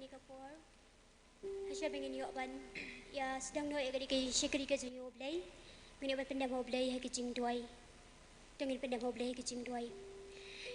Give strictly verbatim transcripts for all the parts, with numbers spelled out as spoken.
Kane ka por, hashwa ba ngin ïoh ban ïa sdang noh ïa ka dei ka shakri ka jong U Blei, ngin ïoh ban pyndem ha U Blei ha ka jingduwai. To ngin pyndem ha U Blei ha ka jingduwai.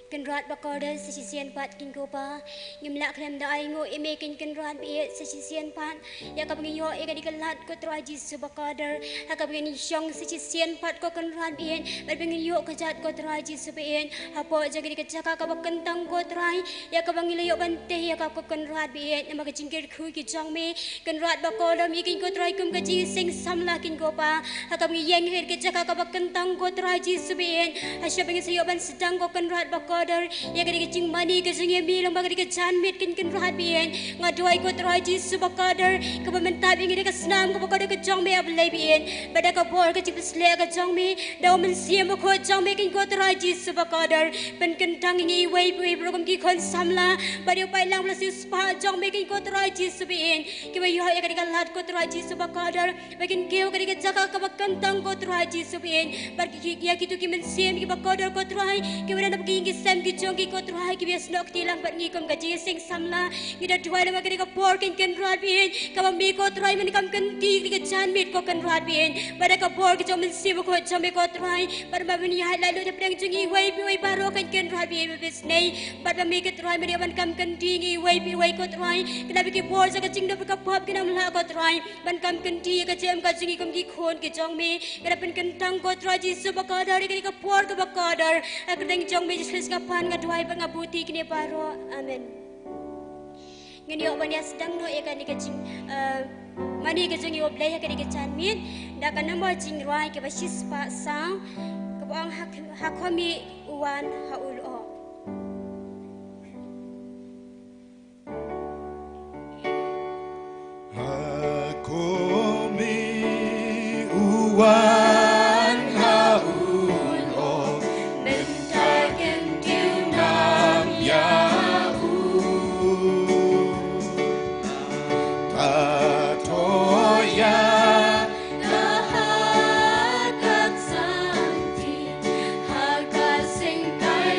Kynrad bakordor, sa shisien pat ko Kpa, ngim lah khlem da ainguh ïa me ko Kynrad baieit, sa shisien pat ïa kaba ngi ïoh ïa ka dei ka lad ko Trai Jisu bakordor, ha kaba ngin shong sa shisien pat ko Kynrad baieit, bad ba ngin ïoh kjat ko Trai Jisu baieit, hapoh jong ka dei ka jaka kaba kyntang ko Trai, ïa kaba ngi la ïoh ban tei ïa ka ko Kynrad baieit, namar ka jingkyrkhu ka jong me, Kynrad bakordor, ïa ko Trai kum ka jingïaseng samla ko Kpa, ha kaba ngi ïeng ha ka jaka kaba kyntang ko Trai Jisu baieit, hashwa ba ngin sa ïoh ban sdang ko Kynrad bakordor, ïa ka dei ka jingmane ka jong ngi ïa me lyngba ka dei ka janmiet ko Kynrad baieit, nga duwai ko Trai Jisu bakordor, kaba mynta ïa ngi da ka snam kaba kordor ka jong me A Blei baieit, bad da ka bor ka jingpynshlur ka jong me, da U Mynsiem Bakhuid jong me ko Trai Jisu bakordor, pynkyntang ïa ngi iwei pa iwei baroh kum ki khun samla, bad ïa u paidlang ba la siewspah jong me ko Trai Jisu baieit, kiba ïoh ïa ka dei ka lad ko Trai Jisu bakordor, ba kin kiew ha ka dei ka jaka kaba kyntang ko Trai Jisu baieit, bad ki, ïa kito ki mynsiem kiba kordor ko Trai, kiba don ha ki ïing ki sem ki jong ki ko Trai, kiba ïasnoh kti lang bad ngi kum ka jingïaseng samla, ngi da duwai lyngba ka dei ka por ko Kynrad baieit, kaba me ko Trai men kam kynti ka dei ka janmiet ko Kynrad baieit, bad da ka bor ka jong U Mynsiem Bakhuid jong me ko Trai, bad ba men ïaid laitluid hapdeng jong ngi iwei pa iwei baroh ko Kynrad baieit ba isynei, bad ba me ko Trai men ïa ban kam kynti ngi iwei pa iwei ko Trai, khnang ba ki bor jong ka jingdup ka pop kin ym lah ko Trai, ban kam kynti ïa ka jingim ka jong ngi kum ki khun ki jong me, ngi da pynkyntang ko Trai Jisu bakordor, ïa ka dei ka por kaba kordor, ha ka kyrteng jong me Jisu Khrist nga pan, nga duwai bad nga buti kine baroh. Amen. Ngin ïoh ban ïa sdang noh ïa kane ka jing, eh, mane ka jong ngi U Blei ha ka dei ka janmiet, da ka number jingrwai kaba shispah saw, kaba ong ha, ha khmih u wan ha u lyoh. Ha khmih u wan ha u lyoh, mynta kyntiew ngam ïa u. Ka thoh ïa ka ha ka tsanti, ha ka seng kai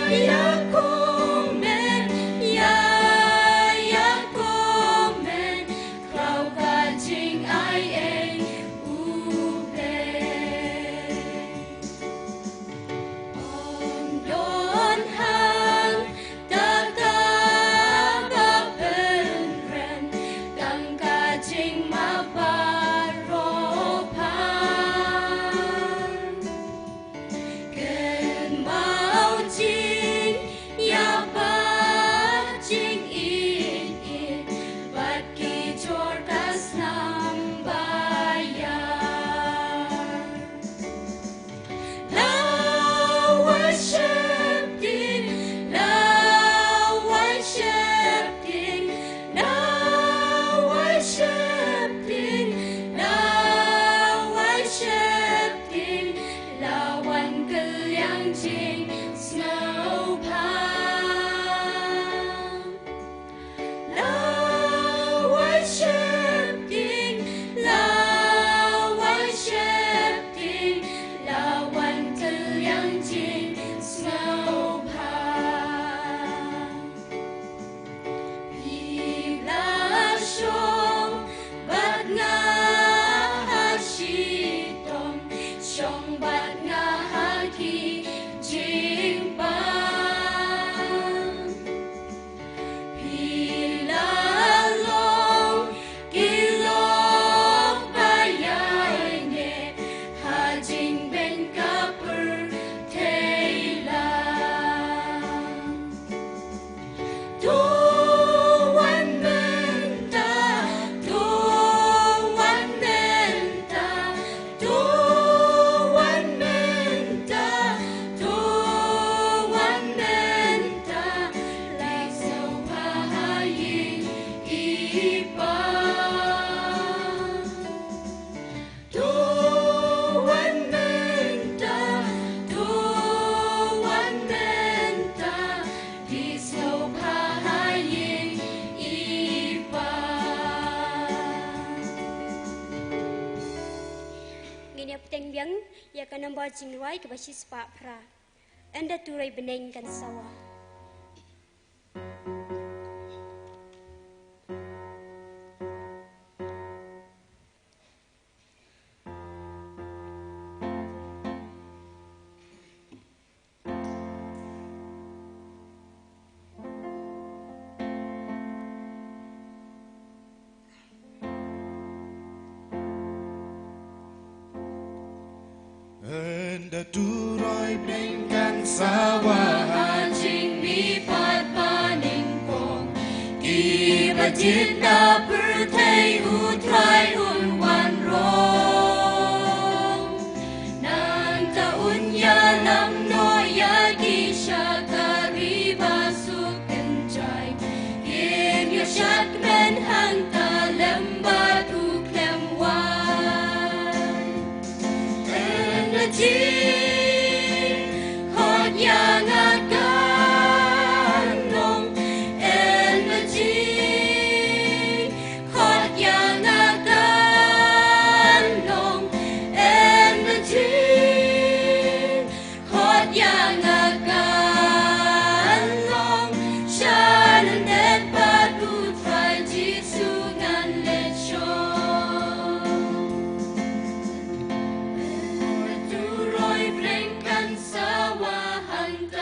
Ïa kumne, ïa, ïa kumne, khraw ka jingai ei u Blei. Ym don hangta kaba pynrem, tang ka jingmap baroh phan. Kynmaw jingïapat jingïeit, bad ki jor ka snam ba ïar. La wan sheptieng, la wan sheptieng, la wan sheptieng, la wan sheptieng, la wan kylliang jingsngewbha. La wan sheptieng, la wan sheptieng, la wan kylliang jingsngewbha. Phi la shong bad nga ha shitom, shong bad nga ha ki jingpang. Phi la long ki lok ba ïaineh ha jingbeiñ ka pyrthei lang. To wan mynta, to wan mynta, to wan mynta, to wan mynta, leit sngewbha ha ïing i Pa. To wan mynta, to wan mynta, leit sngewbha ha ïing i Pa. Ngin ïa bteng biang ïa ka nombar jingrwai kaba shispah phra. Ynda turoi bneng kan sawa. Ynda turoi bneng kan sawa ha jingmihpat banyngkong, kiba jied na pyrthei U Trai un wan rong. Nangta un ïalam noh ïa ki sha ka ri ba suk kynjai. Kim ïoh shad kmen hangta lem bad u khlem wan. Ynda jingkhot ïa nga kan long, ynda jing khot ïa nga kan long, ynda jingkhot ïa nga kan long, sha lyndet bad U Trai Jisu ngan leit shong. Ynda turoi bneng kan sawa hangta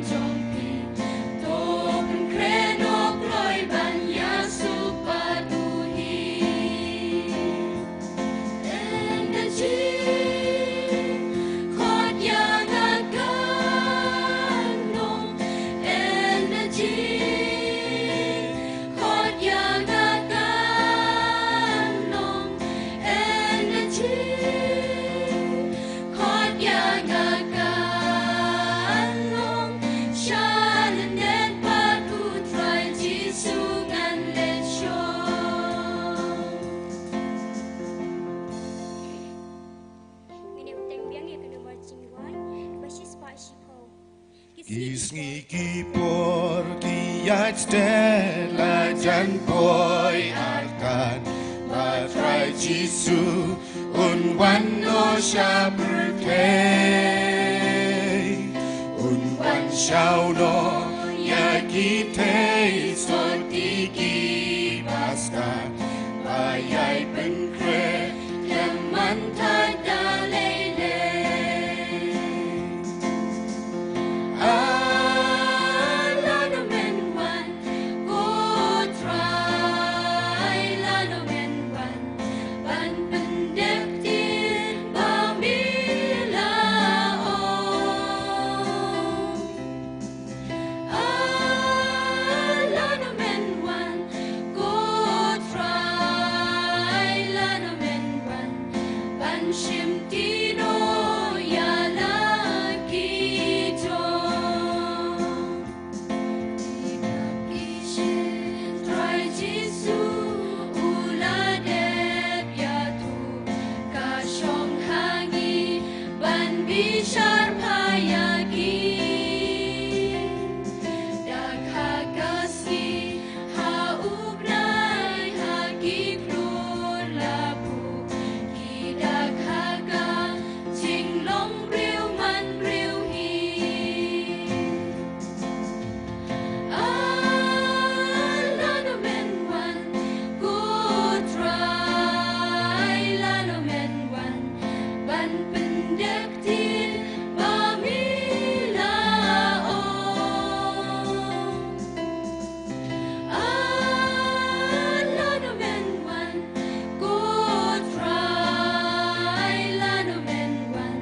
jong phi. To pynkhreh noh kloi ban ïasuk bad u hi. Energy, khot ïa nga kan long. Energy, khot ïa nga kan long. Energy, khot ïa nga kan long. Sha lyndet bad u Trai Jisu ngan leit shong. Ngin ïa bteng biang ïa ka number jingwan ba shispah shiphew. Ki sngi ki por ki ïaid stet la jan poi artat, ba Trai Jisu un wan noh sha pyrthei. Un wan shaw noh ïa ki thei sotti ki bastad, ba ïai pynkhreh khlem man thait da lei lei. Ah, lano men wan, ko Trai, lano men wan, ban pyndep ktien ba me la ong. Ah, lano men wan, ko Trai, lano men wan, ban shim ti noh ïa la ki jong. Ki dap ki shin Trai Jisu u la dep ïathuh, ka shong ha ngi ban bishar bha ïa ki. Dak ha ka sngi, ha u bnai, ha ki khlur la buh, ki dak ha ka jinglong briew man briew hi. Ah, lano men wan, ko Trai, lano men wan, ban pyndep ktien ba me la ong. Ah, lano men wan, ko Trai, lano men wan,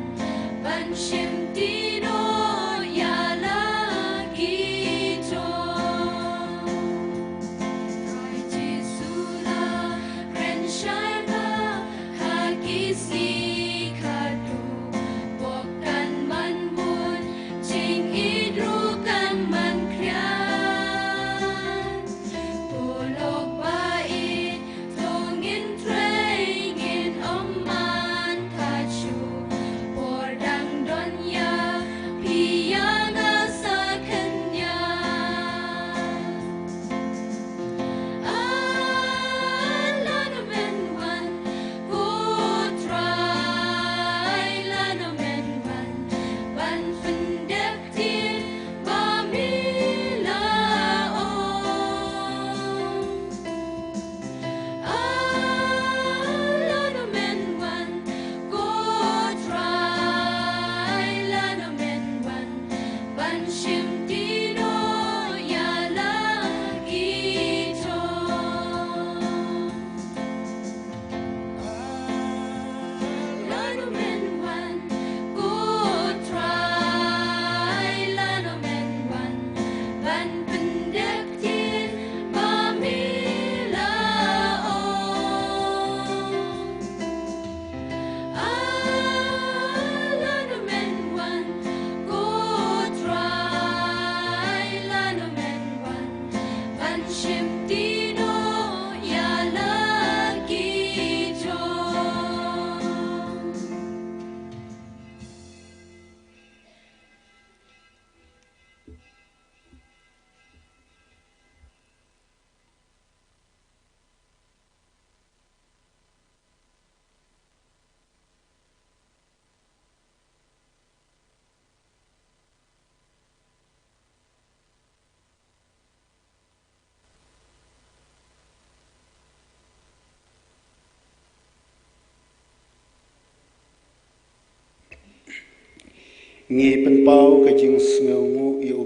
ban shim ti noh ïa la ki jong. Trai Jisu la kren shai ba ha ki sngi khatduh, pok kan man bun, jingïeit ruh kan man khriat. Ko lok ba ïeit, to ngin trei, ngin ym man thait shuh. Por dang don ïa phi ïa nga sa khyndiat. Ah, lano men wan, ko Trai, lano men wan, ban pyndep ktien ba me la ong. Ah, lano men wan, ko Trai, lano men wan, ban shim ti noh ïa la ki jong. Lano men wan, ko Trai, lano men wan, ban pyndep ktien ba me la ong. Ah, lano men wan, ko Trai, lano men wan, ban shim ti noh ïa la ki jong. Ngi pynpaw ka jingsngewnguh ïa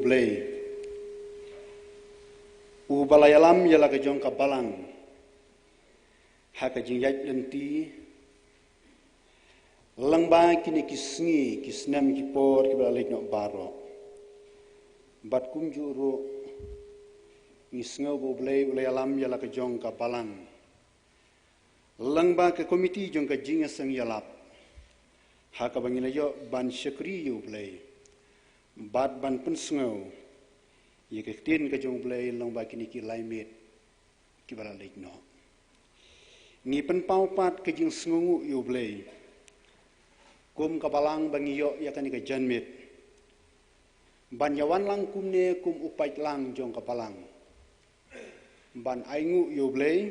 la ïalam ïa la ka jong ka balang ha ka jingïaid lynti lyngba kine ki sngi, ki snem, ki por kiba la leit noh baroh. Bad kumjuh ruh ngi sngew ba U Blei u la ïalam ïa la ka jong ka balang lyngba ka komiti jong ka jingïaseng ïalap, ha kaba ngi la ïoh ban shakri ïa U Blei bad ban pynsngew ïa ka ktien ka jong U Blei lyngba kine ki lai miet kiba la leit noh. Ngi pynpaw pat ka jingsngewnguh ïa U Blei kum ka balang ba ngi ïoh ïa kane ka janmiet ban ïawan lang kumne kum u paidlang jong ka balang, ban ainguh ïa U Blei,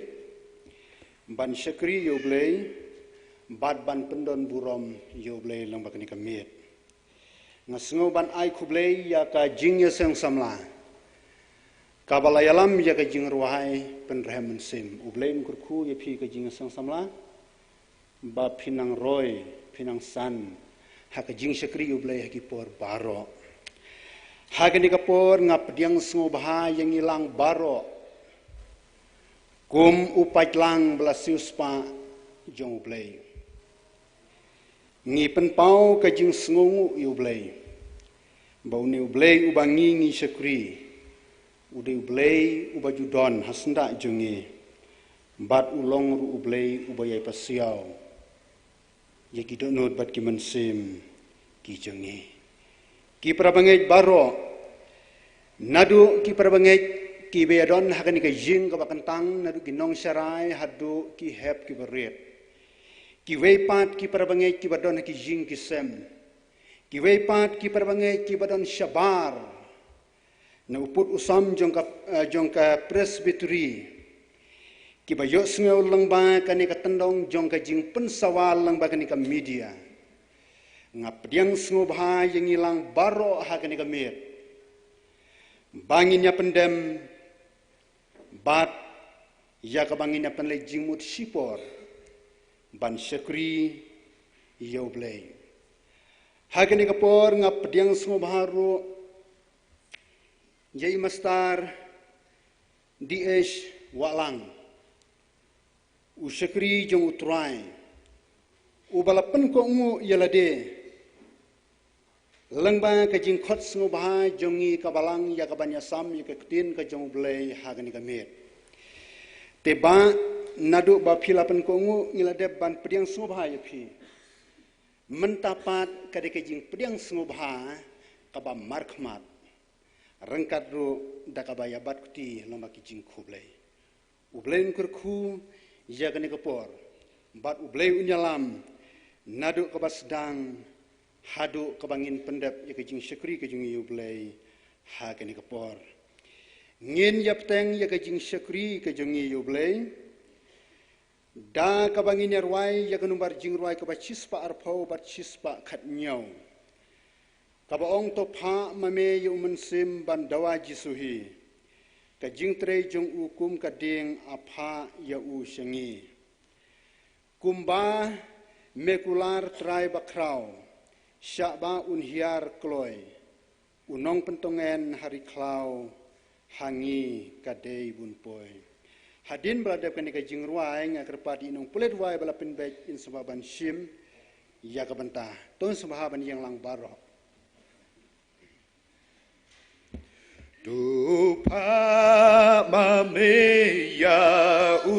ban shakri ïa U Blei, bad ban pyndon burom ïa U Blei lyngba kane ka miet. Nga sngew ban ai khublei ïa ka jingïaseng samla kaba la ïalam ïa ka jingrwai Pynrhem Mynsiem. U Blei un kyrkhu ïa phi ka jingïaseng samla, ba phin nang roi, phin nang san ha ka jingshakri U Blei ha ki por baroh. Ha kane ka por nga pdiang sngewbha ïa ngi lang baroh kum u paidlang ba la siewspah jong U Blei. Ngi pynpaw ka jingsngewnguh ïa U Blei ba une U Blei uba ngi ngi shakri u dei U Blei uba ju don ha syndah jong ngi, bad u long ruh U Blei uba ïai pasiaw ïa ki dohnud bad ki mynsiem ki jong ngi. Ki parabangeit baroh, naduh ki parabangeit kiba ïadon ha kane ka ïing kaba kyntang, naduh ki nongsharai haduh ki hep kiba rit, kiwei pat ki parabangeit kiba don ha ki ïing ki sem, kiwei pat ki parabangeit kiba don shabar na u pud u sam jong ka, eh, jong ka Presbytery, kiba ïohsngew lyngba kane ka tyndong jong ka jingpynsawa lyngba kane ka media. Nga pdiang sngewbha ïa ngi lang baroh ha kane ka miet ba ngin ïa pyndem bad ïa kaba ngin ïa pynleit jingmut shipor ban shakri ïa U Blei. Ha kane ka por nga pdiang sngewbha ruh ïa i Mastar D H Wahlang, u shakri jong U Trai, uba la pynkohnguh ïa lade lyngba ka jingkhot sngewbha jong ngi ka balang ïa ka ban ïasam ïa ka ktien ka jong U Blei ha kane ka miet. Te Bah, naduh ba phi la pynkohnguh ngi la dep ban pdiang sngewbha ïa phi. Mynta pat ka dei ka jingpdiang sngewbha kaba markhmat, ryngkat ruh da kaba ïabat kti lyngba ki jingkhublei. U Blei un kyrkhu ïa kane ka por bad U Blei un ïalam naduh kaba sdang haduh kaba ngin pyndep ïa ka jingshakri ka jong ngi ïa U Blei ha kane ka por. Ngin ïa bteng ïa ka jingshakri ka jong ngi ïa U Blei da kaba ngin ïa rwai ïa ka nombar jingrwai kaba shispah arphew bad shispah khathynñiew, kaba ong: To phah ma me ïa u Mynsiem ban dawa Jisu hi, ka jingtrei jong u kum ka dieng, a phah ïa u sha ngi. Kumba me kular Trai bakhraw, shah ba un hiar kloi, u nongpyntngen ha ri khlaw ha ngi ka dei bun poi. Hadien ba la dep kane ka jingrwai, nga kyrpad ïa i nongpule duwai ba la pynbeit, in sngewbha ban shim ïa ka bynta. To ngin sngewbha ban ïeng lang baroh. To phah ma me ïa u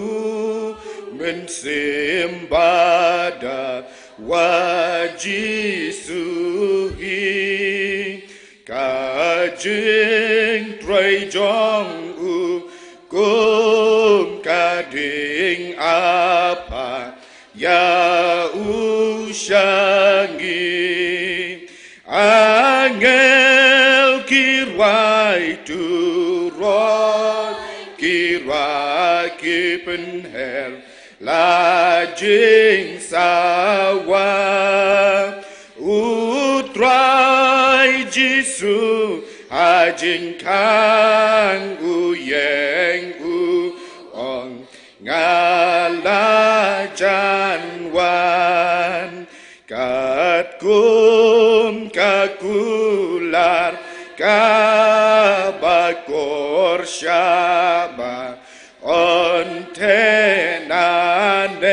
Mynsiem ba dawa Jisu hi, ka jingtrei jong u kum ka dieng, a phah ïa u sha ngi. Angel ki rwai, turoi ki rwai, ki pynher la jingsawa. U Trai Jisu ha jingkhang u ïeng, u ong: Nga la jan wan. Katkum ka kular Kaba kor shaba on te naneng,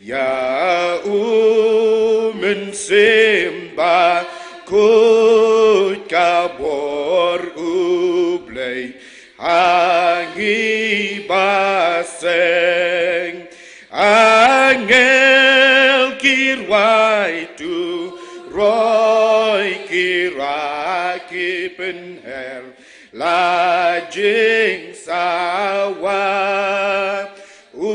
ïa u Mynsiem Bakhuid ka bor U Blei ha ngi ba seng. Angel ki rwai turoi, ki rah ki pynher la jingsawa. U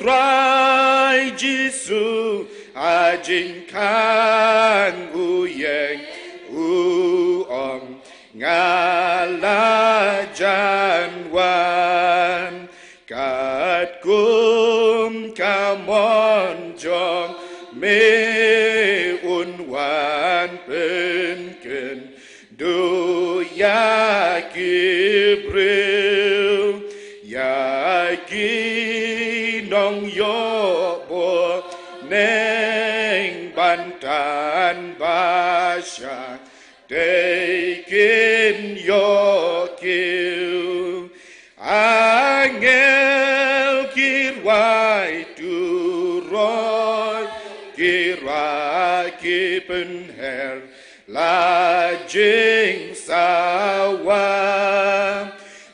Trai Jisu ha jingkhang u ïeng, u ong, nga la jan wan. Katkum ka mon jong me un wan pynkynduh ïa ki briew, ïa ki nongïoh bneng ban tan ba sha dei kin ïoh kiew. Angel ki rwai turoi, ki rah ki pynher la jingsawa.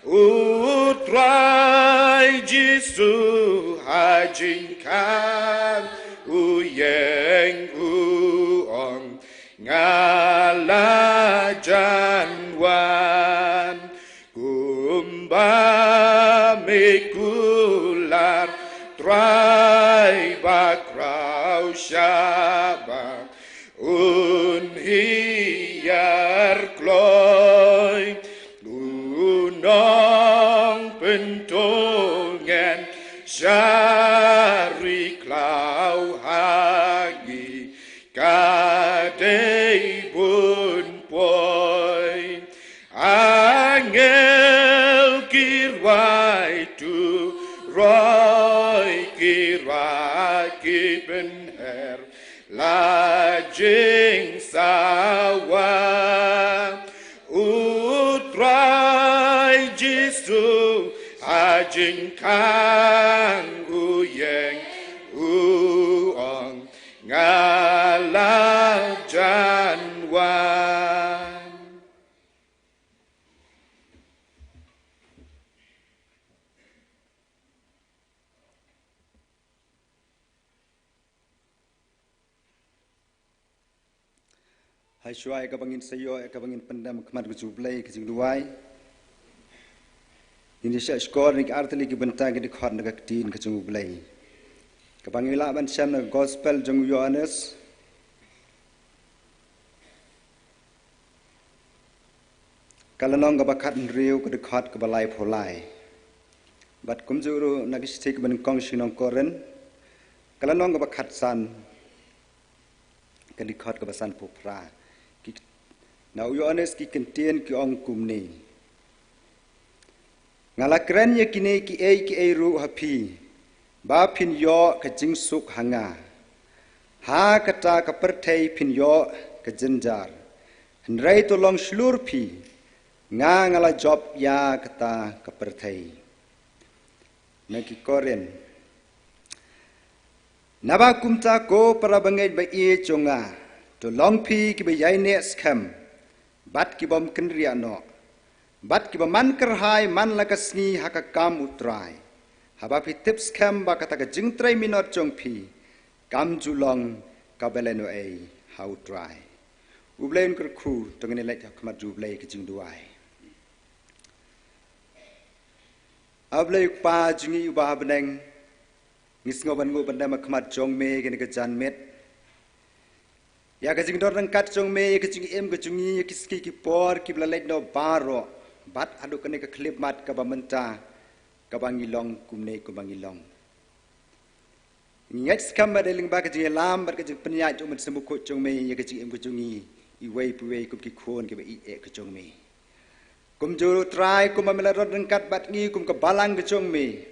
U Trai Jisu ha jingkhang u ïeng, u ong, nga la jan wan. Kumba me kular Trai bakhraw shaba un hiar kloi, u nongpyntngen sha ri khlaw ha ngi ka dei bun poi. Angel ki rwai turoi, ki rah ki pynher la jingsawa. U Trai Jisu ha jingkhang u ïeng, u ong, nga la jan wan. Hashwa ïa kaba ngin sa ïoh, ïa kaba ngin pyndem khmat ka jong U Blei ka jingduwai, ngin ïa shah shkor na ki artylli ki bynta, ngin ïa khot na ka ktien ka jong U Blei kaba ngi lah ban shem na ka gospel jong u Ïoannis, ka lynnong kaba khathynriew, ka dkhot kaba laiphew lai. Bad kumjuh ruh na ka shithi kaba nyngkong sha ki nong Korinth, ka lynnong kaba khatsan, ka dkhot kaba sanphew phra. Ki, na u Ïoannis ki kyntien ki ong kumne: Nga la kren ïa kine kiei kiei ruh ha phi, ba phin ïoh ka jingsuk ha nga. Ha kata ka pyrthei phin ïoh ka jynjar, hynrei to long shlur phi, nga nga la jop ïa kata ka pyrthei. Na ki Korinth. Naba kumta ko para bangeit ba ïeit jong nga, to long phi kiba ïaineh skhem bad kibym kynriah noh, bad kiba man kyrhai man la ka sngi ha ka kam U Trai, haba phi tip skhem ba kata ka jingtrei minot jong phi kam ju long kaba lehnohei ha U Trai. U Blei un kyrkhu, to ngin ïa leit ha khmat jong U Blei ka jingduwai. A Blei U Kpa jong ngi uba ha bneng, ngi sngew ban nguh ban dem ha khmat jong me kane ka janmiet ïa ka jingdon ryngkat jong me, ïa ka jingim ka jong ngi ïa ki sngi ki por kiba la leit noh baroh, bad haduh kane ka khyllipmat kaba mynta, kaba ngi long kumne kumba ngi long. Ngi ngeit skhem ba dei lyngba ka jingïalam bad ka jingpynïaid jong U Mynsiem Bakhuid jong me ïa ka jingim ka jong ngi, iwei pa iwei kum ki khun kiba ïeit ka jong me. Kumjuh ruh Trai, kumba me la don ryngkat bad ngi kum ka balang ka jong me,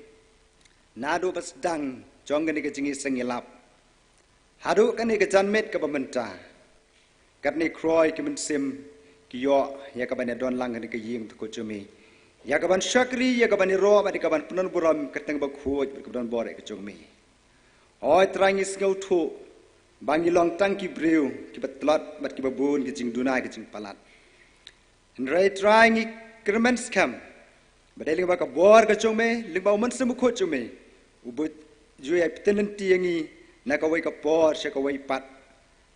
naduh ba sdang jong kane ka jingïaseng ïalap haduh kane ka janmiet kaba mynta. Katne khroi ki mynsiem, ïoh ïa kaban ïadon lang ha kane ka ïing jong me, ïa kaban shakri, ïa kaban ïaroh bad ïa kaban pynburom ka kyrteng bakhuid bad kaba don bor ïa ka jong me. Hooid Trai, ngi sngewthuh ba ngi long tang ki briew kiba tlot bad kiba bun ki jingduna ki jingpalat. Hynrei Trai, ngi kyrmen skhem ba dei lyngba ka bor ka jong me, lyngba u Mynsiem Bakhuid jong me, uba ju ïai pynlynti ïa ngi na kawei ka por sha kawei pat,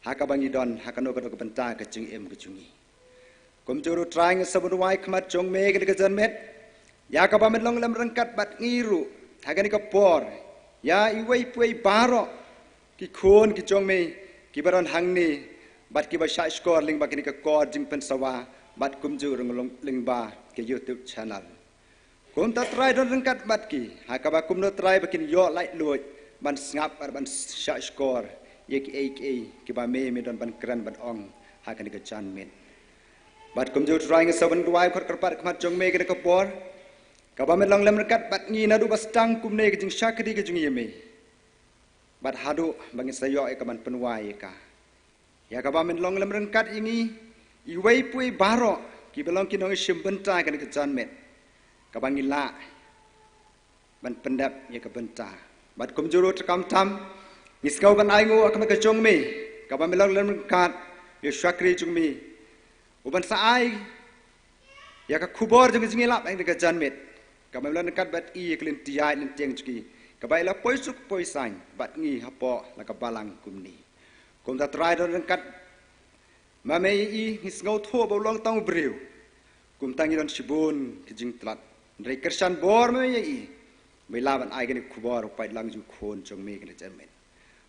ha kaba ngi don ha kano kano ka bynta ka jingim ka jong ngi. Kumjuh ruh Trai, ngi sa wan duwai khmat jong me ha kane ka janmiet, ïa kaba men long lem ryngkat bad ngi ruh ha kane ka por, ïa iwei pa iwei baroh ki khun ki jong me kiba don hangne bad kiba shahshkor lyngba kane ka kor jingpynsawa bad kumjuh ruh lyngba ka YouTube channel. Kumta Trai, don ryngkat bad ki ha kaba kumno Trai ba kin ïoh laitluid ban sngap bad ban shahshkor ïa kiei kiei kiba me, me don ban kren ban ong ha kane ka janmiet. Bad kumjuh Trai, ngi sa wan duwai khot kyrpad khmat jong me ha kane ka por, kaba men long lem ryngkat bad ngi naduh ba sdang kumne ka jingshakri ka jong ngi ïa me bad haduh ba ngin sa ïoh ïa kaban pynwai ïa ka, ïa kaba men long lem ryngkat ïa ngi iwei pa iwei baroh kiba long ki nongshim bynta ha kane ka janmiet, kaba ngi lah ban pyndep ïa ka bynta. Bad kumjuh ruh te khamtam ngi sngew ban ainguh ha khmat ka jong me, kaba men long lem ryngkat ïa u shakri jong me, uban sa ai ïa ka khubor jong ka jingïalap ha kane ka janmiet, kaba men long ryngkat bad i ïa ka lynti ïaid lynti ïeng jong ki, kaba i la poi suk poi saiñ bad ngi hapoh la ka balang kumne. Kumta Trai, don ryngkat ma me ïa i, ngi sngewthuh ba u long tang u briew, kumta ngi don shibun ki jingtlot. Hynrei kyrshan bor ma me ïa i, ba i lah ban ai kane ka khubor u paidlang jong u khun jong me ha kane ka janmiet.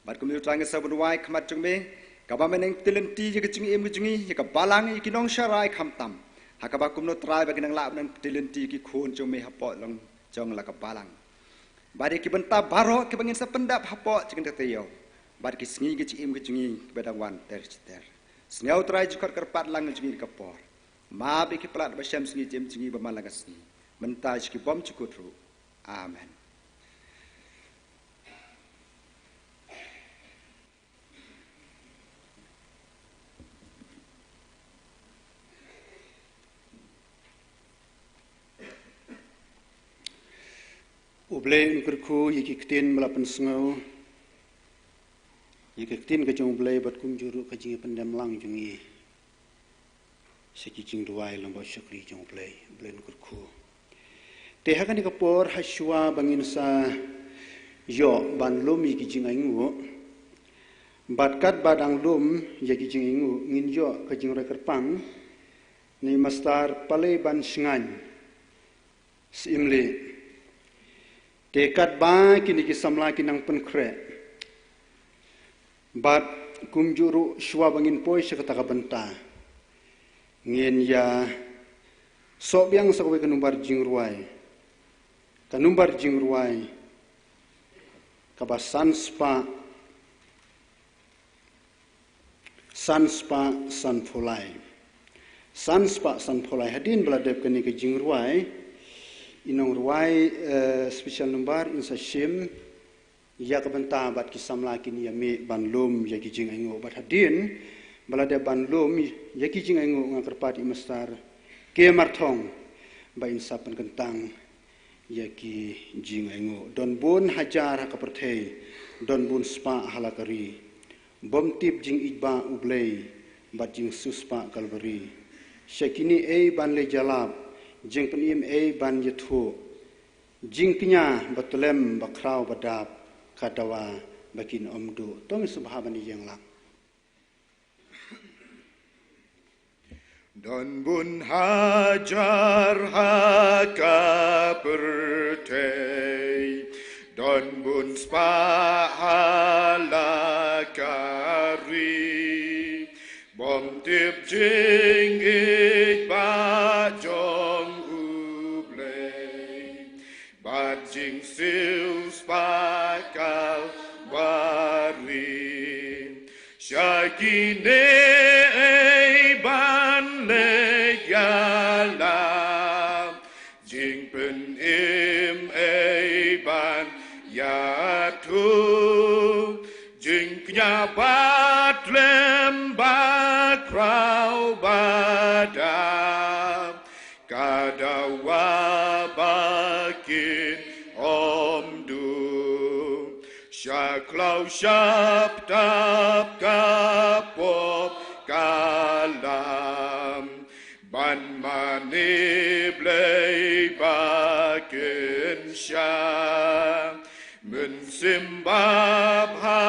Bad kumjuh Trai, ngi sa wan duwai khmat jong me, kaba men nang pynlynti ïa ka jingim ka jong ngi, ïa ka balang, ïa ki nongsharai khamtam, ha kaba kumno Trai ba kin nang lah ban pynlynti ïa ki khun jong me hapoh long jong la ka balang. Bad ïa ki bynta baroh kiba ngin sa pyndep hapoh jong kane ka taïew, bad ki sngi ka jingim ka jong ngi kiba dang wan ter ter. Sngew Trai jingkhot kyrpad lang jong ngi ha kane ka por. Map ïa ki palat ba shem sngi jem jong ngi ba man la ka sngi, mynta sha ki bymjukut ruh. Amen. U Blei un kyrkhu ïa ki ktien ba la pynsngew, ïa ki ktien ka jong U Blei bad kumjuh ruh ka jingïapyndem lang jong ngi sha ki jingduwai lang ba u shakri jong U Blei, U Blei un kyrkhu. Te ha kane ka por, ha shuwa ba ngin sa ïoh ban lum ïa ki jingainguh, bad katba dang lum ïa ki jingainguh, ngin ïoh ka jingroi kyrpang na i Mastar Palei Ban Shngain Syiemlieh. Te katba kine ki samla ki nang pynkhreh, bad kumjuh ruh shuwa ba ngin poi sha kata ka bynta, ngin ïa soh biang sa kawei ka number jingrwai. Ka number jingrwai kaba san spah, san spah sanphew lai. San spah sanphew lai. Hadien ba la dep kane ka jingrwai, i nongrwai, eh, special number in sa shim ïa ka bynta bad ki samla kin ïa mih ban lum ïa ki jingainguh. Bad hadien ba la dep ban lum ïa ki jingainguh, nga kyrpad ïa i Mastar K. Marthong ba in sa pynkyntang ïa ki jingainguh. Don bun hajar ha ka pyrthei, don bun spah ha la ka ri, bym tip jingïeit ba U Blei bad jingsiewspah Kalbari. Sha kine ei ban leit ïalap, jingpynim ei ban ïathuh, jingkñia ba tlem ba khraw ba dap, ka dawa ba kin ym duh. To ngin sngewbha ban ïeng lang. Don bun hajar ha ka pyrthei, don bun spah ha la ka ri, bym tip jingïeit ba jong U Blei bad jingsiewspah Kalbari. Sha kine ei ban leit ïalap, jingpynim ei ban ïathuh, jingkñia ba tlem ba khraw ba dap. Ka dawa ba kin ym duh sha khlaw sha btap, ka pop ka lam ban mane Blei ba kin shah. Mynsiem bapha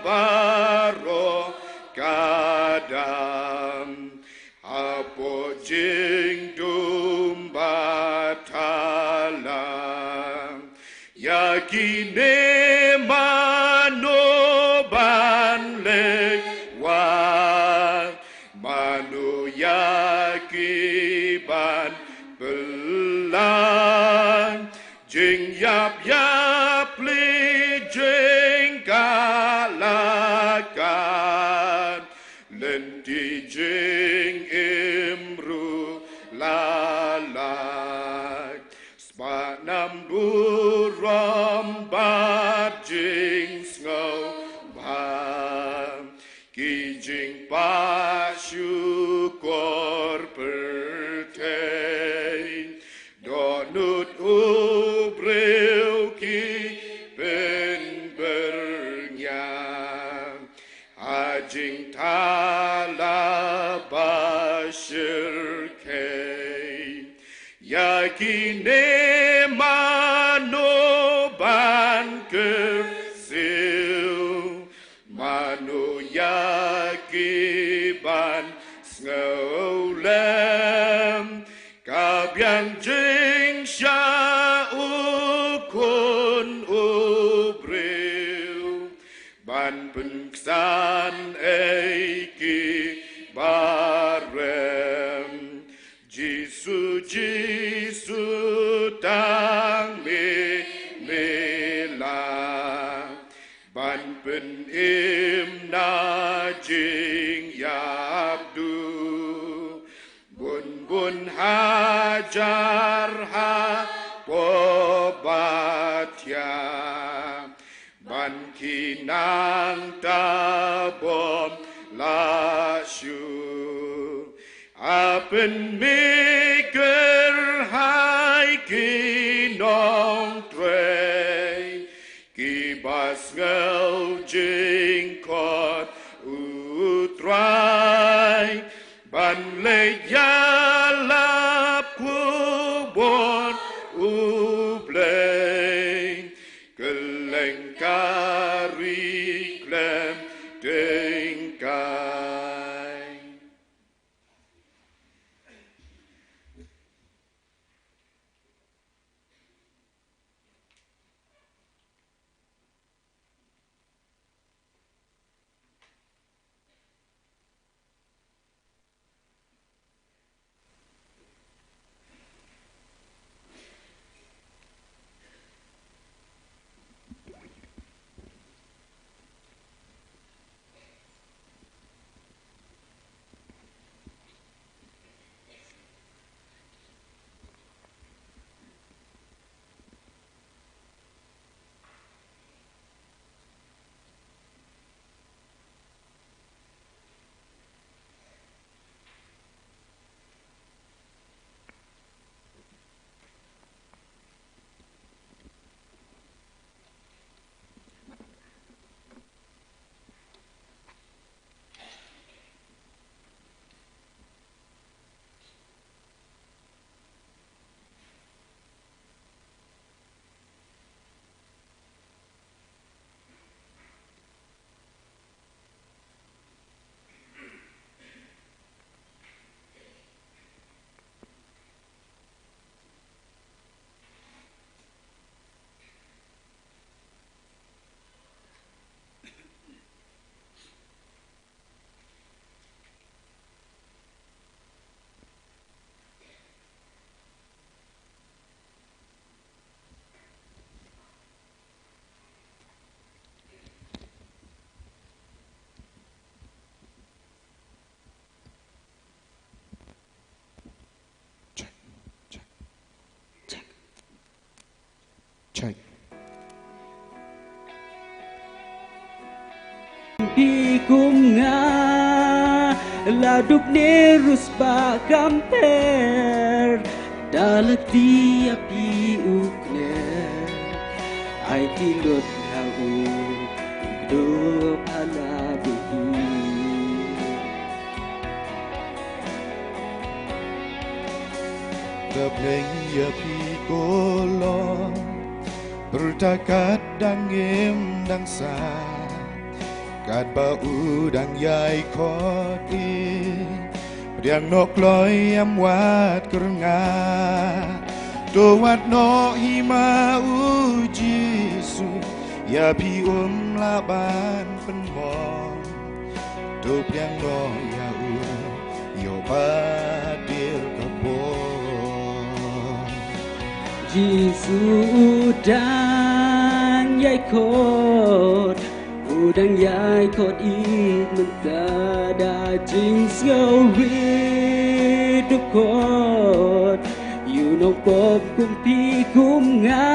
baroh ka dang hapoh jingdum bathala. Ïa kine mano ban leh wad, mano ïa ki ban pynlait? Jingïap ïap leh jingkhlad, lynti jingim ruh la lait. Spah nam burom bad jingsngewbha, ki jingpah shukor pyrthei. Dohnud u briew ki pynbyrngia ha jingthala ba shyrkhei. Ïa kine mano ban kyrsiew, mano ïa ki ban sngewlem? Ka biang jingshah u Khun u briew ban pynksan ïa ki barem. Jisu, Jisu, tang me, me lah ban pynim na jingïap duh. Bun bun hajar hapoh bathiah ban ki nang ta bym lah shuh. A pynmih kyrhai ki nongtrei, ki ba sngew jingkhot U Trai, ban leit ïalap khubor U Blei. Kylleng ka ri khlem tyngkai. Check, check, check. Check. Kum nga La duk ne rus ba kam pher, da la kti ïa phi u kner. Ai ti lut ha u, u kdup ha la duk hi. Da pynïap ïa phi ko Lord, pyrta kat dang im dang sah, katba u dang ïai khot ïa. Pdiang noh kloi ym wat kyrngah, to wad noh hi ma u Jisu, ïa phi um lah ban pynmong. To pdiang noh ïa u, ïoh ba dei ka por. Jisu u dang ïai khot, u dang ïai khot ïa mynta, da jingsngewrit u khot ïa u nongpop kum phi kum nga.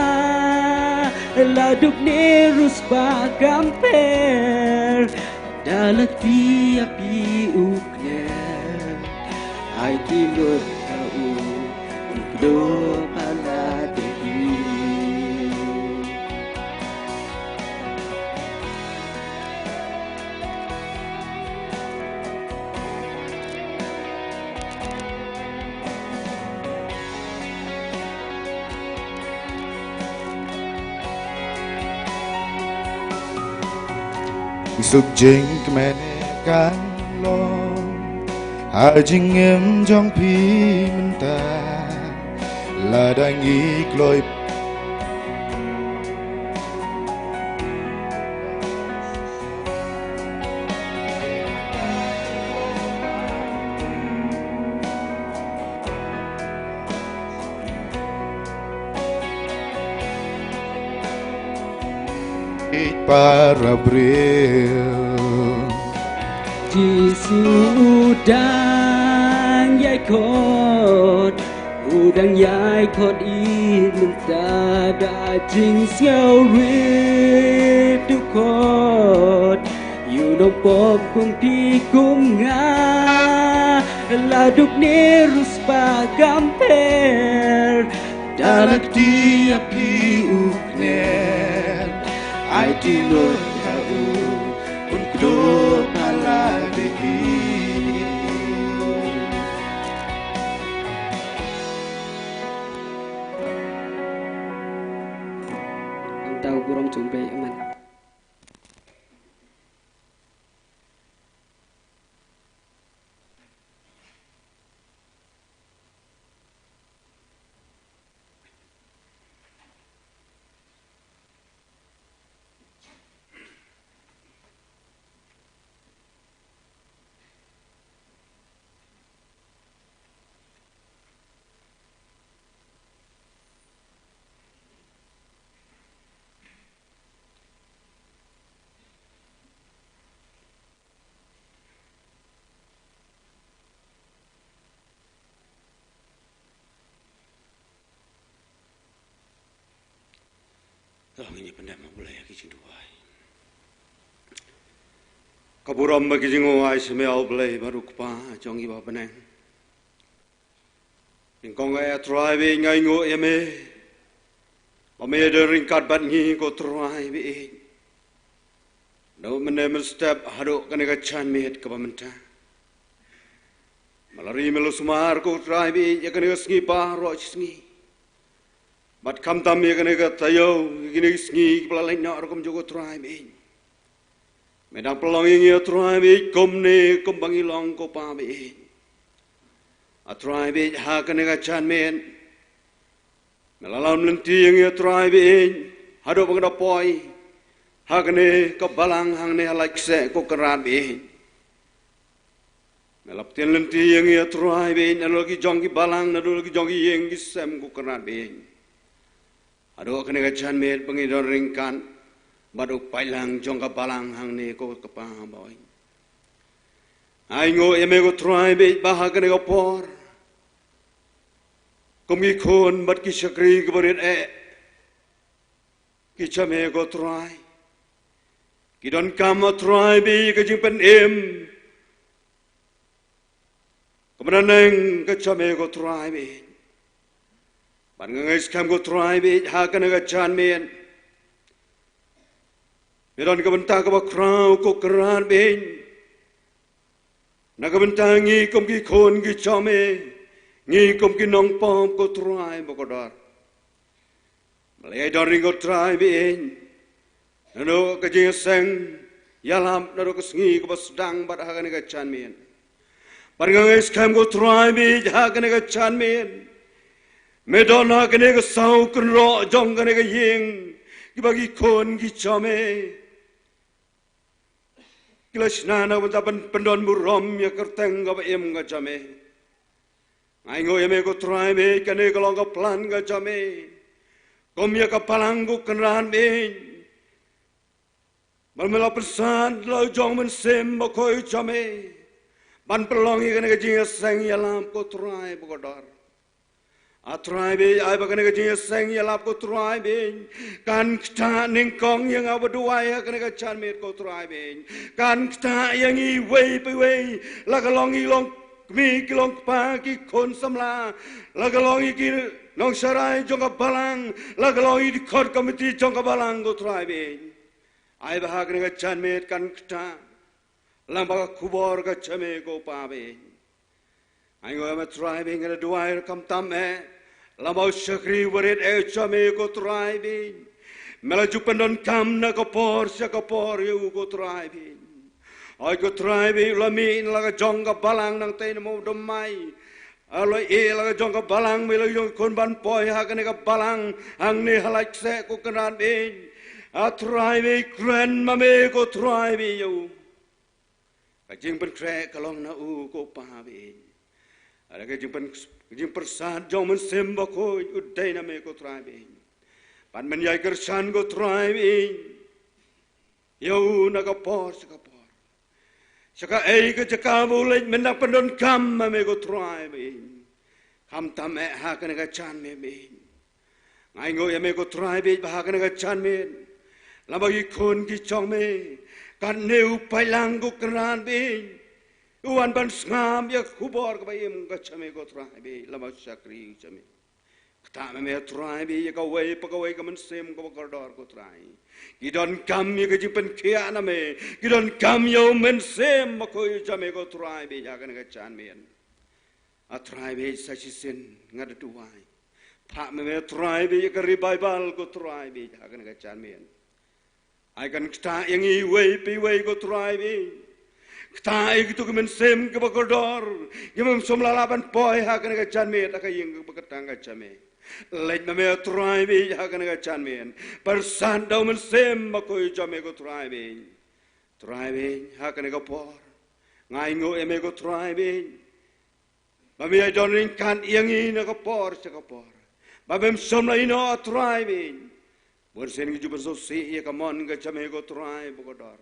La duk ne rus ba kam pher, da la kti ïa phi u kner. Ai ti lut ha u, u kdup ha la duk hi. Suk jingkmen kan long ha jingim jong phi mynta, lada ngi kloi. Para briew. Jisu u dang ïai khot, u dang ïai khot ïa mynta, da jingsngewrit u khot ïa u nongpop kum phi kum nga. La duk ne rus ba kam pher, da la kti ïa phi u kner. Ai ti lut ha u, un kdup ha la duk hi. Nangta u burom jong u Blei, amen. To ngin ïa pyndem ha U Blei ha ki jingduwai. Ka burom bad ki jingnguh ai sha me, A Blei bad U Kpa jong ngi uba ha bneng. Nyngkong eh, A Trai, ba nga ainguh ïa me ba me don ryngkat bad ngi, ko Trai ba ïeit, naduh mynne mynstep haduh kane ka janmiet kaba mynta. Me la ri me la sumar, ko Trai ba ïeit, ïa kane ka sngi baroh shi sngi. Bad khamtam ïa kane ka taïew, ïa kine ki sngi kiba la leit noh ruh kumjuh, ko Trai ba ïeit. Me dang pynlong ïa ngi, A Trai ba ïeit, kumne kumba ngi long, ko Pa ba ïeit. A Trai ba ïeit, ha kane ka janmiet me la lam lynti ïa ngi, A Trai ba ïeit, haduh ba ngi da poi ha kane ka balang hangne ha Laitkaseh, ko Kynrad ba ïeit. Me la ptien lynti ïa ngi, A Trai ba ïeit, naduh la ki jong ki balang, naduh la ki jong ki ïing ki sem, ko Kynrad ba ïeit. Haduh kane ka janmiet ba ngi don ryngkat bad u paidlang jong ka balang hangne, ko Kpa ba ïeit. Ainguh ïa me, ko Trai ba ïeit, ba ha kane ka por, kum ki khun bad ki shakri kiba rit eh, ki jam eh, ko Trai, ki donkam, A Trai ba ïeit, ka jingpynim Kumba na neng ka jong me ko Trai baieit. Bad nga ngeit skhem ko Trai baieit ha kane ka janmiet. Me don ka bynta kaba khraw ko Kynrad baieit. Na ka bynta ngi kum ki khun ki jong me, ngi kum ki nongpop ko Trai bakordor. Me la ïai don ring ko Trai baieit. Naduh ka jingïaseng ïalap naduh ka sngi kaba sdang bad ha kane ka janmiet. Bad nga ngeit skhem ko Trai baieit ha kane ka janmiet. Me don ha kane ka saw kynroh jong kane ka ïing, kiba ki khun ki jong me ki la shna na ka bynta ban pyndon burom ïa ka kyrteng kaba im ka jong me. Nga ainguh ïa me ko Trai baieit, kane ka long ka plan ka jong me. Kum ïa ka balang ko Kynrad baieit. Bad me la pynsad la u jong u Mynsiem Bakhuid jong me ban pynlong ïa kane ka jingïaseng ïalap ko Trai bakordor. A Trai baieit, ai ba kane ka jingïaseng ïalap ko Trai baieit kan ktah nyngkong ïa nga ba duwai ha kane ka janmiet ko Trai baieit. Kan ktah ïa ngi iwei pa iwei, la ka long ngi long kmie ki long kpa ki khun samla, la ka long ngi ki nongsharai jong ka balang, la ka long ngi dkhot komiti jong ka balang ko Trai baieit. Ai ba ha kane ka janmiet kan ktah lang bad ka khubor ka jong me ko Pa baieit. Nga ainguh ïa me Trai baieit, nga da duwai khamtam eh lang bad u shakri barit eh u jong me ko Trai baieit. Me la ju pyndonkam na ka por sha ka por ïa u ko Trai baieit. Hooid ko Trai baieit, u la mih na la ka jong ka balang nangtei na Mawdamai. U la ïeh la ka jong ka balang, mih la ka jong ka khun ban poi ha kane ka balang hangne ha Laitkaseh ko Kynrad baieit. A Trai baieit, kren ma me ko Trai baieit ïa u. Ka jingpynkhreh ka long na u ko Pa baieit. Hynrei ka jingpyn, ka jingpyrsad jong u Mynsiem Bakhuid u dei na me ko Trai baieit. Bad men ïai kyrshan ko Trai baieit ïa u na ka por sha ka por. Sha kaei ka jaka ba u leit men dang pyndonkam ma me ko Trai baieit. Khamtam eh ha kane ka janmiet baieit. Nga ainguh ïa me ko Trai baieit ba ha kane ka janmiet lang bad ki khun ki jong me, katne u paidlang ko Kynrad baieit, u wan ban sngap ïa ka khubor kaba im ka jong me ko Trai baieit lang bad u shakri jong me. Ktah ma me Trai baieit ïa kawei pa kawei ka mynsiem kaba kordor ko Trai. Ki donkam ïa ka jingpynkhiah na me, ki donkam ïa u Mynsiem Bakhuid jong me ko Trai baieit ha kane ka janmiet. A Trai baieit, sa shisien nga da duwai, phah ma me Trai baieit ïa ka revival ko Trai baieit ha kane ka janmiet. Ai kan ktah ïa ngi iwei pa iwei ko Trai baieit. Ktah ïa kito ki mynsiem kiba kordor, kiba ym shym la lah ban poi ha kane ka janmiet ha ka ïing kaba kyrteng ka jong me. Leit ma me Trai baieit ha kane ka janmiet. Pyrsad da u Mynsiem Bakhuid jong me ko Trai baieit. Trai baieit, ha kane ka por nga ainguh ïa me ko Trai baieit. Ba me ïai don ryngkat ïa ngi na ka por sha ka por. Ba mem shym la ïehnoh a Trai baieit. Bun sien ngi ju pynsngewsih ïa ka mon ka jong me ko Trai bakordor.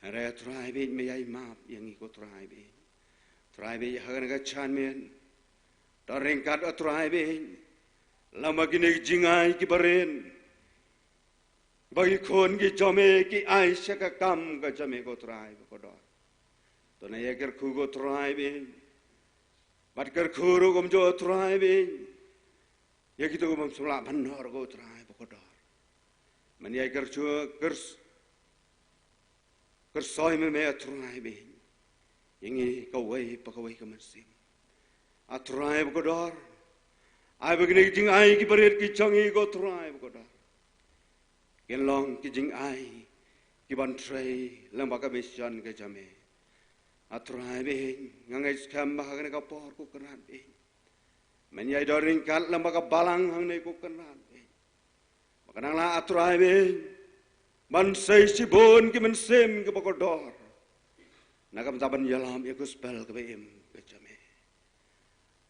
Hynrei a Trai baieit me ïai map ïa ngi ko Trai baieit. Trai baieit ha kane ka janmiet. Don ryngkat a Trai baieit. Lang bad kine ki jingai kiba rit. Ba ki khun ki jong me ki ai sha ka kam ka jong me ko Trai bakordor. To nang ïai kyrkhu ko Trai baieit. Bad kyrkhu ruh kumjuh Trai baieit ïa kito kiba ym shym lah ban ïehnoh ko Trai bakordor. Men ïai kyrkhu kyrs Kyrsoi ma me a Trai baieit ïa ngi kawei pa kawei ka mynsiem. A Trai bakordor, ai ba kine ki jingai kiba rit ki jong ngi ko Trai bakordor kin long ki jingai kiban trei lang bad ka mission ka jong me. A Trai baieit, nga ngeit skhem ba ha kane ka por ko Kynrad baieit, men ïai don ryngkat lang bad ka balang hangne ko Kynrad baieit. Ba kan nang lah a Trai baieit ban sei shibun ki mynsiem kiba kordor na ka bynta ban ïalam ïa ka gospel kaba im ka jong me.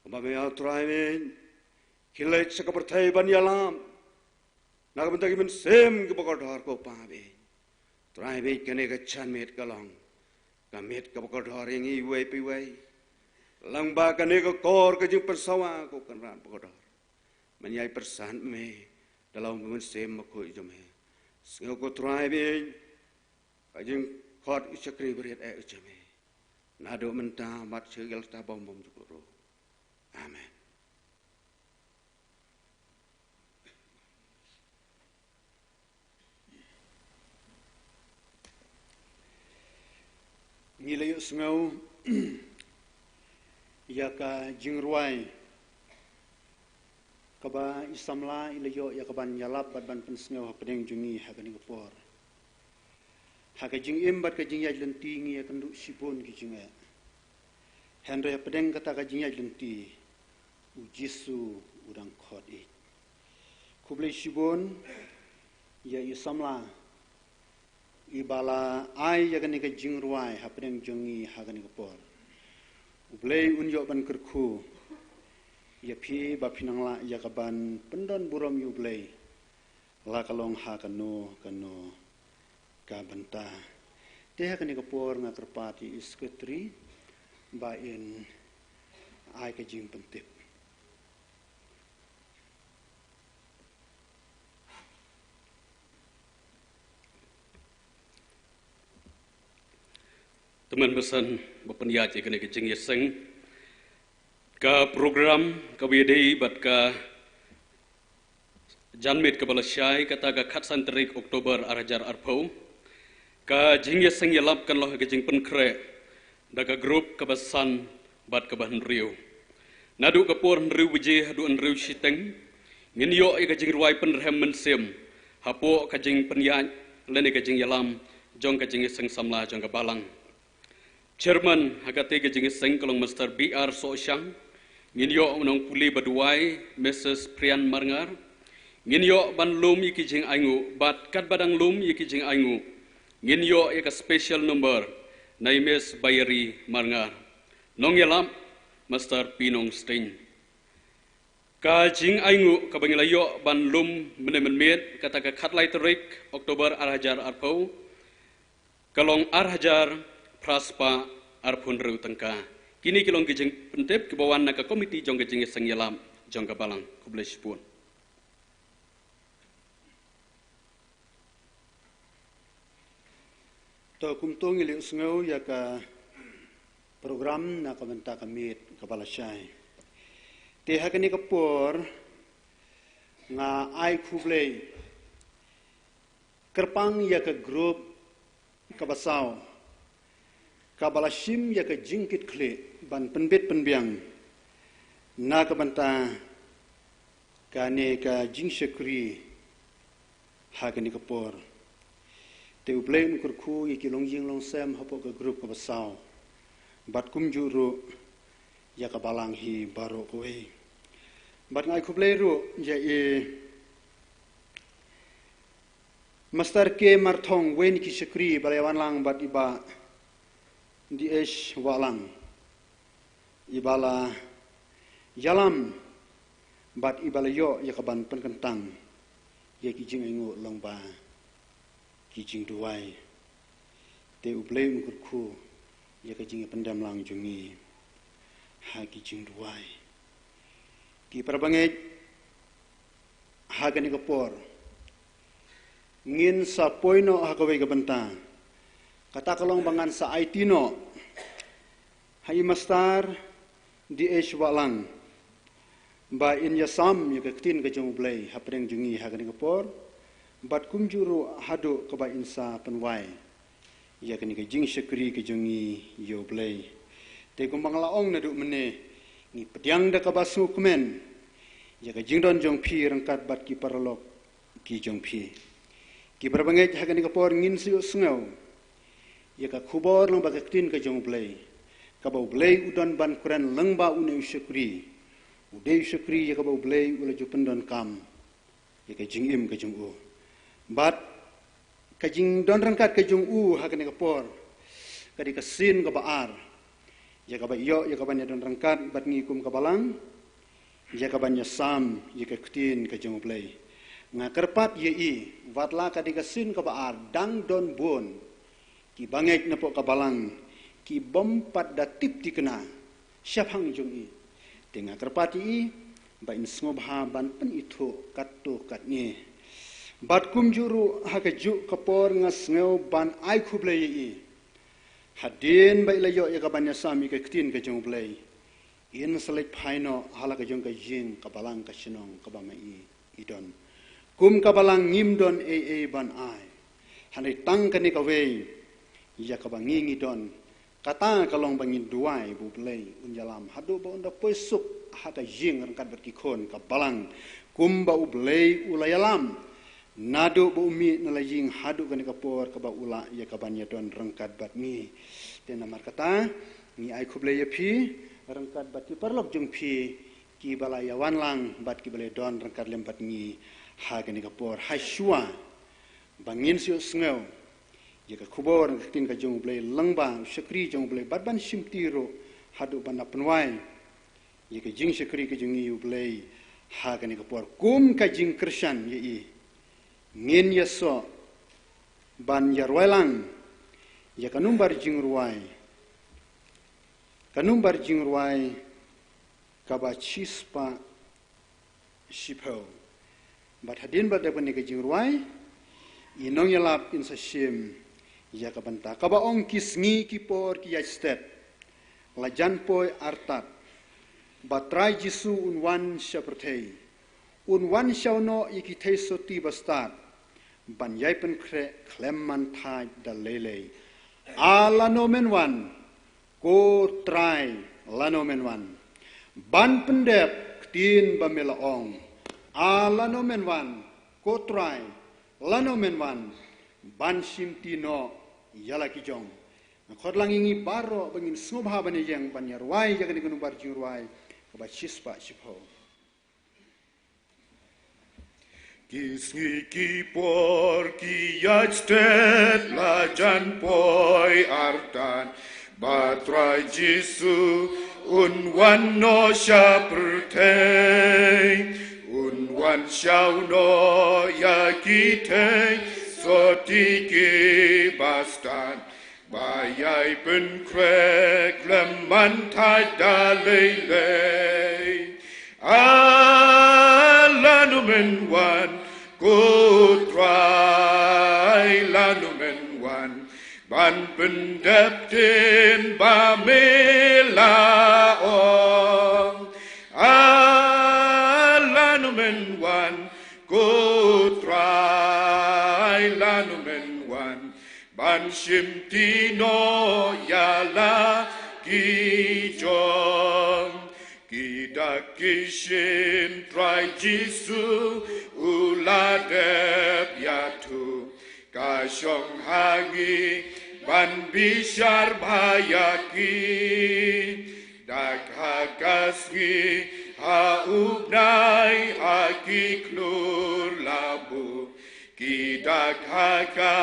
Kumba me a Trai baieit, ki leit sha ka pyrthei ban ïalam na ka bynta ki mynsiem kiba kordor ko Pa baieit. Trai baieit, kane ka janmiet ka long ka miet kaba kordor ïa ngi iwei pa iwei. Lang bad kane ka kor ka jingpynsawa ko Kynrad bakordor, men ïai pyrsad me da la u Mynsiem Bakhuid jong me. Sngew ko Trai baieit ka jingkhot u shakri barit eh u jong me. Naduh mynta bad sha ka ïalta bymjukut ruh. Amen. Ngi la ïohsngew ïa ka jingrwai kaba i samla i la ïoh ïa ka ban ïalap bad ban pynsngew hapdeng jong ngi ha kane ka por. Ha ka jingim bad ka jingïaid lynti ngi ïakynduh shibun ki jingeh. Hynrei hapdeng kata ka jingïaid lynti, u Jisu u dang khot ïa ngi. Khublei shibun ïa i samla iba la ai ïa kane ka jingrwai hapdeng jong ngi ha kane ka por. U Blei un ïoh ban kyrkhu ïa phi ba phin nang lah ïa ka ban pyndon burom ïa u Blei la ka long ha kano kano ka bynta. Te ha kane ka por nga kyrpad ïa i Secretary ba in ai ka jingpyntip. Te mynba san ba pynïaid ïa kane ka jingïaseng, ka program kaba ïadei bad ka janmiet kaba lashai, kata ka khatsan tarik October ar hajar arphew. Ka jingïaseng ïalap kan long ha ka jingpynkhreh da ka group kaba san bad kaba hynriew. Naduh ka por hynriew baje haduh hynriew shiteng, ngin ïoh ïa ka jingrwai pynrhem mynsiem hapoh ka jingpynïaid lane ka jingïalam jong ka jingïaseng samla jong ka balang. Chairman ha katei ka jingïaseng ka long Mister B R Sohshang. Ngin ïoh u nongpule ba duwai, Missus Priyan Marngar. Ngin ïoh ban lum ïa ki jingainguh, bad katba dang lum ïa ki jingainguh, ngin ïoh ïa ka special number na i Miss Bayari Marngar. Nongïalap, Mister Pinong Sting. Ka jingainguh kaba ngi la ïoh ban lum mynne mynmiet, kata ka khatlai tarik October ar hajar arphew, ka long ar hajar phra spah arphew hynriew tyngka. Kine ki long ki jingpyntip kiba wan na ka komiti jong ka jingïaseng ïalap jong ka balang. Khublei shibun. To kumto ngi la ïohsngew ïa ka program na ka bynta ka miet kaba lashai. Te ha kane ka por nga ai khublei kyrpang ïa ka group kaba saw kaba la shim ïa ka jingkitkhlieh ban pynbit pynbiang na ka bynta kane ka jingshakri ha kane ka por. Te U Blei un kyrkhu ïa ki longïing longsem hapoh ka group kaba saw, bad kumjuh ruh ïa ka balang hi baroh kawei. Bad nga ai khublei ruh ïa i Master K Marthong, wei na ki shakri ba la ïawan lang bad i Bah D H Wahlang, iba la ïalam bad iba la ïoh ïa ka ban pynkyntang ïa ki jingainguh lyngba ki jingduwai. Te U Blei un kyrkhu ïa ka jingïapyndem lang jong ngi ha ki jingduwai. Ki para bangeit, ha kane ka por ngin sa poi noh ha kawei ka bynta. Kata ka long ba ngan sa aiti noh ha i Master D H Wahlang ba in ïasam ïa ka ktien ka jong U Blei hapdeng jong ngi ha kane ka por, bad kumjuh ruh haduh kaba in sa pynwai ïa kane ka jingshakri ka jong ngi ïa U Blei. Te kumba nga la ong naduh mynne, ngi pdiang da kaba sngewkmen ïa ka jingdon jong phi ryngkat bad ki paralok ki jong phi. Ki para bangeit, ha kane ka por ngin sa ïohsngew ïa ka khubor lyngba ka ktien ka jong U Blei, kaba U Blei u don ban kren lyngba une u shakri. U dei u shakri ïa kaba U Blei u la ju pyndonkam ïa ka jingim ka jong u. Bad ka jingdon ryngkat ka jong u ha kane ka por ka dei ka sien kaba ar ïa kaba ïoh ïa ka ban ïadon ryngkat bad ngi kum ka balang, ïa ka ban ïasam ïa ka ktien ka jong U Blei. Nga kyrpad ïa i, wat la ka dei ka sien kaba ar, dang don bun ki bangeit napoh ka balang ki bym pat da tip thikna shaphang jong i. Te nga kyrpad ïa i ba in sngewbha ban pynithuh katto katne. Bad kumjuh ruh ha kajuh ka por nga sngew ban ai khublei ïa i Hadien ba i la ïoh ïa ka ban ïasam ïa ka ktien ka jong U Blei, in sa leit phai noh ha la ka jong ka ïing, ka balang, ka shnong kaba ma i i don. Kum ka balang ngim don ei ei ban ai, hynrei tang kane kawei ïa kaba ngi ngi don. Kata ka long ba ngin duwai ba U Blei un ïalam haduh ba un da poi suk ha ka ïing ryngkat bad ki khun, ka balang, kumba U Blei u la ïalam naduh ba u mih na la ïing haduh kane ka por kaba u lah ïa ka ban ïadon ryngkat bad ngi. Te namar kata, ngi ai khublei ïa phi ryngkat bad ki paralok jong phi kiba la ïawan lang bad kiba la ïadon ryngkat lem bad ngi ha kane ka por. Hashwa ba ngin sa ïohsngew ïa ka khubor, ka ktien ka jong U Blei, lyngba u shakri jong U Blei, bad ban shimti ruh haduh ban da pynwai ïa ka jingshakri ka jong ngi ïa U Blei ha kane ka por. Kum ka jingkyrshan ïa i, ngin ïasoh ban ïarwai lang ïa ka number jingrwai, ka number jingrwai kaba shispah shiphew. Bad hadien ba dep kane ka jingrwai, i nongïalap in sa shim ïa ka bynta kaba ong: Ki sngi ki por ki ïaid stet, la jan poi artat, ba Trai Jisu un wan sha pyrthei. Un wan shaw noh ïa ki theisotti bastad, ban ïai pynkhreh khlem man thait da lei lei. A lano men wan, ko Trai, lano men wan, ban pyndep ktien ba me la ong? A lano men wan, ko Trai, lano men wan, ban shimti noh ïa la ki jong? Nga khot lang ïa ngi baroh ba ngin sngewbha ban ïeng ban ïarwai ïa kane ka number jingrwai kaba shispah shiphew. Ki sngi ki por ki ïaid stet, la jan poi artat, ba Trai Jisu un wan noh sha pyrthei. Un wan shaw noh ïa ki theisotti ki bastad, ba ïai pynkhreh khlem man thait da lei lei. A lano men wan, ko Trai, lano men wan, ban pyndep ktien ba me la ong? A lano men wan, ko Trai, lano men wan, ban shimti noh ïa la ki jong? Ki dak ki shin, Trai Jisu u la dep ïathuh, ka shong ha ngi ban bishar bha ïa ki. Dak ha ka sngi, ha u bnai, ha ki khlur labu, ki dak ha ka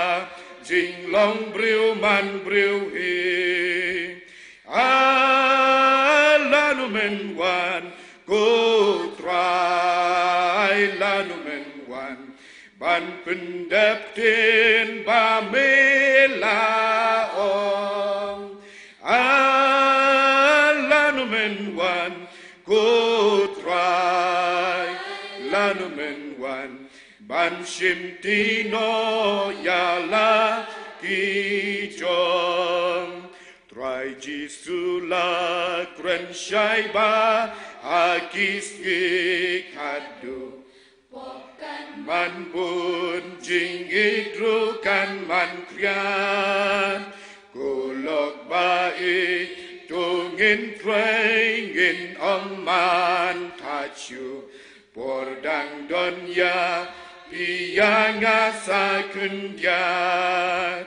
jinglong briew man briew hi. A lano men wan, ko Trai, lano men wan, ban pyndep ktien ba me la ong? A lano men wan, ko Trai, lano men wan, ban shimti noh ïa la ki jong? Trai Jisu la kren shai bha ha ki sngi khadduh. Pop kan man bun, jingïeit ruh kan man khriat. Ko lok ba ïeit, to ngin trei, ngin ym man thait shuh. Por dang don ïa phi, ïa nga sa khyndiat.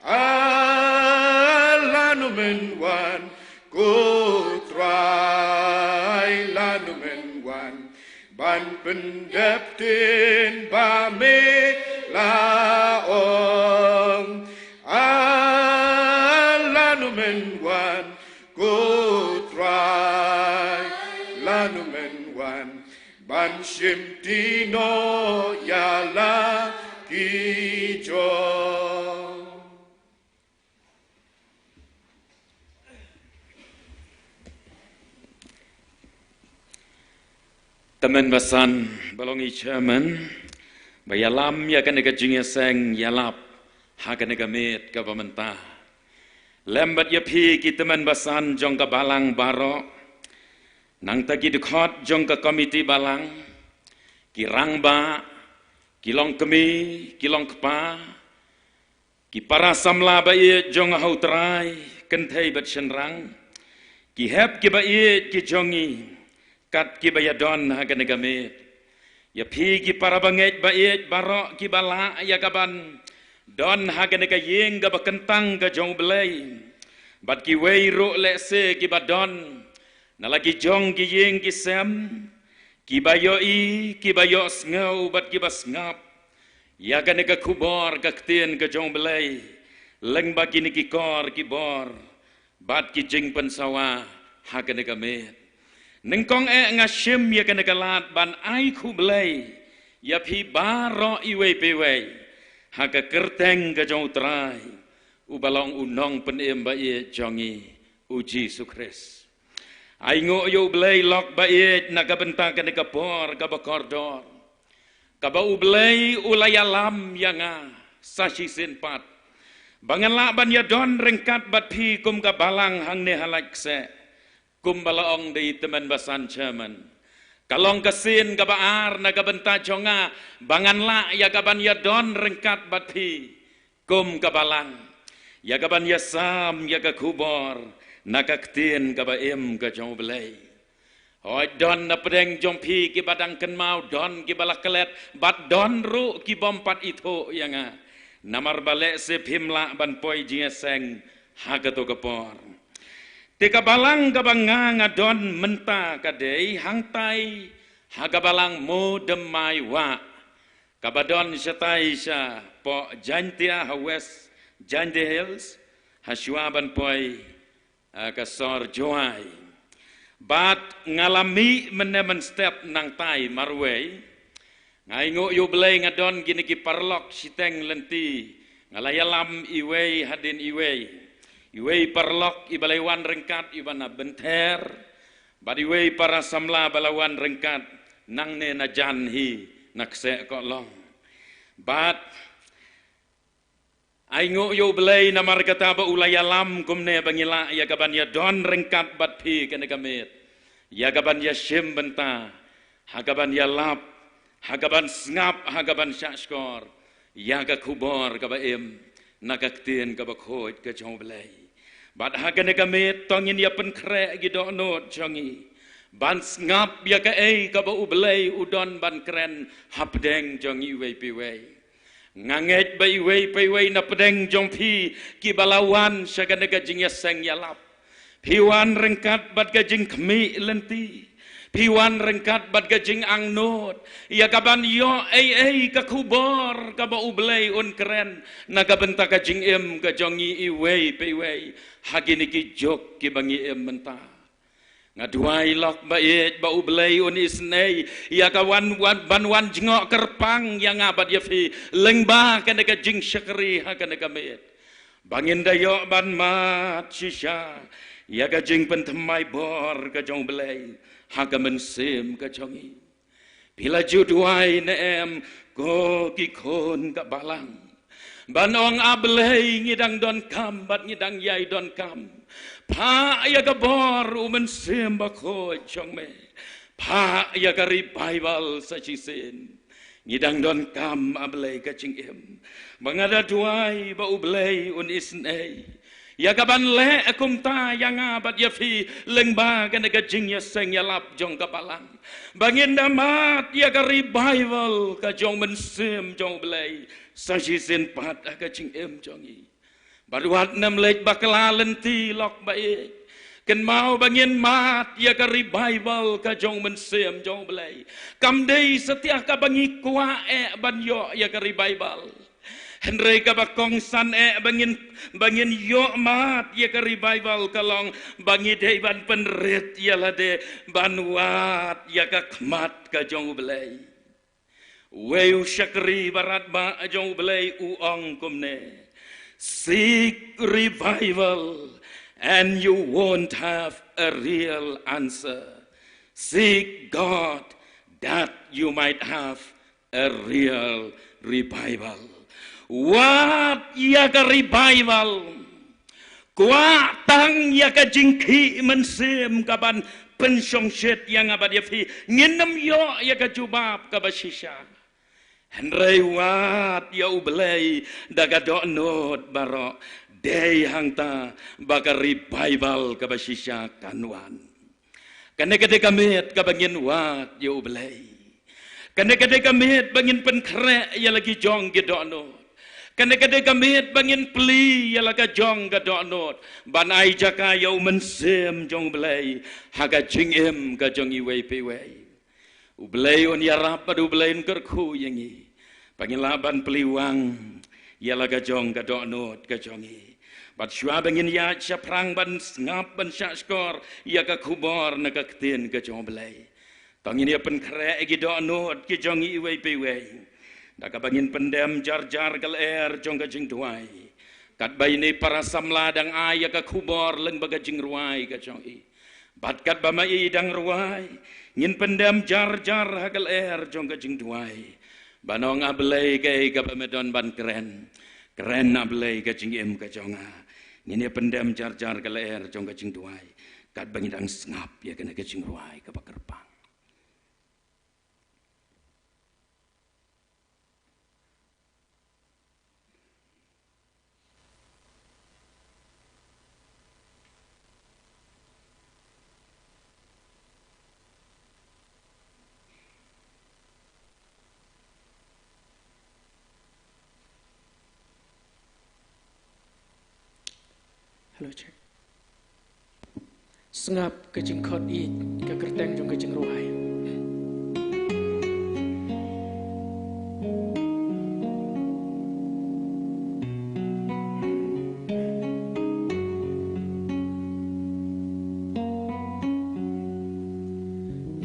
A lano men wan, ko Trai, lano men wan, ban pyndep ktien ba me la ong? A lano men wan, ko Trai, lano men wan, ban shimti noh ïa la ki jong? Tymmen basan, ba long i chairman ba ïalam ïa kane ka jingïaseng ïalap ha kane ka miet kaba mynta. Lem bad ïa phi ki tymmen basan jong ka balang baroh, nangta ki dkhot jong ka komiti balang, ki rangbah, ki longkmie, ki longkpa, ki para samla ba ïeit jong U Trai, kynthei bad shynrang, ki hep ki ba ïeit ki jong ngi, kat ki ba ïadon ha kane ka miet. Ïa phi ki para bangeit ba ïeit baroh ki ba lah ïa kaban don ha kane ka ïing kaba kyntang ka jong U Blei. Bad kiwei ruh lehse ki ba don na la ki jong ki ïing ki sem, ki ba ïohi, ki ba ïohsngew bad ki ba sngap ïa kane ka khubor ka ktien ka jong U Blei lyngba kine ki kor ki bor bad ki jingpynsawa ha kane ka miet. Nyngkong eh nga shim ïa kane ka lad ban ai khublei ïa phi baroh iwei pa iwei ha ka kyrteng ka jong U Trai, uba long U Nongpynim ba ïeit jong ngi, U Jisu Khrist. Ai nguh ïa U Blei lok ba ïeit na ka bynta kane ka por kaba kordor, kaba U Blei u la ïalam ïa nga sa shisien pat ba ngan lah ban ïadon ryngkat bad phi kum ka balang hangne ha Laitkaseh, kum ba la ong da i tymmen basan chairman. Ka long ka sien kaba ar na ka bynta jong nga ba ngan lah ïa kaban ïadon ryngkat bad phi kum ka balang, ïa kaban ïasam ïa ka khubor na ka ktien kaba im ka jong U Blei. Hooid, don na pdeng jong phi ki ba dang kynmaw, don ki ba la klet, bad don ruh ki bym pat ithuh ïa nga, namar ba lehse phim lah ban poi jingïaseng ha kato ka por. Te ka balang kaba nga nga don mynta ka dei hangtai ha ka balang Modem Mai Wah, kaba don shatai shapoh Jaintia ha West Jaintia Hills, hashwa ban poi, eh, ka sor Jowai. Bad nga la mih mynne mynstep nangtai marwei. Nga ai nguh ïa U Blei nga don kine ki paralok shiteng lynti, nga la ïalam iwei hadien iwei. Iwei paralok i ba la wan ryngkat i ba na Bynther, bad iwei para samla ba la wan ryngkat nangne na jan hi na Kseh Kohlong. Bad ai nguh ïa U Blei namar kata ba u la ïalam kumne ba ngi lah ïa kaban ïadon ryngkat bad phi kane ka miet, ïa kaban ïashim bynta, ha kaban ïalap, ha kaban sngap, ha kaban shahshkor ïa ka khubor kaba im na ka ktien kaba khuid ka jong U Blei. Bad ha kane ka miet to ngin ïa pynkhreh ki dohnud jong ngi ban sngap ïa kaei kaba U Blei u don ban kren hapdeng jong ngi iwei pa iwei. Nga ngeit ba iwei pa iwei na pdeng jong phi ki ba la wan sha kane ka jingïaseng ïalap, phi wan ryngkat bad ka jingkhmih lynti, phi wan ryngkat bad ka jingangnud ïa kaban ïoh ei ei ka khubor kaba U Blei un kren na ka bynta ka jingim ka jong ngi iwei pa iwei ha kine ki juk ki ba ngi im mynta. Nga duwai lok ba ïeit ba U Blei un isynei ïa ka wan, wan, ban wan jngoh kyrpang ïa nga bad ïa phi lyngba kane ka jingshakri ha kane ka miet, ba ngin da ïoh ban mad shisha ïa ka jingpynthymmai bor ka jong U Blei ha ka mynsiem ka jong ngi. Phi la ju duwai ne em, ko ki khun ka balang, ban ong, A Blei, ngi dang donkam bad ngi dang ïai donkam. Phah ïa ka bor U Mynsiem Bakhuid jong me. Phah ïa ka revival sa shisien. Ngi dang donkam, A Blei, ka jingim. Ba nga da duwai ba U Blei un isynei ïa kaban leh kumta ïa nga bad ïa phi lyngba kane ka jingïaseng ïalap jong ka balang, ba ngin da mad ïa ka revival ka jong U Mynsiem jong U Blei sa shisien pat ha ka jingim jong ngi. Bad wat nym leit bakla lynti lok ba ïeit. Kynmaw ba ngin mad ïa ka revival ka jong U Mynsiem jong U Blei. Kam dei satia kaba ngi kwah eh ban ïoh ïa ka revival. Hynrei kaba kongsan eh ba ngin, ba ngin ïoh mad ïa ka revival ka long ba ngi dei ban pynrit ïa lade ban wad ïa ka khmat ka jong U Blei. Uwei u shakri baratbah jong U Blei u ong kumne: Seek revival and you won't have a real answer. Seek God that you might have a real revival. Wad ïa ka revival. Kwah tang ïa ka jingkhih mynsiem kaban pynshongshit ïa nga bad ïa phi. Ngin ym ïoh ïa ka jubab kaba shisha. Hynrei wad ïa U Blei da ka dohnud baroh. Dei hangta ba ka revival kaba shisha kan wan. Kane ka dei ka miet kaba ngin wad ïa U Blei. Kane ka dei ka miet ba ngin pynkhreh ïa la ki jong ki dohnud. Kane ka dei ka miet ba ngin plie ïa la ka jong ka dohnud. Ban ai jaka ïa U Mynsiem jong U Blei ha ka jingim ka jong iwei pa iwei. U Blei un ïarap bad U Blei un kyrkhu ïa ngi. Ba ngin lah ban plie wang ïa la ka jong ka dohnud ka jong ngi. Bad shuwa ba ngin ïaid shaphrang ban sngap ban shahshkor ïa ka khubor na ka ktien ka jong U Blei. To ngin ïa pynkhreh ïa ki dohnud ki jong ngi iwei pa iwei. Da kaba ngin pyndem jar jar ka lyer jong ka jingduwai. Katba ine i para samla dang ai ïa ka khubor lyngba ka jingrwai ka jong i. Bad katba ma i dang rwai, ngin pyndem jar jar ha ka lyer jong ka jingduwai. Ban ong, A Blei, kaei kaba me don ban kren? Kren, A Blei, ka jingim ka jong nga. Ngin ïa pyndem jar jar ka lyer jong ka jingduwai. Katba ngi dang sngap ïa kane ka jingrwai kaba kyrpang. Hello, check. Sngap ka jingkhot ïeit, ka kyrteng jong ka jingrwai.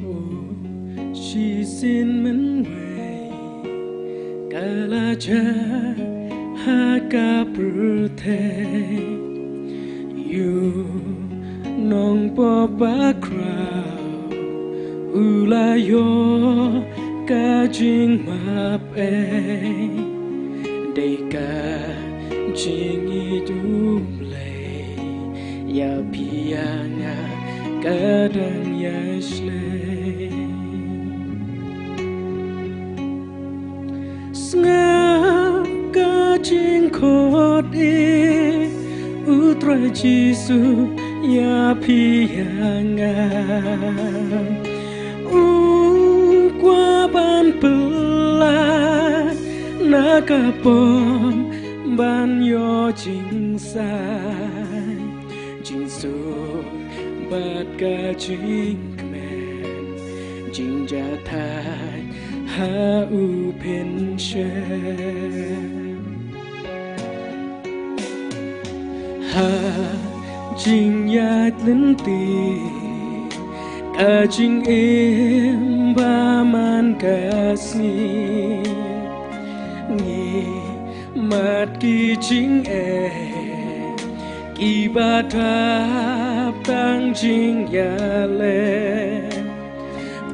Oh, shisien mynwei ka la jia ha ka pyrthei. Ïa u nongpop bakhraw u la ïoh ka jingmap ei. Dei ka jingïeit U Blei ïa phi ïa nga ka dang ïaishlei. Sngap ka jingkhot ïeit U Trai Jisu ïa phi ïa nga. U kwah ban pynlait na ka pop ban ïoh jingsai, jingsuk bad ka jingkmen, jingjahthait ha u Pynshep. Ha jingïaid lynti ka jingim ba man ka sngi, ngi mad ki jingeh kiba dap tang jingïaleh.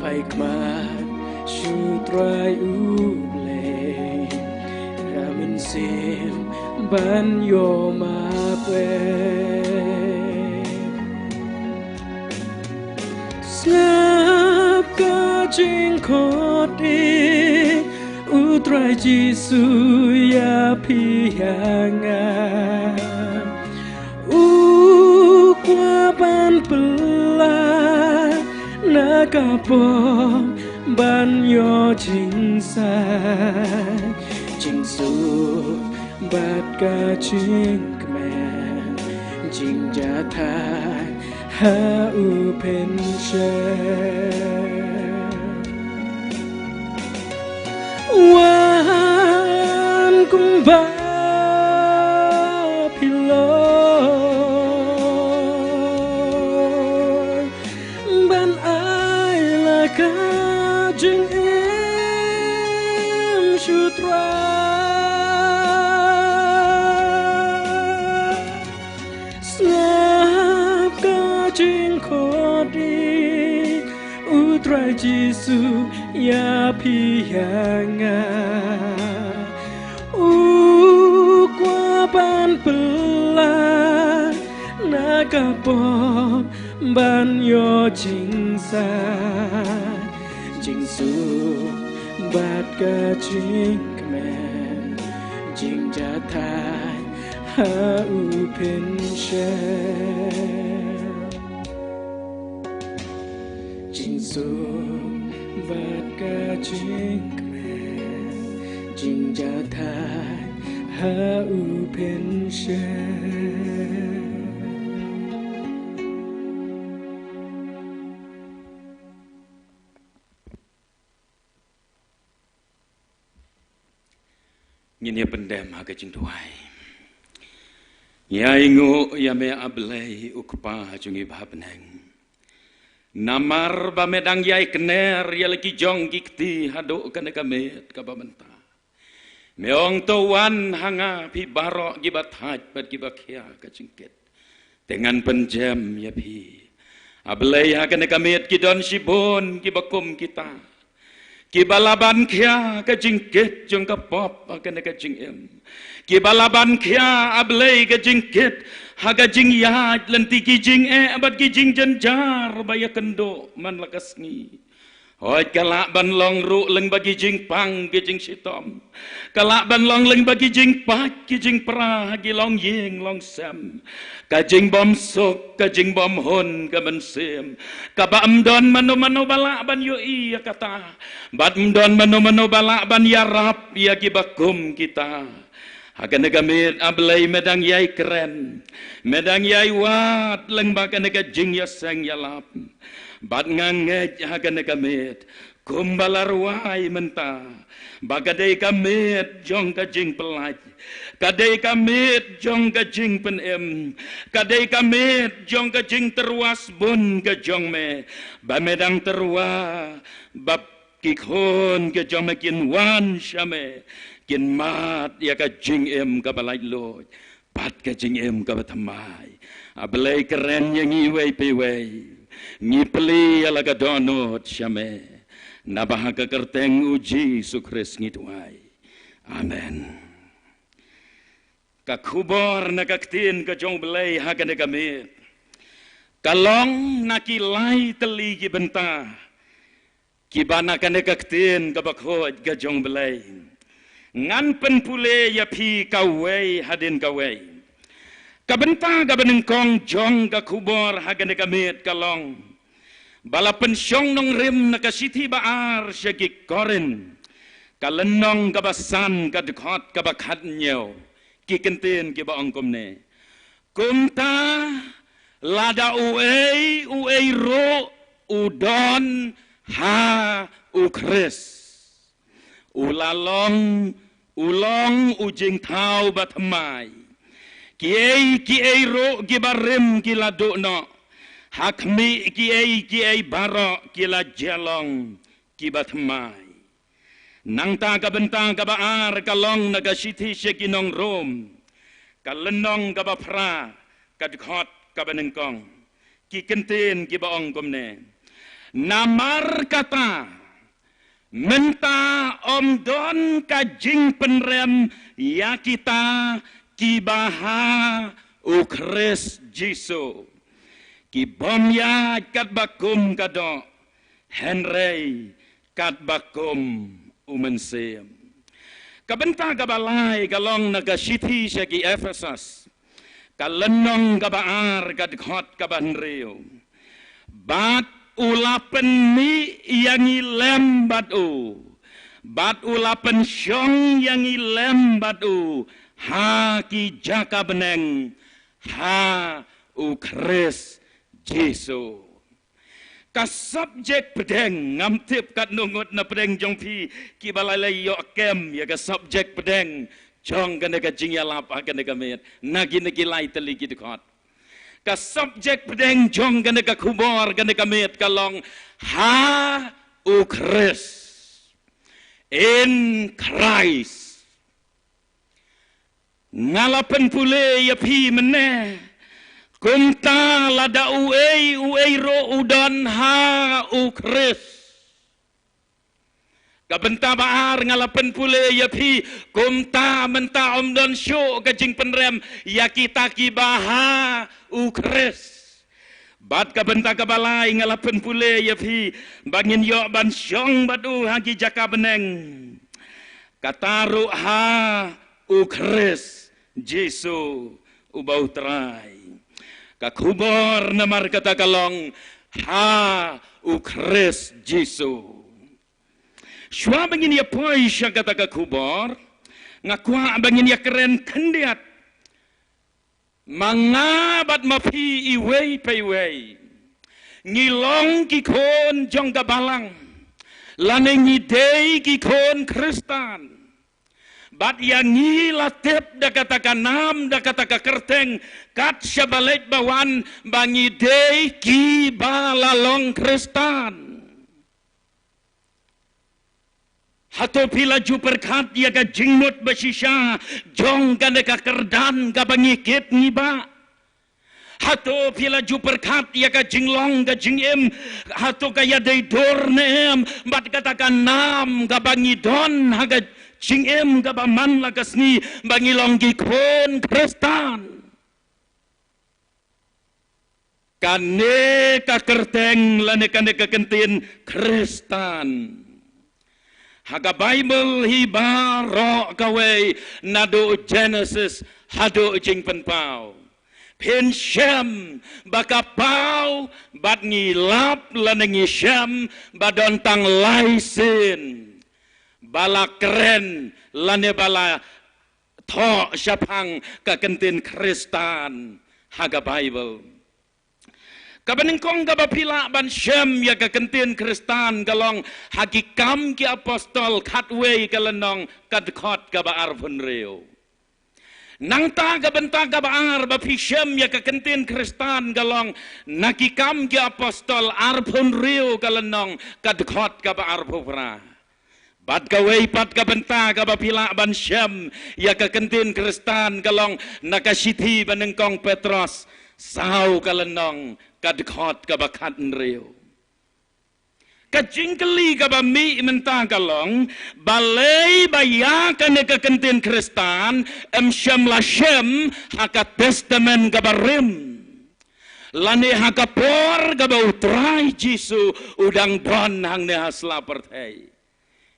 Phai khmat sha U Trai U Blei, ka mynsiem ban ïoh map ei. Sngap ka jingkhot ïeit U Trai Jisu ïa phi ïa nga. U kwah ban pynlait na ka pop ban ïoh jingsai, jingsuk bad ka jingkmen, jingjahthait ha u Pynshep. Wan kumba phi long ban ai la ka jingim sha U Trai. Sngap ka jingkhot ïeit U Trai Jisu ïa phi ïa nga. U kwah ban pynlait Ka pop ban ïoh jingsa, jingsuk bad ka jingkmen, jingjahthait ha u pynshai. Jingsuk bad ka jingkmen, jingjahthait ha u pynshai. Ngin ïa pyndem ha ka jingduwai. Ngi ainguh ïa me, A Blei u Kpa jong ngi ba ha bneng. Namar ba me dang ïai kner ïa la ki jong ki kti haduh kane ka miet kaba mynta. Me ong, to wan ha nga phi baroh kiba thait bad kiba khia ka jingkit, te ngan pynjem ïa phi. A Blei, ha kane ka miet ki don shibun kiba kum kita, kiba la ban khia ka jingkit jong ka pop ha kane ka jingim, kiba la ban khia, A Blei, ka jingkit ha ka jingïaid lynti, ki jingeh bad ki jingjynjar ba ïakynduh man la ka sngi. Hooid, ka lah ban long ruh lyngba ki jingpang ki jingshitom. Ka lah ban long lyngba ki jingpait ki jingpra ha ki longïing longsem. Ka jingbymsuk, ka jingbymhun ka mynsiem, kaba ym don mano mano ba lah ban ïohi ïa kata, bad ym don mano mano ba lah ban ïarap ïa kiba kum kita. Ha kane ka miet, A Blei, me dang ïai kren, me dang ïai wad lyngba kane ka jingïaseng ïalap. Bad nga ngeit ha kane ka miet, kumba la rwai mynta, ba ka dei ka miet jong ka jingpyllait, ka dei ka miet jong ka jingpynim, ka dei ka miet jong ka jingtyrwa sbun ka jong me, ba me dang tyrwa ba ki khun ki jong me kin wan sha me, kin mad ïa ka jingim kaba laitluid bad ka jingim kaba thymmai. A Blei, kren ïa ngi iwei pa iwei. Ngi plie ïa la ka dohnud sha me, naba ha ka kyrteng U Jisu Khrist ngi duwai. Amen. Ka khubor na ka ktien ka jong U Blei ha kane ka miet ka long na ki lai tylli ki bynta kiba na kane ka ktien kaba khuid ka jong U Blei. Ngan pynpule ïa phi kawei hadien kawei. Ka bynta kaba nyngkong jong ka khubor ha kane ka miet ka long ba la pynshong nongrim na ka shithi ba ar sha ki Korinth, ka lynnong kaba san, ka dkhot kaba khathynñiew, ki kyntien kiba ong kumne: Kumta, lada uei uei ruh u don ha U Khrist, u la long, u long u jingthaw bathymmai. Kiei kiei ruh kiba rim ki la duh noh; ha khmih, kiei kiei baroh ki la jia long kiba thymmai. Nangta ka bynta kaba ar ka long na ka shithi sha ki nong Rom, ka lynnong kaba phra, ka dkhot kaba nyngkong, ki kyntien kiba ong kumne: Namar kata, mynta ym don ka jingpynrem ïa kita kiba ha U Khrist Jisu, ki bym ïaid katba kum ka doh, hynrei katba kum U Mynsiem. Ka bynta kaba lai ka long na ka shithi sha ki Ephesus, ka lynnong kaba ar, ka dkhot kaba hynriew: Bad u la pynmih ïa ngi lem bad u, bad u la pynshong ïa ngi lem bad u ha ki jaka bneng ha U Khrist Jisu. Ka subject pdeng, ngam tip katno ngut na pdeng jong phi kiba la ïoh kem ïa ka subject pdeng jong kane ka jingïalap ha kane ka miet, na kine ki lai tylli ki dkhot. Ka subject pdeng jong kane ka khubor kane ka miet ka long: Ha U Khrist, in Christ. Nga la pynpule ïa phi mynne, kumta lada uei uei ruh u don ha U Khrist. Ka bynta ba ar nga la pynpule ïa phi, kumta mynta ym don shuh ka jingpynrem ïa kita kiba ha u Khrist. Bad ka bynta kaba lai nga la pynpule ïa phi ba ngin ïoh ban shong bad u ha ki jaka bneng. Kata ruh ha u Khrist Jisu uba u Trai. Ka khubor namar kata ka long ha u Khrist Jisu. Shuwa ba ngin ïa poi sha kata ka khubor, nga kwah ba ngin ïa kren khyndiat. Ma nga bad ma phi iwei pa iwei ngi long ki khun jong ka balang, lane ngi dei ki khun Khristan. Bad ïa ngi la tip da kata ka nam, da kata ka kyrteng, kat shaba leit ba wan, ba ngi dei kiba la long Khristan. Hato phi la ju pyrkhat ïa ka jingmut ba shisha jong kane ka kyrdan kaba ngi kit ngi bah? Hato phi la ju pyrkhat ïa ka jinglong ka jingim, hato ka ïadei dur ne em bad kata ka nam kaba ngi don ha ka jingim kaba man la ka sngi ba ngi long ki khun Khristan? Kane ka kyrteng lane kane ka kyntien Khristan ha ka Baibl hi baroh kawei, naduh Genesis haduh Jingpynpaw. Phin shem ba ka paw bad ngi lap lane ngi shem ba don tang lai sien ba la kren lane ba la thoh shaphang ka kyntien Khristan ha ka Baibl. Kaba nyngkong kaba phi lah ban shem ïa ka kyntien Khristan ka long ha Ki Kam ki Apostol khatwei ka lynnong ka dkhot kaba arphew hynriew. Nangta ka bynta kaba ar ba phi shem ïa ka kyntien Khristan ka long na Ki Kam ki Apostol arphew hynriew ka lynnong ka dkhot kaba arphew phra. Bad kawei pat ka bynta kaba phi lah ban shem ïa ka kyntien Khristan ka long na ka shithi ba nyngkong Petros saw ka lynnong ka dkhot kaba khathynriew. Ka jingkylli kaba mih mynta ka long, balei ba ïa kane ka kyntien Khristan ym shym la shem ha ka Testament kaba rim, lane ha ka por kaba u Trai Jisu u dang don hangne ha sla pyrthei?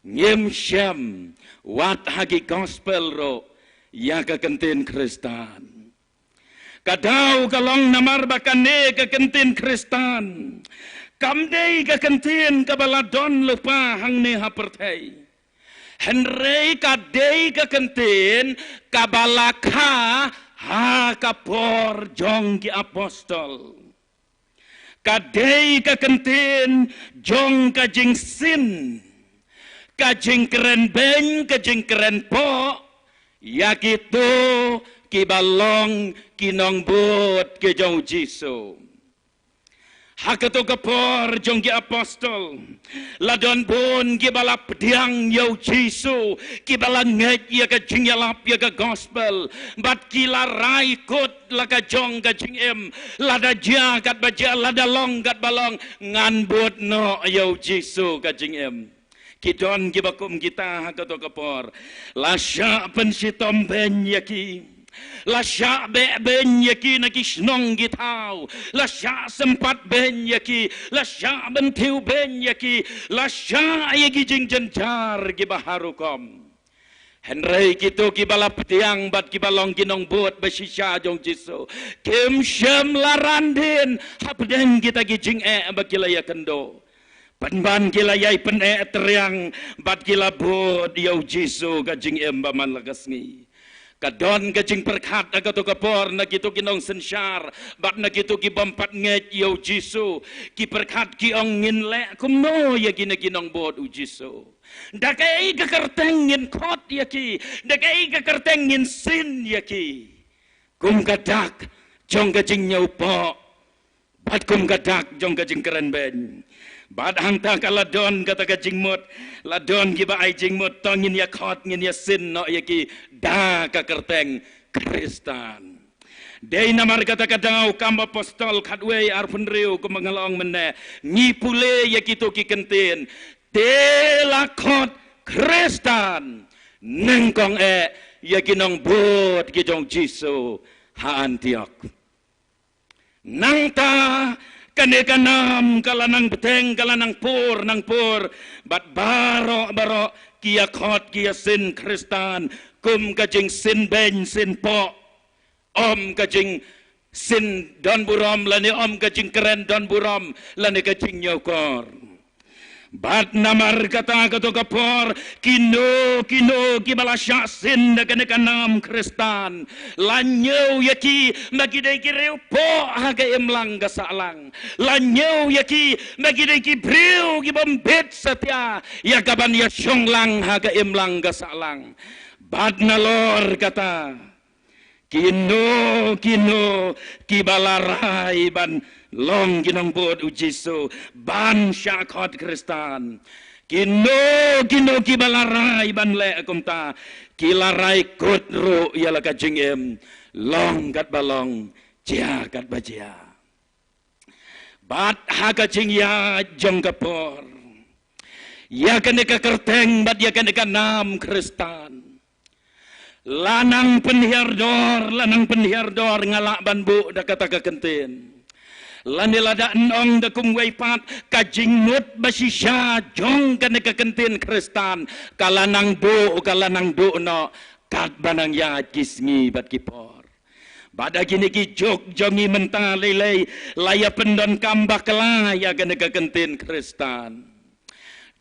Ngim shem wat ha ki Gospel ruh ïa ka kyntien Khristan. Ka daw ka long namar ba kane ka kyntien Khristan kam dei ka kyntien kaba la don lypa hangne ha pyrthei. Hynrei ka dei ka kyntien kaba la kha ha ka por jong ki apostol. Ka dei ka kyntien jong ka jingsyn, ka jingkren beiñ, ka jingkren poh ïa kito kiba long ki nongbud ki jong u Jisu. Ha kato ka por jong ki apostol, la don bun kiba la pdiang ïa u Jisu, kiba la ngeit ïa ka jingïalap ïa ka Gospel, bad ki la rai kut la ka jong ka jingim, lada jia katba jia, lada long katba long, ngan bud noh ïa u Jisu ka jingim. Ki don kiba kum kita ha kato ka por. La shah pynshitom beiñ ïa ki. La shah beh beiñ ïa ki na ki shnong ki thaw. La shah sympat beiñ ïa ki. La shah bynthiew beiñ ïa ki. La shah ïa ki jingjynjar kiba ha rukom. Hynrei kito kiba la pdiang bad kiba long ki nongbud ba shisha jong u Jisu, kim shym la ran dien hapdeng kita ki jingeh ba ki la ïakynduh. Pynban ki la ïai pyneh triang bad ki la bud ïa u Jisu ka jingim ba man la ka sngi. Ka don ka jingpyrkhat ha kato ka por na kito ki nongsynshar bad na kito ki bym pat ngeit ïa u Jisu. Ki pyrkhat ki ong, ngin leh kumno ïa kine ki nongbud u Jisu? Da kaei ka kyrteng ngin khot ïa ki? Da kaei ka kyrteng ngin syn ïa ki? Kum ka dak jong ka jingñiewpoh bad kum ka dak jong ka jingkren beiñ. Bad hangta ka la don kata ka jingmut, la don kiba ai jingmut, to ngin ïa khot, ngin ïa syn noh ïa ki da ka kyrteng Khristan. Dei namar kata ka daw Kam Apostol khatwei arphew hynriew, kumba nga la ong mynne, ngi pule ïa kito ki kyntien, te la khot Khristan, nyngkong eh ïa ki nongbud ki jong u Jisu ha Antiok. Nangta kane ka nam ka la nang bteng, ka la nang pur, nang pur. Bad baroh, baroh ki ïa khot, ki ïa sin Khristan kum ka jingsin beiñ sin poh, ym ka jingsin don burom lane ym ka jingkren don burom lane ka jingñiewkor. Bad namar kata, kato ka por, kino kino kiba la shah sin da kane ka nam Khristan, la ñiew ïa ki ba ki dei ki riewpoh ha ka imlang ka sahlang. La ñiew ïa ki ba ki dei ki briew ki bym bit satia ïa ka ban ïashong lang ha ka imlang ka sahlang. Bad nalor kata, kino kino kiba la rai ban long ki nongbud U Jisu, ban shah khot Khristan, kino kino kiba la rai ban leh kumta, ki la rai kut ruh ïa la ka jingim, long katba long, jia katba jia. Bad ha ka jingïaid jong ka por, ïa kane ka kyrteng bad ïa kane ka nam Khristan, la nang pynhiar dor, la nang pynhiar dor, nga lah ban buh da kata ka kyntien. Lane lada nong da kumwei pat, ka jingmut ba shisha jong kane ka kyntien Khristan, ka la nang buh, ka la nang duh noh, katba nang ïaid ki sngi bad ki por. Bad ha kine ki juk jong ngi mynta lei lei, la ïa pyndonkam bakla ïa kane ka kyntien Khristan.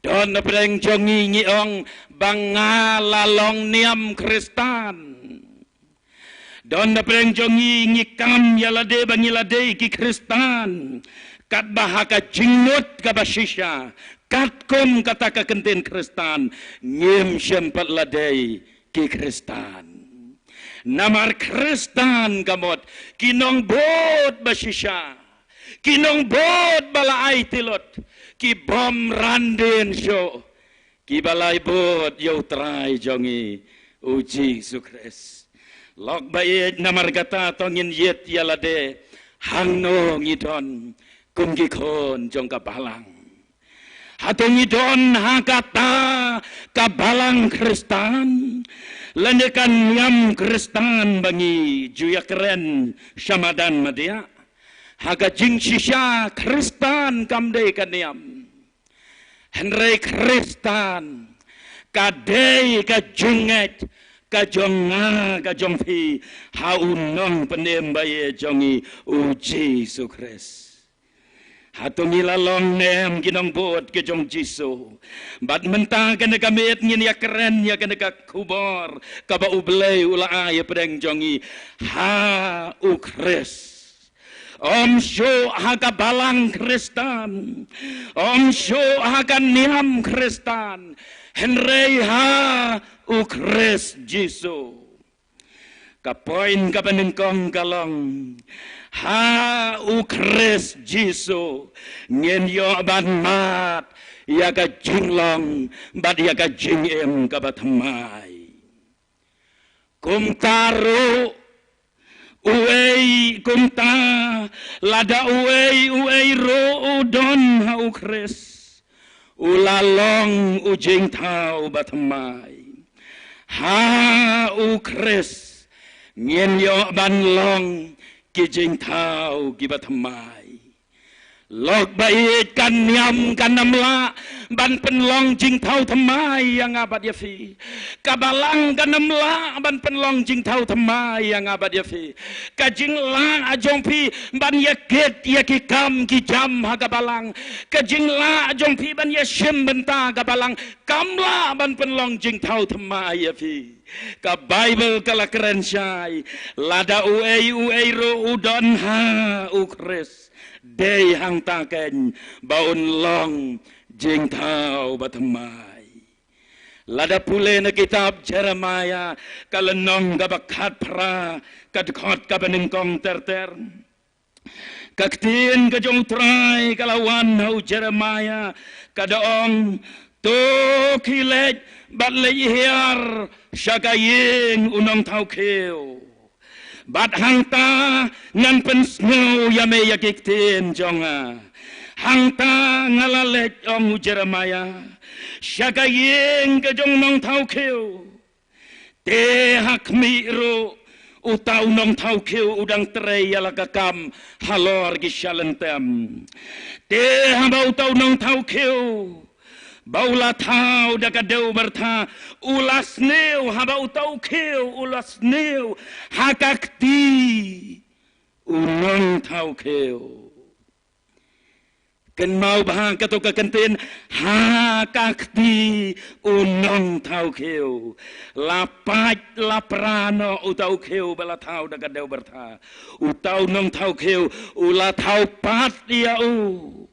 Don na pdeng jong ngi ngi ong ba nga la long niam Khristan. Don na pdeng jong ngi ngi kam ïa lade ba ngi la dei ki Khristan. Katba ha ka jingmut kaba shisha, katkum kata ka kyntien Khristan, ngim shym pat la dei ki Khristan. Namar Khristan ka mut ki nongbud ba shisha, ki nongbud ba la aiti lut, ki bym ran dien shuh, kiba la ai bud ïa U Trai jong ngi U Jisu Khrist. Lok ba ïeit, namar kata to ngin ïit ïa lade, hangno ngi don kum ki khun jong ka balang. Hato ngi don ha kata ka balang Khristan, lane ka niam Khristan ba ngi ju ïa kren sha madan madiah? Ha ka jingshisha Khristan kam dei ka niam. Hynrei Khristan ka dei ka jingngeit ka jong nga ka jong phi ha U Nongpynim ba ïeit jong ngi U Jisu Khrist. Hato ngi la long ne em ki nongbud ki jong Jisu? Bad mynta kane ka miet ngin ïa kren ïa kane ka khubor kaba U Blei u la ai ïa pdeng jong ngi ha U Khrist. Ym shuh ha ka balang Khristan, ym shuh ha ka niam Khristan, hynrei ha U Khrist Jisu. Ka point kaba nyngkong ka long, ha U Khrist Jisu ngin ïoh ban mad ïa ka jinglong bad ïa ka jingim kaba thymmai. Kumta ruh uei, kumta lada uei uei ruh u don ha U Khrist, u la long u jingthaw ba thymmai. Ha U Khrist ngin ïoh ban long ki jingthaw kiba thymmai. Lok ba ïeit, ka niam kan ym lah ban pynlong jingthaw thymmai ïa nga bad ïa phi. Ka balang kan ym lah ban pynlong jingthaw thymmai ïa nga bad ïa phi. Ka jinglah jong phi ban ïa kit ïa ki kam ki jam ha ka balang, ka jinglah jong phi ban ïa shim bynta ka balang, kam lah ban pynlong jingthaw thymmai ïa phi. Ka Baibl ka la kren shai, lada uei uei ruh u don ha U Khrist, dei hangta keiñ ba un long jingthaw ba thymmai. Lada pule na kitab Jeremaïah, ka lynnong kaba khatphra, ka dkhot kaba nyngkong ter ter, ka ktien ka jong U Trai ka la wan ha u Jeremaïah, ka da ong, to khie leit bad leit hiar sha ka ïing u nongthaw khiew. Bad hangta ngan pynsngew ïa me ïa ki ktien jong nga. Hangta nga la leit, ong u Jeremaïah, sha ka ïing ka jong u nongthaw khiew. Te ha khmih ruh uta u nongthaw khiew u dang trei ïa la ka kam halor ki shalynter. Te haba uta u nongthaw khiew ba u la thaw da ka dew bartha, u la sniew, haba uta u khiew u la sniew ha ka kti u nongthaw khiew. Kynmaw bha kato ka kyntien, ha ka kti u nongthaw khiew. La pait la pra noh uta u khiew ba la thaw da ka dew bartha. Uta u nongthaw khiew u la thaw pat ïa u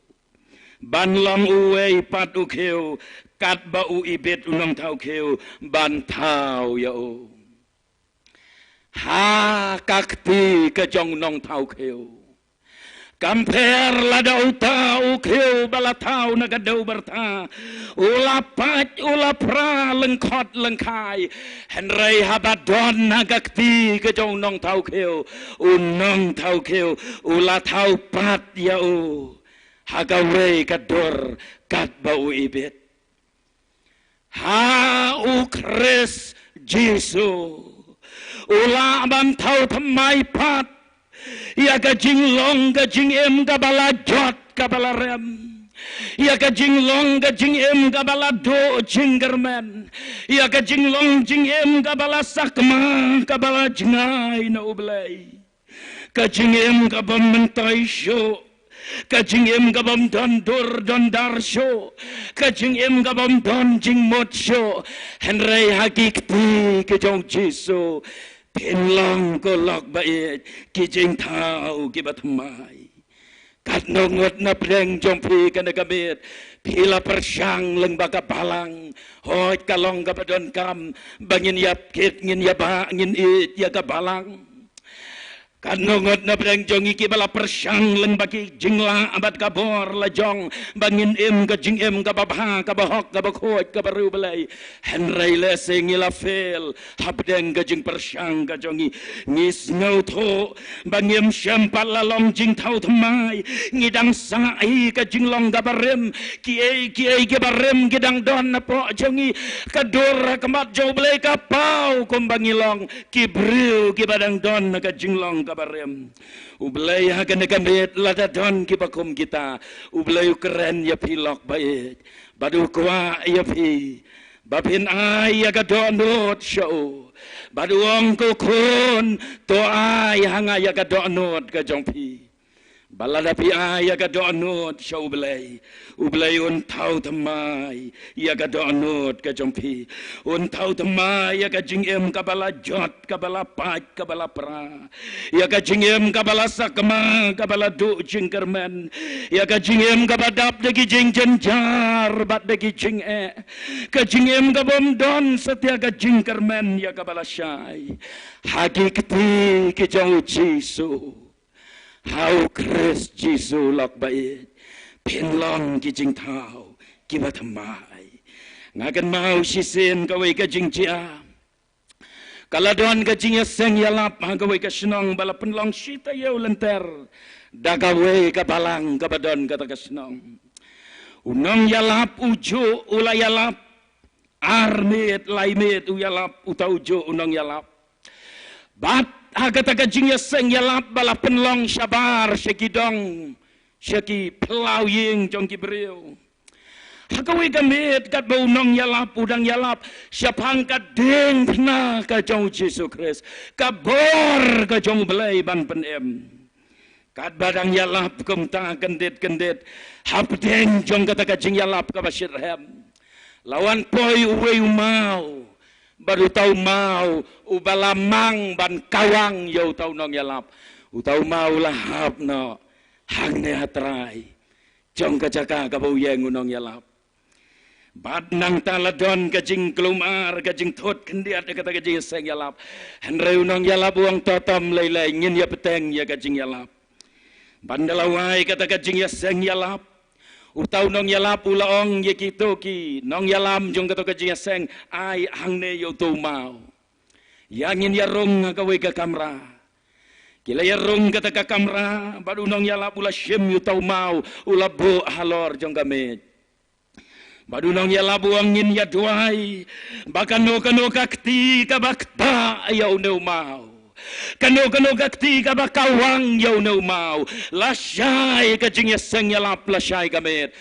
ban long uwei pat u khiew, katba u ibit u nongthaw khiew ban thaw ïa u. Ha ka kti ka jong u nongthaw khiew. Kam pher lada uta u khiew ba la thaw na ka dew bartha u la pait, u la pra lyngkhot lyngkhai. Hynrei haba don ha ka kti ka jong u nongthaw khiew, u nongthaw khiew u la thaw pat ïa u ha kawei ka dur katba u ibit. Ha u Khrist Jisu u lah ban thaw thymmai pat ïa ka jinglong ka jingim kaba la jot kaba la rem, ïa ka jinglong ka jingim kaba la duh jingkyrmen, ïa ka jinglong jingim kaba la sakma kaba la jngai na U Blei. Ka jingim ka bym myntoi shuh, ka jingim ka bym don dur don dar shuh, ka jingim ka bym don jingmut shuh. Hynrei ha ki kti ki jong Jisu phin long, ko lok ba ïeit, ki jingthaw kiba thymmai. Katno ngut na pdeng jong phi kane ka miet phi la pyrshang lyngba ka balang. Hooid, ka long kaba donkam ba ngin ïap kit, ngin ïabah, ngin ïeit ïa ka balang. Katno ngut na pdeng jong ngi kiba la pyrshang lyngba ki jinglah bad ka bor la jong ba ngin im ka jingim kaba bha, kaba hok, kaba khuid, kaba riewblei. Hynrei lehse ngi la fail hapdeng ka jingpyrshang ka jong ngi. Ngi sngewthuh ba ngim shym pat la long jingthaw thymmai. Ngi dang sah hi ka jinglong kaba rim. Kiei kiei kiba rim ki dang don napoh jong ngi. Ka dur ha khmat jong U Blei ka paw kumba ngi long ki briew kiba dang don na ka jinglong kaba rim. U Blei ha kane ka miet lada don kiba kum kita, U Blei u kren ïa phi lok ba ïeit bad u kwah ïa phi ba phin ai ïa ka dohnud sha u bad u ong, ko khun, to ai ha nga ïa ka dohnud ka jong phi. Ba lada phi ai ïa ka dohnud sha U Blei, U Blei un thaw thymmai ïa ka dohnud ka jong phi. Un thaw thymmai ïa ka jingim kaba la jot, kaba la pait, kaba la pra. Ïa ka jingim kaba la sakma, kaba la duh jingkyrmen. Ïa ka jingim kaba dap da ki jingjynjar bad da ki jingeh. Ka jingim ka bym don satia ka jingkyrmen ïa kaba la shai. Ha ki kti ki jong u Jisu, ha u Khrist Jisu lok ba ïeit, phin long ki jingthaw kiba thymmai. Nga kynmaw shisien kawei ka jingjia. Ka la don ka jingïaseng ïalap ha kawei ka shnong ba la pynlong shi taïew lynter da kawei ka balang kaba don kata ka shnong. U nongïalap u juh u la ïalap ar miet lai miet u ïalap, uta u juh u nongïalap. Bad ha kata ka jingïaseng ïalap ba la pynlong shabar sha ki dong, sha ki phyllaw ïing jong ki briew. Ha kawei ka miet katba u nongïalap u dang ïalap shaphang ka diengphna ka jong u Jisu Khrist, ka bor ka jong U Blei ban pynim. Katba dang ïalap kumta kyndit kyndit, hapdeng jong kata ka jingïalap kaba shitrhem, la wan poi uwei u maw. Bad uta u maw uba la mang ban kawang ïa uta u nongïalap, uta u maw u la hap noh hangne ha trai jong ka jaka kaba u ïeng u nongïalap. Bad nangta la don ka jingkulmar, ka jingthut khyndiat ïa kata ka jingïaseng ïalap. Hynrei u nongïalap u ong, to tam lei lei, ngin ïa bteng ïa ka jingïalap. Ban da la wai kata ka jingïaseng ïalap, uta u nongïalap u la ong ïa kito ki nongïalam jong kato ka jingïaseng, ai hangne ïa uta u maw. Ïa ngin ïa rung ha kawei ka kamra. Ki la ïa rung kata ka kamra bad u nongïalap u la shim ïa uta u maw, u la buh halor jong ka miej. Bad u nongïalap u ong, ngin ïa duwai ba kano kano ka kti kaba ktah ïa une u maw, Kano kano ka kti kaba kawang ïa une u maw, lashai ka jingïaseng ïalap, lashai ka miet,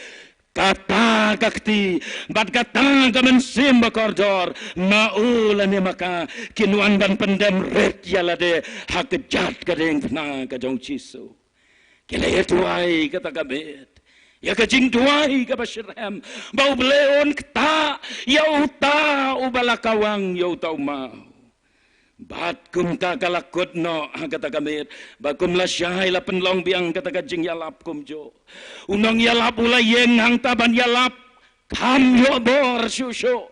kata ka kti bad kata ka mynsiem bakordor, ma u lane ma ka, kin wan ban pyndem rit ïa lade ha kjat ka diengphna ka jong u Jisu. Ki la ïaduwai kata ka miet ïa ka jingduwai kaba shitrhem, ba U Blei un ktah ïa uta uba la kawang ïa uta u maw. Bad kumta ka la kut noh ha kata ka miet, ba kum lashai la pynlong biang kata ka jingïalap kumjuh. U nongïalap u la ïeng hangta ban ïalap, kham ïoh bor shuh shuh.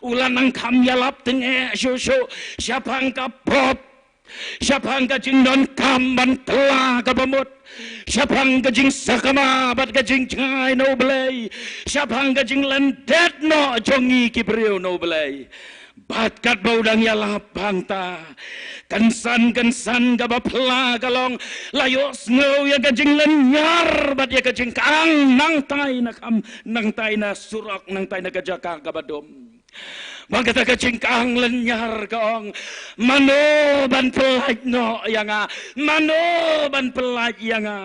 U la nang kham ïalap tyngeh shuh shuh shaphang ka pop, shaphang ka jingdonkam ban kylla kaba mut, shaphang ka jingsakma bad ka jingjngai na U Blei, shaphang ka jinglyndet noh jong ngi ki briew na U Blei. Bad katba u dang ïalap hangta, kynsan kynsan kaba phylla ka long, la ïohsngew ïa ka jinglynñiar bad ïa ka jingkang nangtai na kham, nangtai na surok, nangtai na ka jaka kaba dum. Ba kata ka jingkang lynñiar ka ong, mano ban pyllait noh ïa nga, mano ban pyllait ïa nga.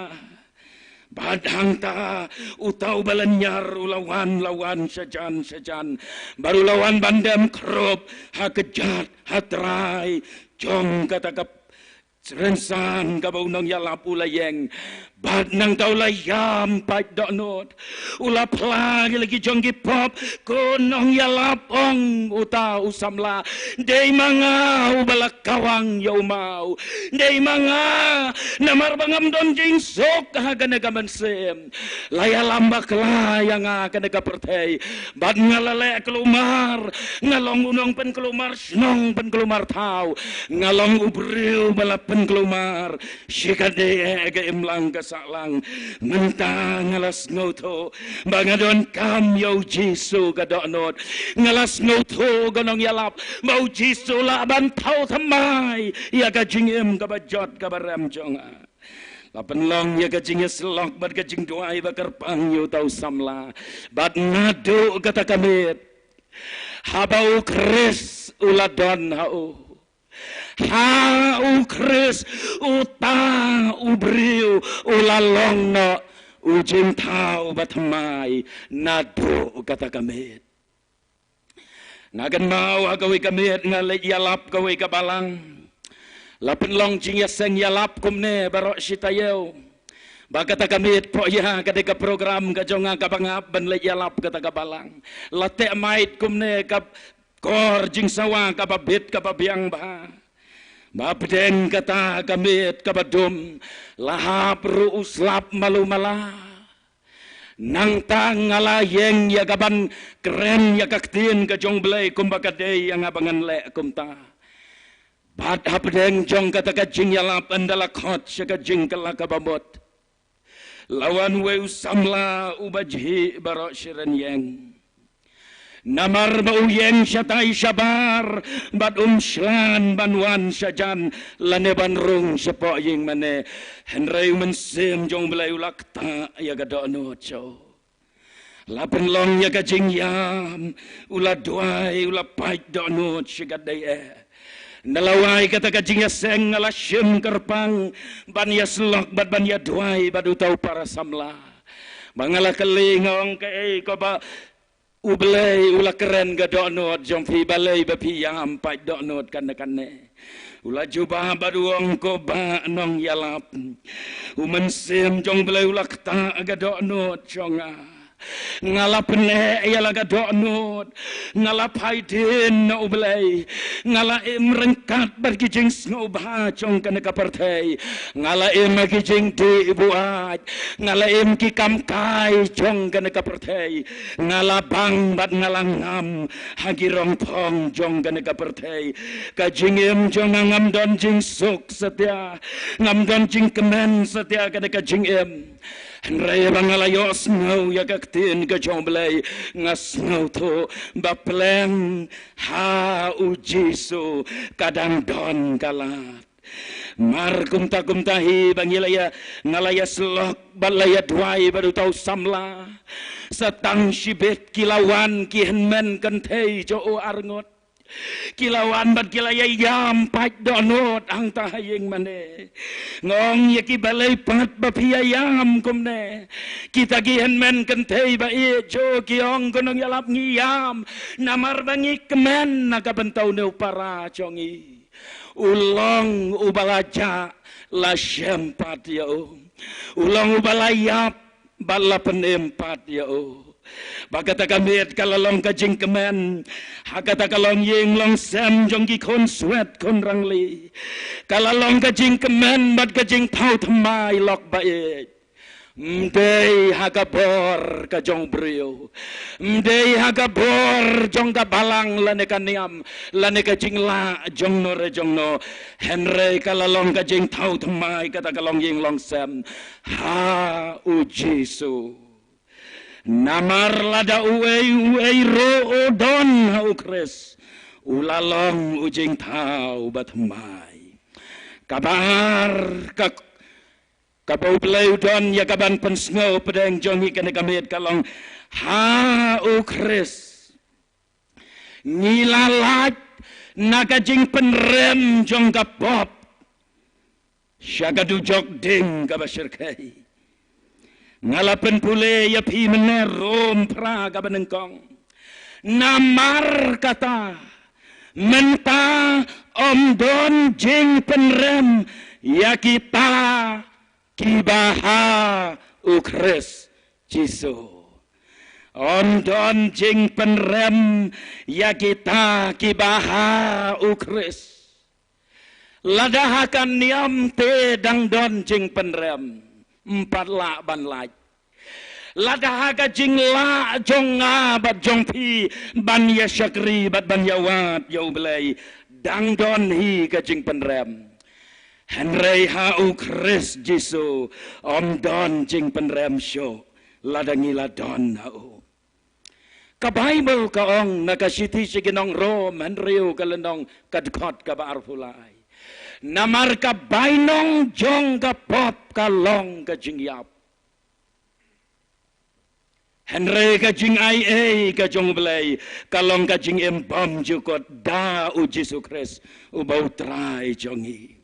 Bad hangta uta uba lynñiar u la wan, la wan shajan shajan, bad u la wan ban dem khrup ha kjat ha trai jong kata ka rynsan kaba u nongïalap u la ïeng. Bad nangta u la ïam pait dohnud, u la phla ïa la ki jong ki pop, ko nongïalap, ong uta u samla, dei ma nga uba la kawang ïa u maw, dei ma nga, namar ba ngam don jingsuk ha kane ka mynsiem. La ïalam bakla ïa nga kane ka pyrthei, bad nga la leh kulmar, nga long u nongpynkulmar shnong, pynkulmar thaw, nga long u briew ba la pynkulmar shi katdei eh ka imlang ka sahlang. Mynta nga la sngewthuh ba nga donkam ïa u Jisu ka dohnud. Nga la sngewthuh, ko nongïalap, ba u Jisu lah ban thaw thymmai ïa ka jingim kaba jot kaba rem jong nga. La pynlong ïa ka jingïasyllok bad ka jingduwai ba kyrpang ïa uta u samla. Bad naduh kata ka miet, haba u Khrist u la don ha u, ha u Khrist, uta u briew u la long noh u jingthaw bathymmai naduh kata ka miet. Nga kynmaw ha kawei ka miet nga leit ïalap kawei ka balang. La pynlong jingïaseng ïalap kumne baroh shi taïew. Ba kata ka miet phohïa ka dei ka program ka jong nga kaba nga hap ban leit ïalap kata ka balang. La teh mike kumne ka kor jingsawa kaba bit kaba biang bha. Ba pdeng kata ka miet kaba dum, la hap ruh u slap malu mala. Nangta nga la ïeng ïa kaban kren ïa ka ktien ka jong U Blei kumba ka dei ïa nga ba ngan leh kumta. Bad hapdeng jong kata ka jingïalap ynda la khot sha ka jingkylla kaba mut, la wan uwei u samla uba jhih baroh shi rynïeng. Namar ba u ïeng shatai shabar bad um shlan ban wan shajan lane ban rung shapoh ïing mane. Hynrei u Mynsiem jong U Blei u la ktah ïa ka dohnud sha u. La pynlong ïa ka jingïam, u la duwai, u la pait dohnud shi katdei eh. Ynda la wai kata ka jingïaseng nga la shim kyrpang ban ïasyllok bad ban ïaduwai bad uta u para samla. Ba nga la kylli nga ong, kaei kaba U Blei u la kren ka dohnud jong phi, balei ba phi ïam pait dohnud kane kane? U la jubab bad u ong, ko bah nongïalap, u Mynsiem jong U Blei u la ktah ka dohnud jong nga. Nga la pyneh ïa la ka dohnud, nga la phai dien na U Blei, nga la im ryngkat bad ki jingsngewbha jong kane ka pyrthei, nga la im ha ki jingdih buaid, nga la im ki kam kai jong kane ka pyrthei, nga la bang bad nga la ngam ha ki rongphong jong kane ka pyrthei. Ka jingim jong nga ngam don jingsuk satia, ngam don jingkmen satia kane ka jingim. Hynrei ba nga la ïohsngew ïa ka ktien ka jong U Blei, nga sngewthuh ba pleng ha u Jisu ka dang don ka lad. Mar kumta kumta hi ba ngi la ïa, nga la ïasyllok bad la ïaduwai bad uta u samla. Sa tang shibit ki la wan ki hynmen kynthei jong u arngut. Ki la wan bad ki la ïa ïam pat dohnud hangta ha ïing mane. Nga ong ïa ki, balei pat ba phi ïa ïam kumne? Kita ki hynmen kynthei ba ïeit jong u ki ong, ko nongïalap, ngi ïam namar ba ngi kmen na ka bynta une u para jong ngi. U long uba la jah la shem pat ïa u. U long uba la ïap bad la pynim pat ïa u. Ba kata ka miet ka la long ka jingkmen ha kata ka longïing longsem jong ki khun swet khun rangli. Ka la long ka jingkmen bad ka jingthaw thymmai lok ba ïeit. Ym dei ha ka bor ka jong briew, ym dei ha ka bor jong ka balang lane ka niam lane ka jinglah jong no re jong no. Hynrei ka la long ka jingthaw thymmai kata ka longïing longsem ha u Jisu. Namar lada uei uei ruh u don ha u Khrist, u la long u jingthaw ba thymmai. Kaba ar ka Kaba U Blei u don ïa kaban pynsngew pdeng jong ngi kane ka miet ka long ha u Khrist. Ngi la lait na ka jingpynrem jong ka pop sha ka dujok ding kaba shyrkhei. Nga la pynpule ïa phi mynne Rom phra kaba nyngkong. Namar kata mynta ym don jingpynrem ïa kita kiba ha u Khrist Jisu. Ym don jingpynrem ïa kita kiba ha u Khrist. Lada ha ka niam te dang don jingpynrem, ym pat lah ban lait. Lada ha ka jinglah jong nga bad jong phi ban ïa shakri bad ban ïa wad ïa U Blei, dang don hi ka jingpynrem. Hynrei ha u Khrist Jisu ym don jingpynrem shuh lada ngi la don ha u. Ka Baibl ka ong na ka shithi sha ki nong Rom hynriew ka lynnong ka dkhot kaba arphew lai. Namar ka bainong jong ka pop ka long ka jingïap. Hynrei ka jingai ei ka jong U Blei ka long ka jingim bym jukut da u Jisu Khrist uba u Trai jong ngi.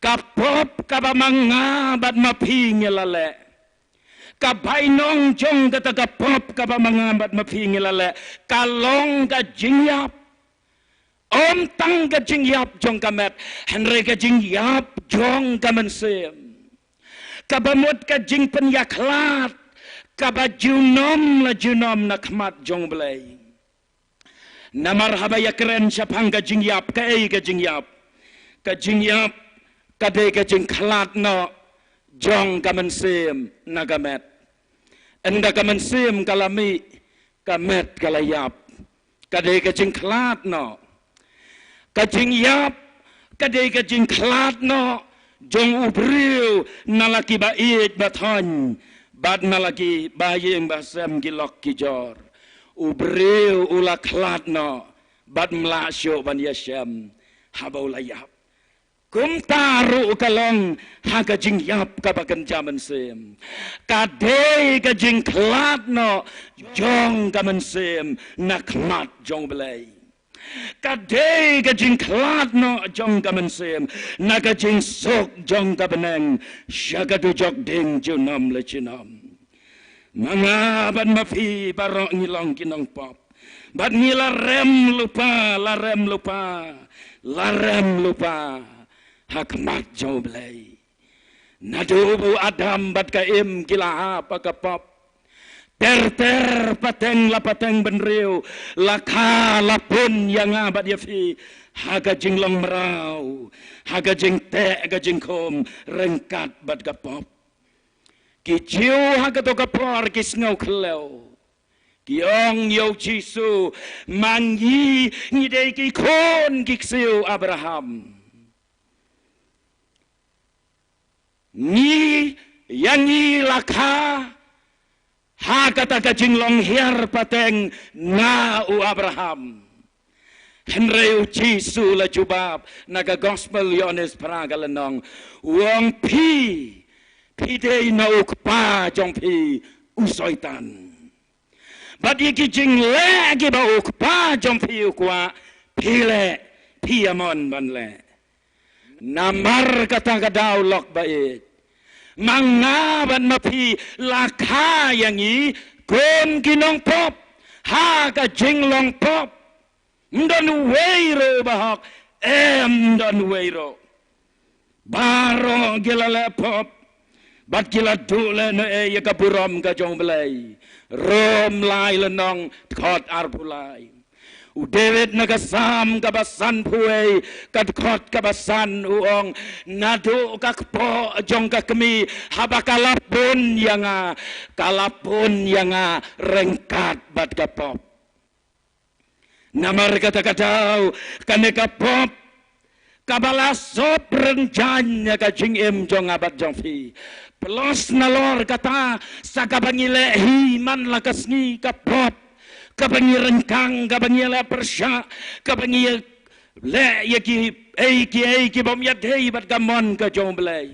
Ka pop kaba ma nga bad ma phi ngi la leh, ka bainong jong kata ka pop kaba ma nga bad ma phi ngi la leh, ka long ka jingïap. Ym tang ka jingïap jong ka met, hynrei ka jingïap jong ka mynsiem. Kaba mut ka jingpynïakhlad kaba junom la junom na khmat jong U Blei. Namar haba ïakren shaphang ka jingïap, kaei ka jingïap? Ka jingïap ka dei ka jingkhlad noh jong ka mynsiem na ka met. Ynda ka mynsiem ka la mih, ka met ka la ïap. Ka dei ka jingkhlad noh. Ka jingïap ka dei ka jingkhlad noh jong u briew na la ki ba ïeit ba thoiñ bad na la ki ba ïing ba sem ki lok ki jor. U briew u la khlad noh bad ym lah shuh ban ïashem haba u la ïap. Kumta ruh ka long ha ka jingïap kaba kynja mynsiem. Ka dei ka jingkhlad noh jong ka mynsiem na khmat jong U Blei. Ka dei ka jingkhlad noh jong ka mynsiem na ka jingsuk jong ka bneng sha ka dujok ding junom la junom. Ma nga bad ma phi baroh ngi long ki nongpop. Bad ngi la rem lypa, la rem lypa, la rem lypa ha khmat jong U Blei. Naduh ba u Adam bad ka Im ki la hap ha ka pop, ter ter pateng la pateng bynriew la kha la pun ïa nga bad ïa phi ha ka jinglong mraw, ha ka jingteh ka jingkhum ryngkat bad ka pop. Ki Jiw ha kato ka por ki sngew khlem. Ki ong ïa u Jisu, ma ngi ngi dei ki khun ki ksiew Abraham. Ngi, ïa ngi la kha ha kata ka jinglong hiar pateng na u Abraham. Hynrei u Jisu la jubab na ka Gospel Ïoannis phra ka lynnong, u ong phi, phi dei na u kpa jong phi u Soitan. Bad ïa ki jingleh kiba u kpa jong phi u kwah, Hi leh, phi ïa mon ban leh. Namar kata ka daw lok ba ïeit, ma nga bad ma phi la kha ïa ngi kum ki nongpop ha ka jinglong pop. Ym don uwei ruh uba hok, em, ym don uwei ruh. Baroh ki la leh pop bad ki la duh leh na ei ïa ka burom ka jong U Blei. Rom lai lynnong dkhot arphew lai. U David na ka Salm kaba sanphew wei, ka dkhot kaba san, u ong, naduh ka kpoh jong ka kmie haba ka la pun ïa nga, ka la pun ïa nga ryngkat bad ka pop. Namar kata ka daw, kane ka pop kaba la sop rynjang ïa ka jingim jong nga bad jong phi. Plus nalor kata, sa kaba ngi leh hi man la ka sngi, ka pop kaba ngi ryngkang, kaba ngi leh pyrshah, kaba ngi leh ïa kiei kiei ki bym ïadei bad ka mon ka jong U Blei,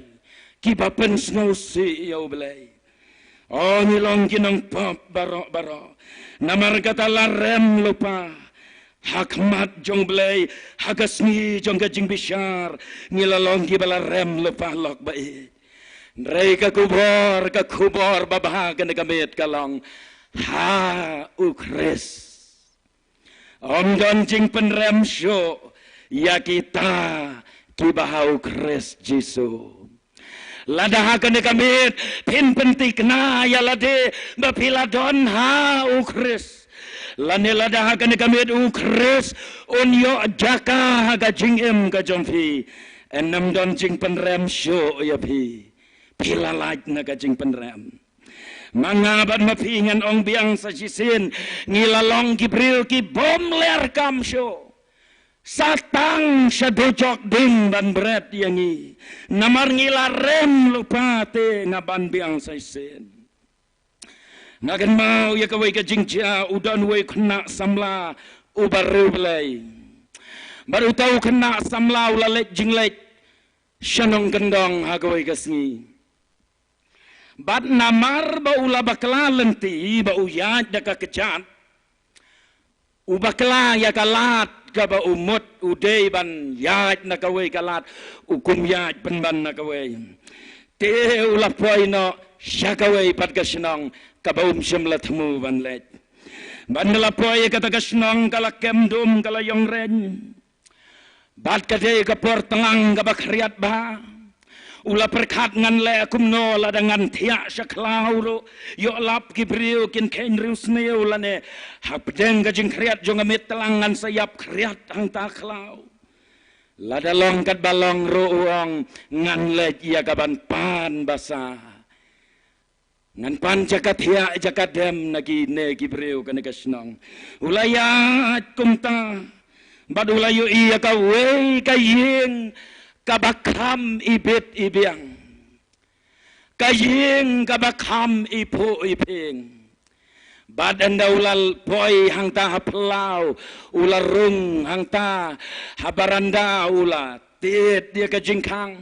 kiba pynsngewsih ïa U Blei. O, ngi long ki nongpop baroh baroh. Namar kata la rem lypa ha khmat jong U Blei ha ka sngi jong ka jingbishar. Ngi la long kiba la rem lypa lok ba ïeit. Hynrei ka khubor, ka khubor babha kane ka miet ka long, ha U Khrist ym don jingpynrem shuh ïa kita kiba ha U Khrist Jisu. Lada ha kane ka miet phin pynthikna ïa lade ba phi la don ha U Khrist, lane lada ha kane ka miet U Khrist un ïoh jaka ha ka jingim ka jong phi, yn ym don jingpynrem shuh ïa phi. Phi la lait na ka jingpynrem. Ma nga bad ma phi, ngan ong biang sa shisien, ngi la long ki briew ki bym leh kam shuh. Sa tang sha dujok ding ban bret ïa ngi. Namar ngi la rem lypa te, nga ban biang sa shisien. Nga kynmaw ïa kawei ka jingjia, u don uwei u khynnah samla uba riewblei. Bad uta u khynnah samla u la leit jingleit sha nongkyndong ha kawei ka sngi. Bad namar ba u la bakla lynti, ba u ïaid da ka kjat, u bakla ïa ka lad kaba u mut u dei ban ïaid na kawei ka lad, u kum ïaid pynban na kawei. Te u la poi noh sha kawei pat ka shnong kaba um shym la thmu ban leit. Bad ynda la poi ïa kata ka shnong, ka la kem dum, ka la ïong reng. Bad ka dei ka por tlang kaba khriat bha. U la pyrkhat, ngan leh kumno lada ngan thiah sha khlaw ruh, ïoh lap ki briew kin kheiñ riewsniew, lane hapdeng ka jingkhriat jong ka miet tlang ngan sa ïap khriat hangta khlaw. Lada long katba long ruh, u ong, ngan leit ïa ka ban pan basa. Ngan pan jaka thiah jaka dem na kine ki briew kane ka shnong. U la ïaid kumta bad u la ïohi ïa kawei ka ïing kaba kham ibit ibiang, ka ïing kaba kham iphuh iphieng. Bad ynda u la poi hangta ha phyllaw, u la rung hangta ha baranda, u la tied ïa ka jingkhang.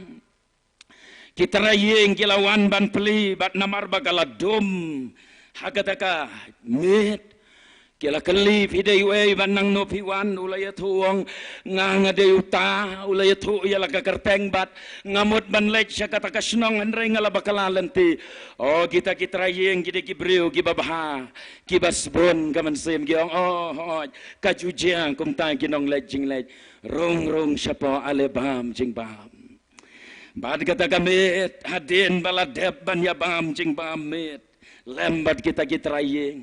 Ki trai ïing ki la wan ban plie, bad namar ba ka la dum ha kata ka miet, ki la kylli, phi dei uei bad nangno phi wan? U la ïathuh, u ong, nga, nga dei uta. U la ïathuh ïa la ka kyrteng, bad nga mut ban leit sha kata ka shnong, hynrei nga la bakla lynti. O, kita ki trai ïing ki dei ki briew kiba bha, kiba sbun ka mynsiem, ki ong, o hooid, ka ju jia kumta, ki nongleit jingleit. Rung rung shapoh, ale bam jingbam. Bad kata ka miet, hadien ba la dep ban ïa bam jingbam miet lem bad kita ki trai ïing,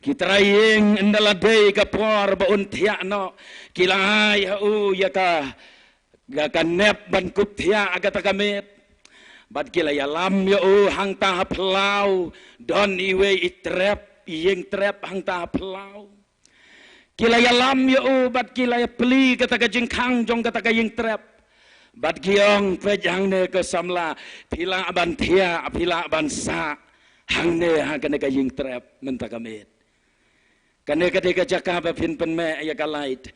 ki trai ïing, ynda la dei ka por ba un thiah noh, ki la ai ha u ïa ka, ka, ka nep ban kup thiah ha kata ka miet. Bad ki la ïalam ïa u hangta ha phyllaw, don iwei i trep, i ïing trep hangta ha phyllaw. Ki la ïalam ïa u bad ki la ïa plie kata ka jingkhang jong kata ka ïing trep. Bad ki ong, peit hangne ko samla, phi lah ban thiah, phi lah ban sah hangne ha kane ka ïing trep mynta ka miet. Kane ka dei ka jaka ba phin pynmeh ïa ka lait.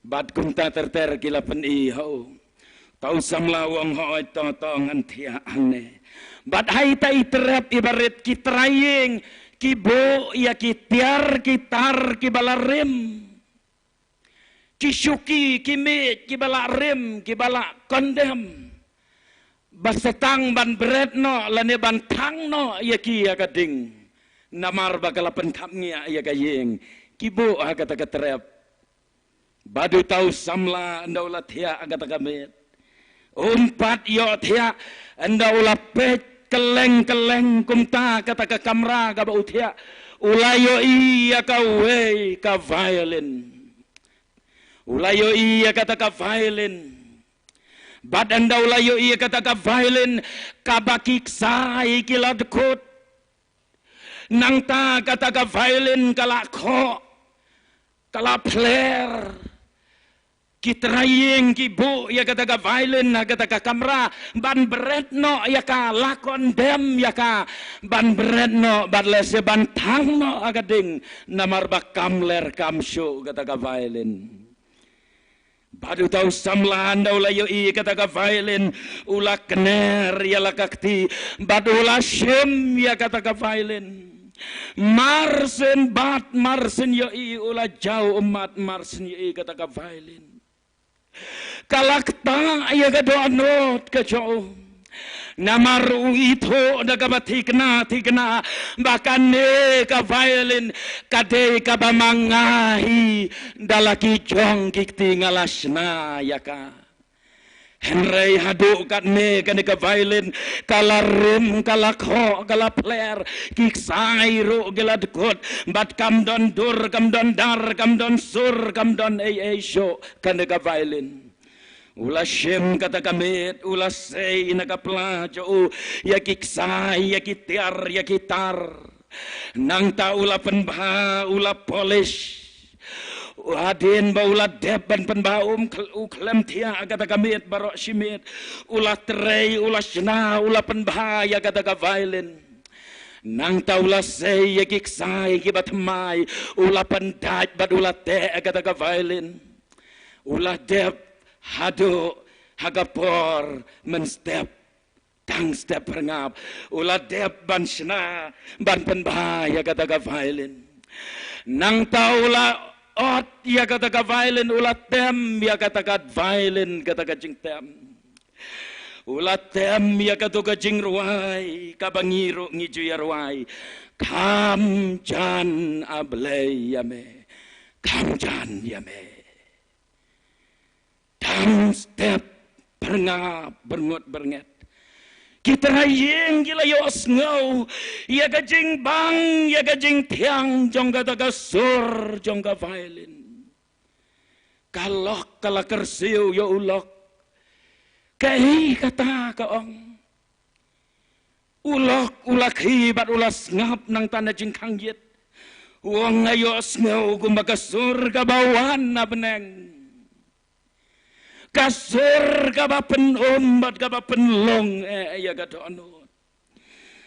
Bad kumta ter ter ki la pyni ha u. Uta u samla u ong, hooid, to to, ngan thiah hangne. Bad ha ita i trep iba rit, ki trai ïing ki buh ïa ki tiar ki tar kiba la rim. ki shuki, ki miej, kiba la rim, kiba la condemn, ba sa tang ban bret noh lane ban thang noh ïa ki ïa ka ding. Namar ba ka la pynkhapngiah ïa ka ïing, ki buh ha kata ka trep. Bad uta u samla ynda u la thiah ha kata ka miet, um pat ïoh thiah. Ynda u la peit kylleng kylleng kumta kata ka kamra kaba u thiah, u la ïohi ïa kawei ka violin. U la ïohi ïa kata ka violin. Bad ynda u la ïohi ïa kata ka violin, kaba ki ksai ki la dkut. Nangta kata ka violin ka la khoh, ka la phler. Ki trai ïing ki buh ïa kata ka violin ha kata ka kamra ban bret noh ïa ka, la condemn ïa ka ban bret noh, bad lehse ban thang noh ha ka ding, namar ba kam ler kam shuh kata ka violin. Bad uta u samla ynda u la ïohi kata ka violin, u la kner ïa la ka kti, bad u la shim ïa kata ka violin. Mar syn bat mar syn ïohi, u la jaw ummat mar syn ïohi kata ka violin. Ka la ktah ïa ka dohnud ka jong u. Namar u ithuh da kaba thikna thikna ba kane ka violin ka dei kaba ma nga hi, da la ki jong ki kti nga la shna ïa ka. Hynrei haduh katne kane ka violin ka la rim, ka la khoh, ka la phler, ki ksai ruh ki la dkut, bad kam don dur, kam don dar, kam don sur, kam don ei ei shuh kane ka violin. U la shim kata ka miet, u la sei na ka pla jong u ïa ki ksai, ïa ki tiar, ïa ki tar. Nangta u la pynbha, u la polish. Hadien ba u la dep ban pynbha, um khl-, u khlem thiah ha kata ka miet baroh shi miet. U la trei, u la shna, u la pynbha ïa kata ka violin. Nangta u la sei ïa ki ksai kiba thymmai, u la pyndait bad u la teh ha kata ka violin. U la dep haduh ha ka por mynstep, tang step phyrngap, u la dep ban shna, ban pynbha ïa kata ka violin. Nangta u la ot ïa kata ka violin, u la tem ïa kata ka violin, kata ka jingtem. U la tem ïa kato ka jingrwai kaba ngi ruh ngi ju ïa rwai. Kham jan, A Blei, ïa me. Kham jan ïa me. Tang step phyrngap, byrngut byrnget. Ki trai ïing ki la ïohsngew ïa ka jingbang, ïa ka jingthiang jong kata ka sur jong ka violin. Ka Lok ka la kyrsiew ïa u Lok. Kaei kata, ka ong. U Lok u la khie bad u la sngap, nangta na jingkhang ïit u ong, nga ïohsngew kumba ka sur kaba wan na bneng. Ka sur kaba pynum bad kaba pynlong, eh, ïa ka dohnud.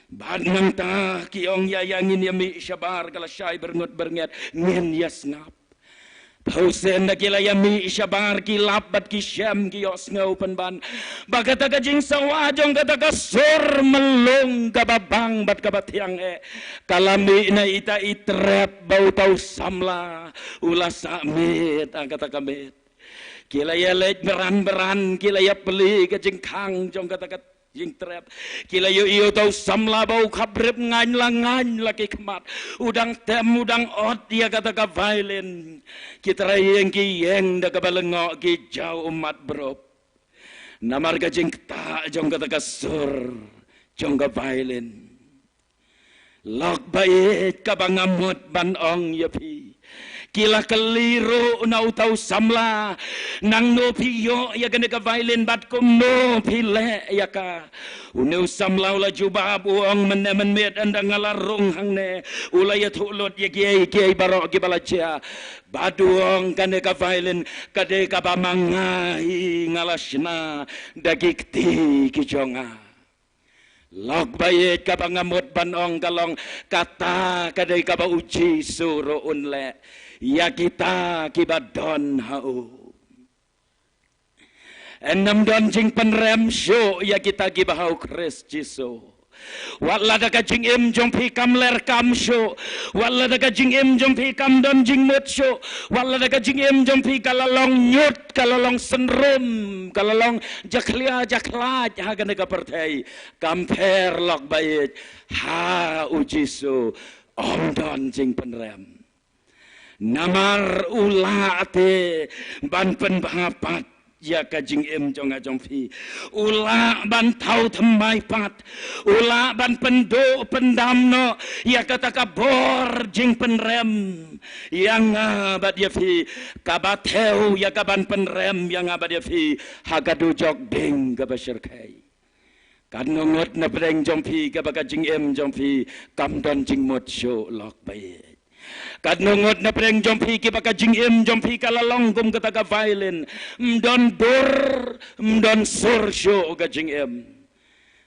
Bad nangta ki ong, ïa, ïa ngin ïa mih shabar, ka lashai byrngut byrnget, ngin ïa sngap. Phew sien da ki la ïa mih shabar, ki lap bad ki shem, ki ïohsngew pynban ba kata ka jingsawa jong kata ka sur myllung kaba bang bad kaba thiang, eh, ka la mih na ita i trep ba uta u samla u la sah miet ha kata ka miet. Ki la ïa leit bran bran, ki la ïa plie ka jingkhang jong kata ka jingtrep. Ki la ïohi uta u samla ba u khap rip, ngaiñ la ngaiñ la ki khmat. U dang tem, u dang ot ïa kata ka violin. Ki trai ïing ki ïeng da kaba lyngngoh, ki jaw ummat brop. Namar ka jingktah jong kata ka sur jong ka violin. Lok ba ïeit, kaba nga mut ban ong ïa phi, ki la kylli ruh na uta u samla, nangno phi ïoh ïa kane ka violin bad kumno phi leh ïa ka. Une u samla u la jubab, u ong, mynne mynmiet ynda nga la rung hangne, u la ïathuh lut ïa kiei kiei baroh kiba la jia. Bad u ong, kane ka violin ka dei kaba ma nga hi, nga la shna da ki kti ki jong nga. Lok ba ïeit, kaba nga mut ban ong ka long, kata ka dei kaba U Jisu ruh un leh ïa kita kiba don ha u. Yn ym don jingpynrem shuh ïa kita kiba ha U Khrist Jisu. Wat lada ka jingim jong phi kam ler kam shuh, wat lada ka jingim jong phi kam don jingmut shuh, wat lada ka jingim jong phi ka la long ñiut, ka la long synrum, ka la long jakhlia jakhlad ha kane ka pyrthei, kam pher lok baieit ha U Jisu, ym don jingpynrem. Namar u lah te ban pynbha pat ïa ka jingim jong nga jong phi. U lah ban thaw thymmai pat. U lah ban pynduh pyndam noh ïa kata ka bor jingpynrem ïa nga bad ïa phi, kaba thew ïa ka ban pynrem ïa nga bad ïa phi ha ka dujok ding kaba shyrkhei. Katno ngut na pdeng jong phi kaba ka jingim jong phi kam don jingmut shuh lok baieit. Katno ngut na pdeng jong phi kiba ka jingim jong phi ka la long kum kata ka violin. Ym don dur, ym don sur shuh ka jingim.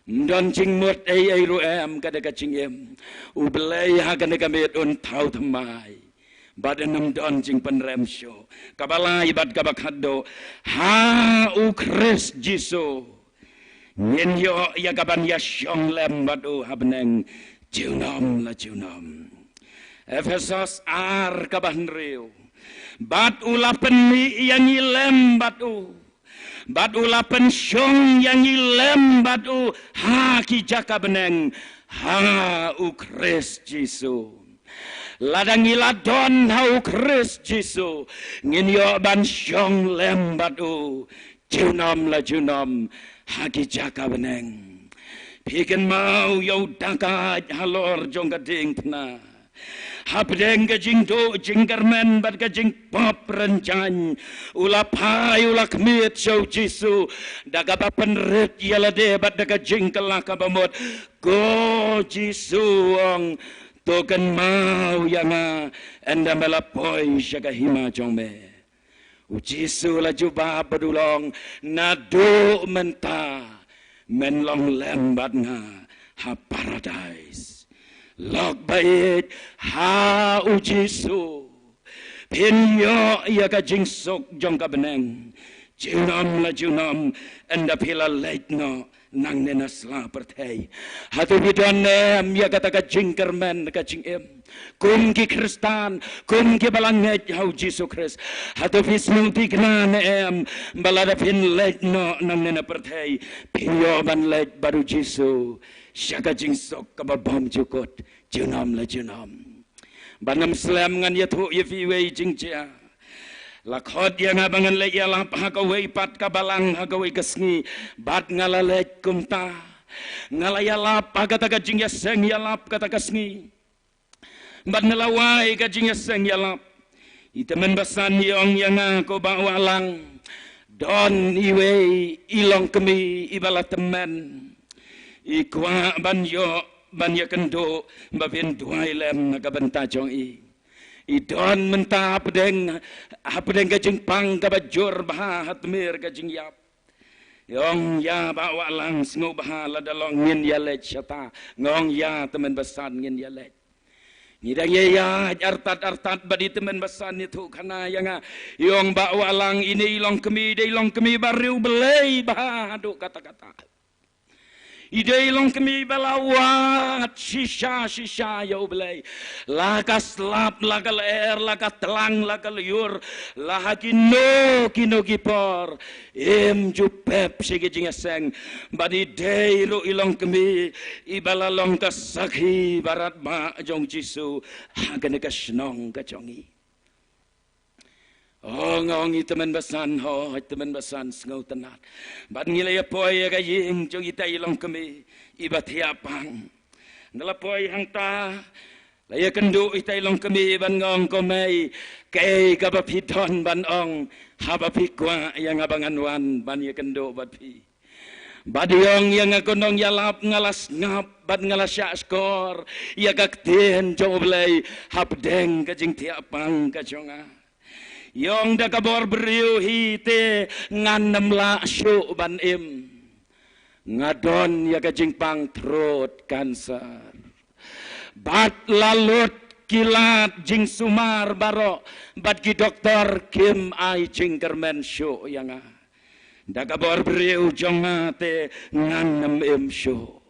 Ym don jingmut ei ei ruh em kata ka jingim. U Blei ha kane ka miet un thaw thymmai. Bad ym don jingpynrem shuh. Kaba lai bad kaba khatduh. Ha U Khrist Jisu ngin ïoh ïa ka ban ïa shong lem bad u ha bneng junom la junom. Ephesos ar kaba hynriew. Bad u la pynmih ïa ngi lem bad u. Bad u la pynshong ïa ngi lem bad u ha ki jaka bneng ha U Khrist Jisu. Lada ngi la don ha U Khrist Jisu, ngin ïoh ban shong lem bad u junom la junom ha ki jaka bneng. Phi kynmaw ïa u dakait halor jong ka diengphna. Hapdeng ka jingduh jingkyrmen bad ka jingpop rynjang, u la phai u la khmied sha U Jisu da kaba pynrit ïa lade bad da ka jingkylla kaba mut. Ko Jisu, ong, to kynmaw ïa nga ynda me la poi sha ka hima jong me. U Jisu la jubab bad u ong, naduh mynta men long lem bad nga ha paradais. Lok baieit, ha U Jisu phin ïoh ïa ka jingsuk jong ka bneng junom la junom ynda phi la leit noh nangne na sla pyrthei. Hato phi don ne em ïa kata ka jingkyrmen ka jingim? Kum ki Khristan, kum kiba la ngeit ha U Jisu Khrist, hato phi sngewthikna ne em ba lada phin leit noh nangne na pyrthei, phin ïoh ban leit bad U Jisu sha ka jingsuk kaba bymjukut junom la junom? Ban ym slem, ngan ïathuh ïa phi iwei jingjia. La khot ïa nga ba ngan leit ïalap ha kawei pat ka balang ha kawei ka sngi. Bad nga la leit kumta. Nga la ïalap ha kata ka jingïaseng ïalap kata ka sngi. Bad nga la wai ka jingïaseng ïalap. I tymmen basan i ong ïa nga, ko Bah Wahlang, don iwei i longkmie iba la tymmen. I kwah ban ïoh ban ïakynduh ba phin duwai lem na ka bynta jong i. I don mynta hapdeng, hapdeng ka jingpang kaba jur bha ha tmier ka jingïap. I ong ïa Bah Wahlang, sngewbha lada long ngin ïaleit shata. Nga ong ïa tymmen basan, ngin ïaleit. Ngi dang ïa ïaid artat artat bad i tymmen basan i ïathuh khana ïa nga. I ong Bah Wahlang, ine i longkmie dei i longkmie ba riewblei bha haduh katta katta. I dei i longkmie ba la wad shisha shisha ïa U Blei. La ka slap, la ka lyer, la ka tlang, la ka lyiur, la ha kino kino ki por im ju pep sha ki jingïaseng. Bad i dei ruh i longkmie iba la long ka sakhi barat ba jong Jisu ha kane ka shnong ka jong i. Ong, ong i tymmen basan, hooid tymmen basan, sngewtynnat. Bad ngi la ïa poi ïa ka ïing jong ita i longkmie iba thiah pang. Ngi la poi hangta, la ïakynduh ita i longkmie bad nga ong, ko mei, kaei kaba phi don ban ong haba phi kwah ïa nga ba ngan wan ban ïakynduh bad phi? Bad i ong ïa nga, ko nongïalap, nga la sngap bad nga la shah shkor ïa ka ktien jong U Blei hapdeng ka jingthiah pang ka jong nga. I ong, da ka bor briew hi te ngan ym lah shuh ban im. Nga don ïa ka jingpang throat cancer. Bad la lut ki lad jingsumar baroh bad ki doktor kim ai jingkyrmen shuh ïa nga. Da ka bor briew jong nga te ngan ym im shuh.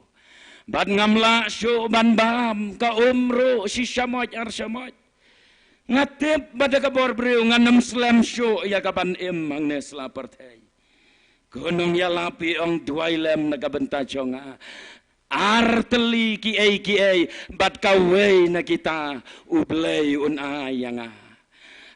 Bad ngam lah shuh ban bam ka um ruh shi shamoit ar shamoit. Nga tip ba da ka bor briew ngan ym slem shuh ïa ka ban im hangne sla pyrthei. Ko nongïalap i ong, duwai lem na ka bynta jong nga. Ar tylli kiei kiei bad kawei na kita U Blei un ai ïa nga.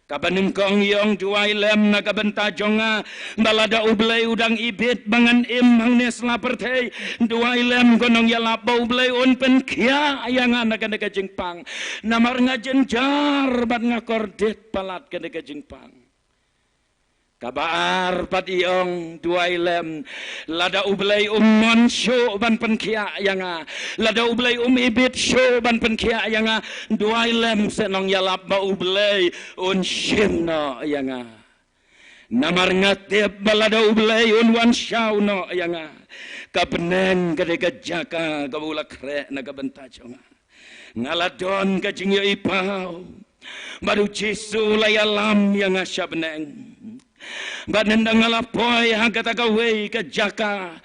Kaba nyngkong i ong, duwai lem na ka bynta jong nga, ba lada U Blei u dang ibit ba ngan im hangne sla pyrthei, duwai lem ko nongïalap ba U Blei un pynkhiah ïa nga na kane ka jingpang. Namar nga jynjar bad nga kordit palat kane ka jingpang. Kaba ar pat i ong, duwai lem, lada U Blei um mon shuh ban pynkhiah ïa nga, lada U Blei um ibit shuh ban pynkhiah ïa nga, duwai lem seh nongïalap ba U Blei un shim noh ïa nga. Namar nga tip ba lada U Blei un wan shaw noh ïa nga, ka bneng ka dei ka jaka kaba u la khreh na ka bynta jong nga. Nga la don ka jingïohi paw bad U Jisu u la ïalam ïa nga sha bneng. Bad ynda nga la poi ha kata kawei ka jaka,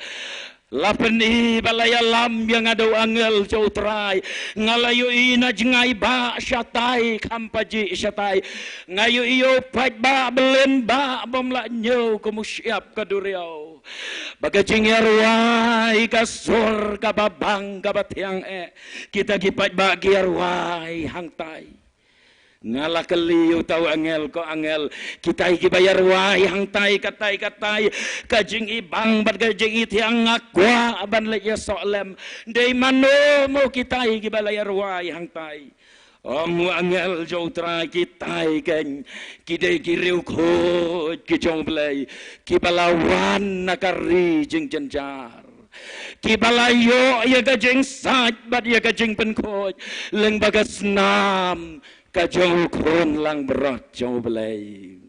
la pyni ba la ïalam ïa nga da u angel jong U Trai. Nga la ïohi na jngai bah shatai, kham pajih shatai. Nga ïohi ïa u paidbah byllien bah bym lah ñiew kum u shyiap ka duriaw. Ba ka jingïarwai ka sur kaba bang kaba thiang eh. Kita ki paidbah ki ïarwai hangtai. Nga la kylli ïa uta u angel, ko angel, kitai kiba ïarwai hangtai katai katai, ka jingibang bad ka jingithiang nga kwah ban leit ïasoh lem. Dei mano mo kitai kiba la ïarwai hangtai? Ong u angel jong U Trai, kitai keiñ ki dei ki riewkhuid ki jong U Blei, kiba la wan na ka ri jingjynjar, kiba la ïoh ïa ka jingsait bad ïa ka jingpynkhuid lyngba ka snam ka jong U Khun langbrot jong U Blei.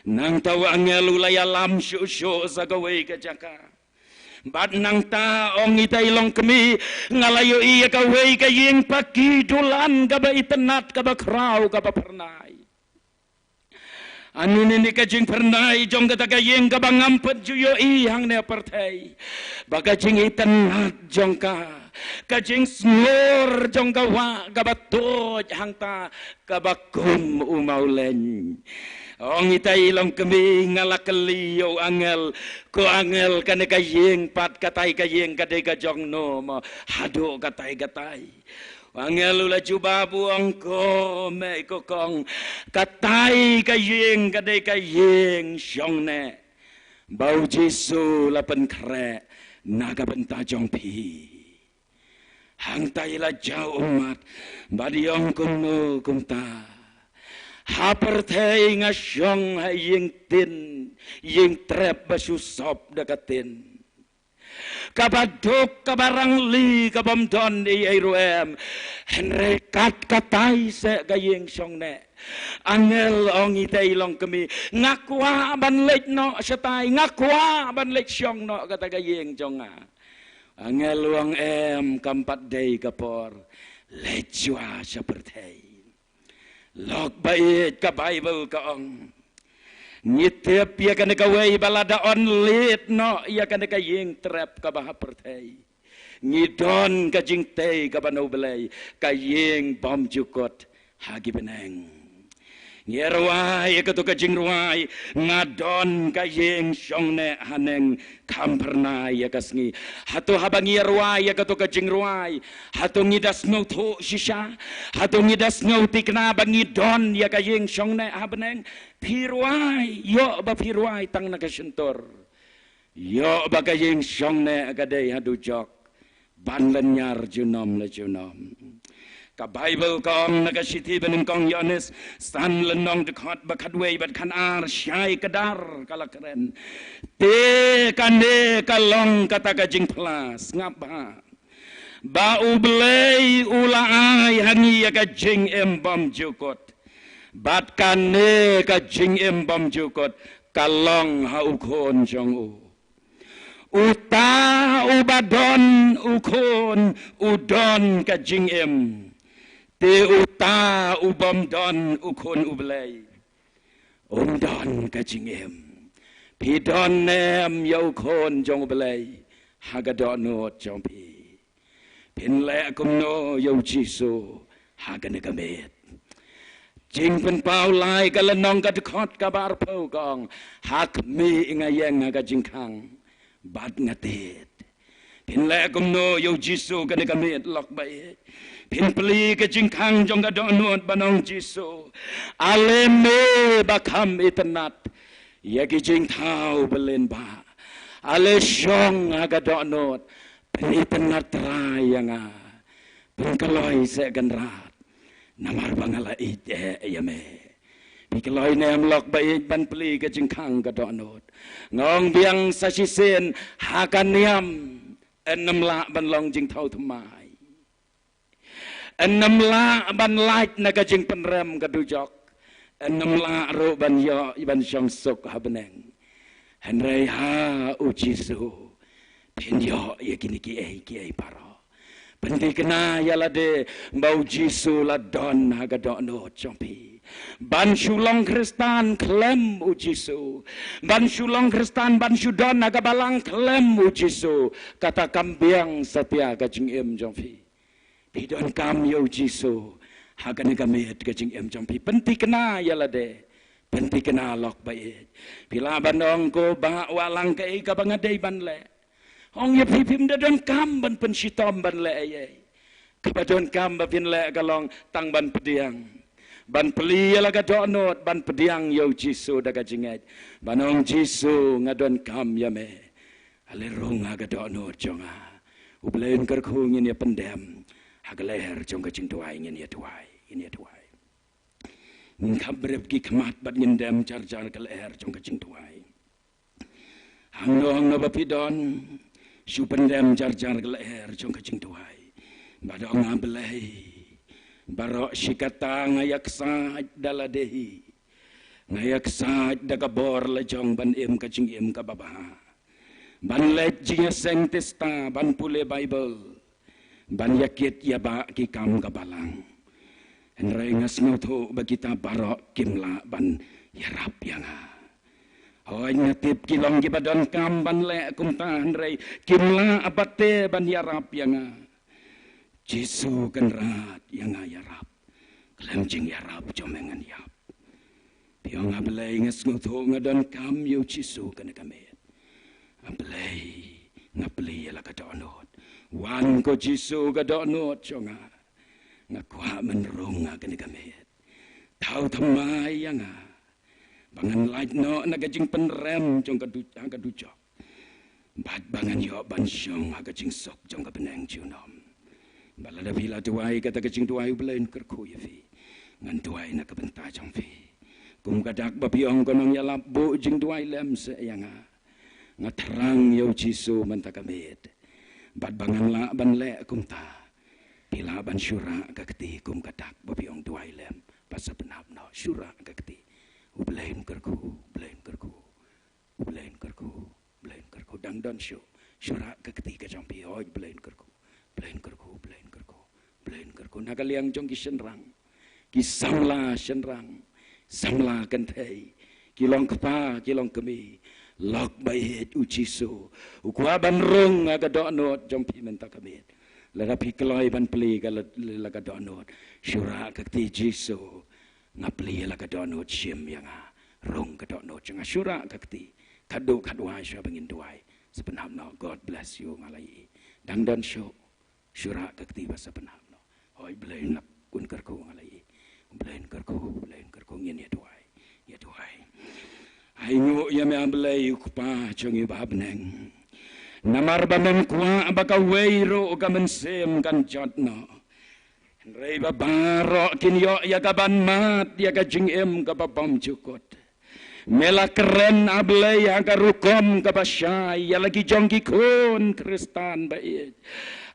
Nangta u angel u la ïalam shuh shuh sha kawei ka jaka. Bad nangta, ong itai i longkmie, nga la ïohi ïa kawei ka ïing paki dulan kaba itynnad, kaba khraw, kaba phyrnai. Hangne ne ka jingphyrnai jong kata ka ïing kaba ngam pat ju ïohi hangne ha pyrthei. Ba ka jingitynnad jong ka, ka jingsngur jong ka wah kaba tuid hangta kaba kum u mawleiñ. Ong itai i longkmie, nga la kylli ïa u angel, ko angel, kane ka ïing pat, katai ka ïing ka dei ka jong no mo haduh katai katai? U angel u la jubab u ong, ko mei ko kong, katai ka ïing ka dei ka ïing shong neh ba U Jisu la pynkhreh na ka bynta jong phi. Hangta i la jaw ummat bad i ong, kumno kumta? Ha pyrthei nga shong ha ïing tin, ïing trep ba shu sop da ka tin, kaba duk, kaba rangli, ka bym don ei ei ruh em. Hynrei kat katai seh ka ïing shong neh. Angel, ong itai i longkmie, nga kwah ban leit noh shatai, nga kwah ban leit shong noh kata ka ïing jong nga. Angel u ong, em, kam pat dei ka por. Leit shuwa sha pyrthei. Lok ba ïeit, ka Baibl ka ong, ngi tip ïa kane kawei, ba lada yn leit noh ïa kane ka ïing trep kaba ha pyrthei, ngi don ka jingtei kaba na U Blei, ka ïing bymjukut ha ki bneng. Ngi rwai ïa kato ka jingrwai, nga don ka ïing shong neh haneng, kham phyrnai ïa ka sngi. Hato haba ngi rwai ïa kato ka jingrwai, hato ngi da sngewthuh shisha? Hato ngi da sngew thikna ba ngi don ïa ka ïing shong neh ha bneng? Phi rwai, ïoh ba phi rwai tang na ka shyntur. Ïoh ba ka ïing shong neh ka dei ha dujok ban lynñiar junom la junom. Ka Baibl ka ong na ka shithi banyngkong Ïoannis san lynnong dkhot ba khatwei bad khatar, shai kdar ka la kren. Te kane ka long kata ka jingphla, sngap bha, ba U Blei u la ai ha ngi ïa ka jingim bymjukut. Bad kane ka jingim bymjukut ka long ha U Khun jong u. Uta uba don U Khun u don ka jingim. Te uta u bym don U Khun U Blei um don ka jingim. Phi don ne em ïa U Khun jong U Blei ha ka dohnud jong phi? Phin leh kumno ïa u Jisu ha kane ka miet? Jingpynpaw lai ka lynnong ka dkhot kaba arphew ka ong, ha khmih nga ïeng ha ka jingkhang bad nga tied. Phin leh kumno ïa u Jisu kane ka miet lok ba ïeit? Phin plie ka jingkhang jong ka dohnud ban ong, Jisu, ale me ba kham itynnat ïa ki jingthaw ba lyngba. Ale shong ha ka dohnud, pynitynnat trai ïa nga. Pynkloi seh Kynrad, namar ba nga la ïeit eh ïa me. Phi kloi ne em lok ba ïeit ban plie ka jingkhang ka dohnud? Nga ong biang sa shisien, ha ka niam, yn ym lah ban long jingthaw thymmai. Yn ym lah ban lait na ka jingpynrem ka dujok. Yn ym lah ruh ban ïoh ban shong suk ha bneng. Hynrei ha u Jisu phin ïoh ïa kine kiei kiei baroh. Pynthikna ïa lade ba u Jisu la don ha ka dohnud jong phi. Ban shu long Khristan khlem u Jisu, ban shu long Khristan, ban shu don ha ka balang khlem u Jisu, kata kam biang satia ka jingim jong phi. Phi donkam ïa u Jisu ha kane ka miet ka jingim jong phi. Pynthikna ïa lade. Pynthikna lok ba ïeit. Phi lah ban ong, ko Bah, wat lang kaei kaba nga dei ban leh. Ong ïa phi, phim da donkam ban pynshitom ban leh ei ei. Kaba donkam ba phin leh ka long tang ban pdiang, ban plie ïa la ka dohnud, ban pdiang ïa u Jisu da ka jingngeit, ban ong, Jisu, nga donkam ïa me. Ale rung ha ka dohnud jong nga. U Blei un kyrkhu. Ngin ïa pyndem ha ka lyer jong ka jingduwai. Ngin ïa duwai, ngin ïa duwai. Ngin khap brep ki khmat bad ngin dem jar jar ka lyer jong ka jingduwai. Hangno hangno ba phi don, shu pyndem jar jar ka lyer jong ka jingduwai. Bad ong, A Blei, baroh shi katta nga ïaksaid da lade hi. Nga ïaksaid da ka bor la jong ban im ka jingim kaba bha, ban leit jingïaseng tista, ban pule Baibl, ban ïakit ïa ba ki kam ka balang. Hynrei nga sngewthuh ba kita baroh kim lah ban ïarap ïa nga. Hooid, nga tip ki long kiba donkam ban leh kumta, hynrei kim lah pat te ban ïarap ïa nga. Jisu Kynrad, ïa nga ïarap. Khlem jingïarap jong me ngan ïap. Phi ong, A Blei, nga sngewthuh nga donkam ïa u Jisu kane ka miet. A Blei, nga plie ïa la ka dohnud. Wan ko Jisu ka dohnud jong nga. Nga kwah ban rung ha kane ka miet. Thaw thymmai ïa nga ba ngan lait noh na ka jingpynrem jong ka du-, ha ka dujok, bad ba ngan ïoh ban shong ha ka jingsuk jong ka bneng junom. Bad lada phi la duwai kata ka jingduwai, U Blei un kyrkhu ïa phi. Ngan duwai na ka bynta jong phi. Kum ka dak ba phi ong, ko nongïalap, buh jingduwai lem seh ïa nga. Nga thrang ïa u Jisu mynta ka miet. Bad ba ngan lah ban leh kumta, phi lah ban shu rah ka kti kum ka dak ba phi ong, duwai lem ba sa pynhap noh. Shu rah ka kti. U Blei un kyrkhu, U Blei un kyrkhu. U Blei un kyrkhu, U Blei un kyrkhu. Dang don shuh. Shu rah ka kti ka jong phi. Hooid, U Blei un kyrkhu, U Blei un kyrkhu, U Blei un kyrkhu, U Blei un kyrkhu. Na ka liang jong ki shynrang, ki samla shynrang, samla kynthei, ki long kpa, ki long kmie, lok ba ïeit, u Jisu u kwah ban rung ha ka dohnud jong phi mynta ka miet. Lada phi kloi ban plie ïa la, la ka dohnud, shu rah ka kti, Jisu, nga plie ïa la ka dohnud, shim ïa nga. Rung ka dohnud jong nga. Shu rah ka kti. Khatduh khatwai shuwa ba ngin duwai, sa pynhap noh. God bless you, nga la ïohi. Dang don shuh. Shu rah ka kti ba sa pynhap noh. Hooid, U Blei un kyrkhu, nga la ïohi. U Blei un kyrkhu, U Blei un kyrkhu. Ngin ïa duwai, ïa duwai. Ai nguh ïa me, A Blei, U Kpa jong ngi uba ha bneng. Namar ba mem kwah ba kawei ruh ka mynsiem kan jot noh. Hynrei ba baroh kin ïoh ïa ka ban mad ïa ka jingim kaba bymjukut. Me la kren, A Blei, ha ka rukom kaba shai ïa la ki jong ki khun Khristan ba ïeit.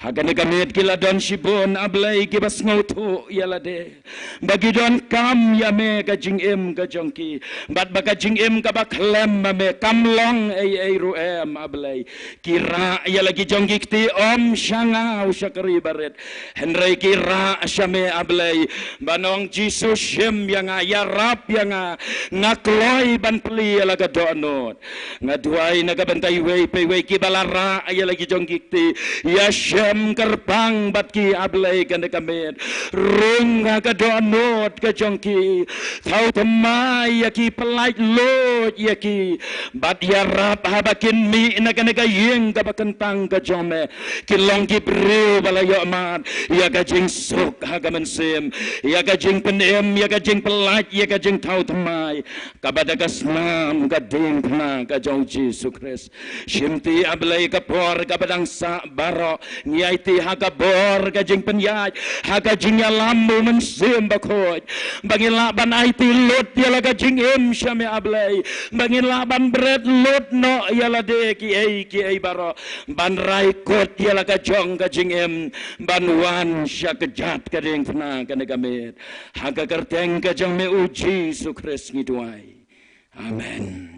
Ha kane ka miet ki la don shibun, A Blei, kiba sngewthuh ïa lade ba ki donkam ïa me, ka jingim ka jong ki, bad ba ka jingim kaba khlem ma me kam long ei ei ruh em, A Blei. Ki rah ïa la ki jong ki kti, ym sha nga u shakri barit, hynrei ki rah sha me, A Blei, ban ong, Jisu, shim ïa nga, ïarap ïa nga. Nga kloi ban plie ïa la ka dohnud. Nga duwai na ka bynta iwei pa iwei kiba la rah ïa la ki jong ki kti, ïashem kyrpang bad ki, A Blei, kane ka miet. Rung ha ka dohnud ka jong ki, thaw thymmai ïa ki, pyllait luid ïa ki, bad ïarap haba kin mih na kane ka ïing kaba kyntang ka jong me, kin long ki briew ba la ïohmad ïa ka jingsuk ha ka mynsiem, ïa ka jingpynim, ïa ka jingpyllait, ïa ka jingthaw thymmai, kaba da ka snam ka diengphna ka jong U Jisu Khrist. Shimti, A Blei, ka por kaba dang sah baroh, ngi aiti ha ka bor ka jingpynïaid, ha ka jingïalam U Mynsiem Bakhuid, ba ngin lah ban aiti lut ïa la ka jingim sha me, A Blei, ba ngin lah ban bret lut noh ïa lade kiei kiei baroh, ban rai kut ïa la ka jong ka jingim, ban wan sha kjat ka diengphna kane ka miet. Ha ka kyrteng ka jong me, U Jisu Khrist, ngi duwai. Amen.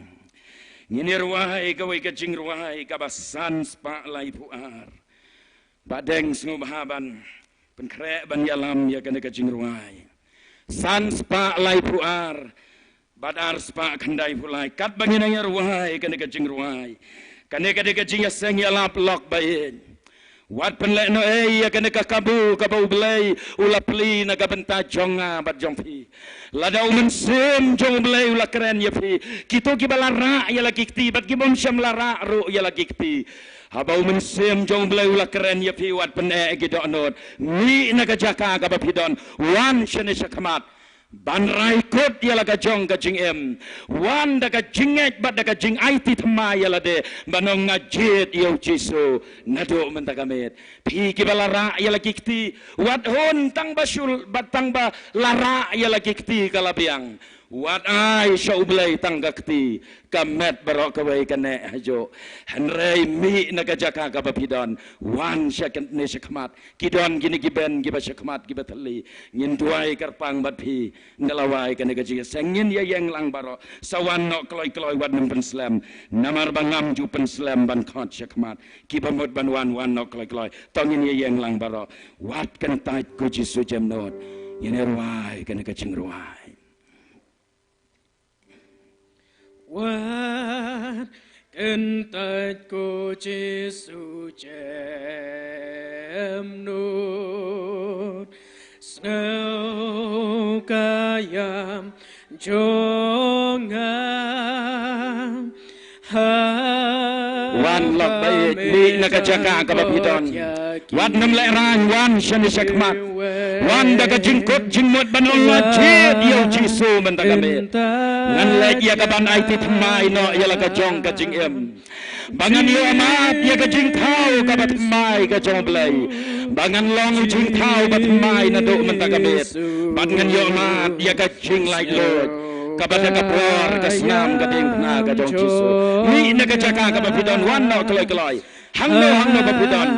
Ngin ïa rwai kawei ka jingrwai kaba san spah laiphew ar. Bah Deng, sngewbha ban pynkhreh ban ïalam ïa kane ka jingrwai. San spah laiphew ar bad ar spah khyndaiphew lai. Katba ngin ïa rwai kane ka jingrwai, kane ka dei ka jingïaseng ïalap lok ba ïeit. Wat pynlehnohei ïa kane ka kabu kaba U Blei u la plie na ka bynta jong nga bad jong phi. Lada U Mynsiem jong U Blei u la kren ïa phi, kito kiba la rah ïa la ki kti bad ki bym shym la rah ruh ïa la ki kti, haba U Mynsiem jong U Blei u la kren ïa phi, wat pyneh ki dohnud. Mih na ka jaka kaba phi don, wan shane shakhmat, ban rai kut ïa la ka jong ka jingim. Wan da ka jingngeit bad da ka jingaiti thymmai ïa lade, ban ong, nga jied ïa U Jisu naduh mynta ka miet. Phi kiba la rah ïa la ki kti, wat hun tang ba shul, bad tang ba la rah ïa la ki kti ka la biang. Wat ai sha U Blei tang ka kti, ka met baroh kawei ka neh hajuh. Hynrei mih na ka jaka kaba phi don, wan shane shakhmat. Ki don kine ki ben kiba shakhmat kiba thylli. Ngin duwai kyrpang bad phi, nda lawei kane ka jingïaseng. Ngin ïa ïeng lang baroh. Sa wan noh kloi kloi, wat nym pynslem. Namar ba ngam ju pynslem ban khot shakhmat. Kiba mut ban wan, wan noh kloi kloi. To ngin ïa ïeng lang baroh. Wat kyntait ko Jisu jemnud. Ngin ïa rwai kane ka jingrwai. Wat kyntait ko Jisu jemnud, sngew ka ïam jong nga. Wan lok ba ïeit, mih na ka jaka kaba phi don. Wat nym lehraiñ, wan shane shakhmat. Wan da ka jingkut jingmut ban ong, nga jied ïa U Jisu mynta ka miet. Ngan leit ïa ka ban aiti thymmai noh ïa la ka jong ka jingim. Ba ngan ïohmad ïa ka jingthaw kaba thymmai ka jong U Blei. Ba ngan long u jingthaw ba thymmai naduh mynta ka miet. Ba ngan ïohmad ïa ka jinglaitluid kaba da ka bor ka snam ka diengphna ka jong U Jisu. Mih na ka jaka kaba phi don, wan noh kloi kloi. Hangno hangno ba phi don.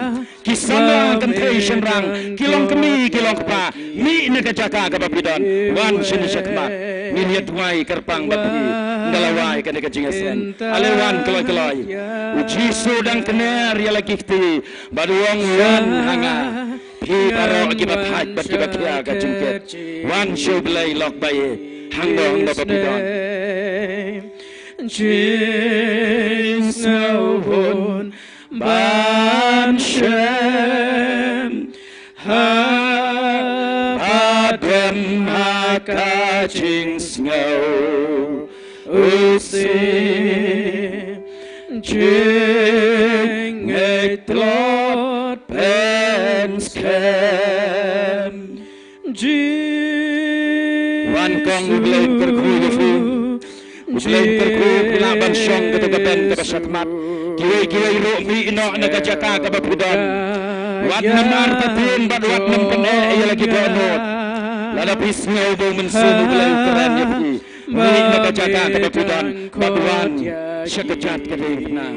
Ki samla, kynthei, shynrang, ki longkmie, ki longkpa, mih na ka jaka kaba phi don. Wan shane shakhmat. Ngin ïa duwai kyrpang bad phi, nda lawei kane ka jingïaseng. Ale wan kloi kloi. U Jisu dang kner ïa la ki kti bad u ong, wan ha nga, phi baroh kiba thait bad kiba khia ka jingkit. Wan sha U Blei lok ba ïeit, hangno hangno ba phi don. Jingsngewhun ban shem, haba dem ha ka jingsngew u si, jingngeit tlot pynskhem. Wan kong, U Blei un kyrkhu ïa phi. U Blei un kyrkhu, phi lah ban shong kato ka ben kaba shakhmat. Kiwei kiwei ruh mih noh na ka jaka kaba phi don. Wat nym artatien bad wat nym pyneh ïa la ki dohnud. Lada phi sngew ba U Mynsiem U Blei u kren ïa phi, mih na ka jaka kaba phi don bad wan sha ka jaka ka diengphna.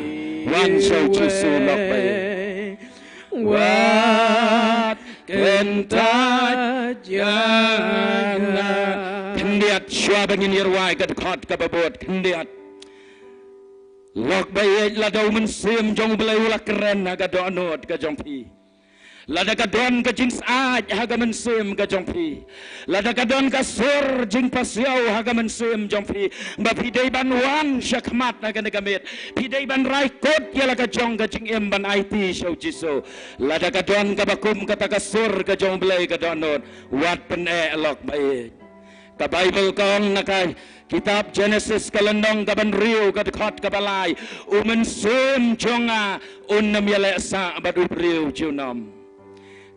Wan sha U Jisu lok ba ïeit. Wat kyntait ïa nga. Khyndiat shuwa ba ngin ïa rwai ka dkhot kaba bud. Khyndiat. Lok ba ïeit, lada U Mynsiem jong U Blei u la kren ha ka dohnud ka jong phi, Lada ka don ka jingsaid ha ka mynsiem ka jong phi, lada ka don ka sur jingpasiaw ha ka mynsiem jong phi, ba phi dei ban wan sha khmat ha kane ka miet, phi dei ban rai kut ïa la ka jong ka jingim ban aiti sha u Jisu. Lada ka don kaba kum kata ka sur ka jong u Blei ka dohnud, wat pyneh lok baieit. Ka Baibl ka ong na ka kitab Jenesis ka lynnong kaba hynriew ka dkhot kaba lai, u mynsiem jong nga un ym ïaleh sah bad u briew junom.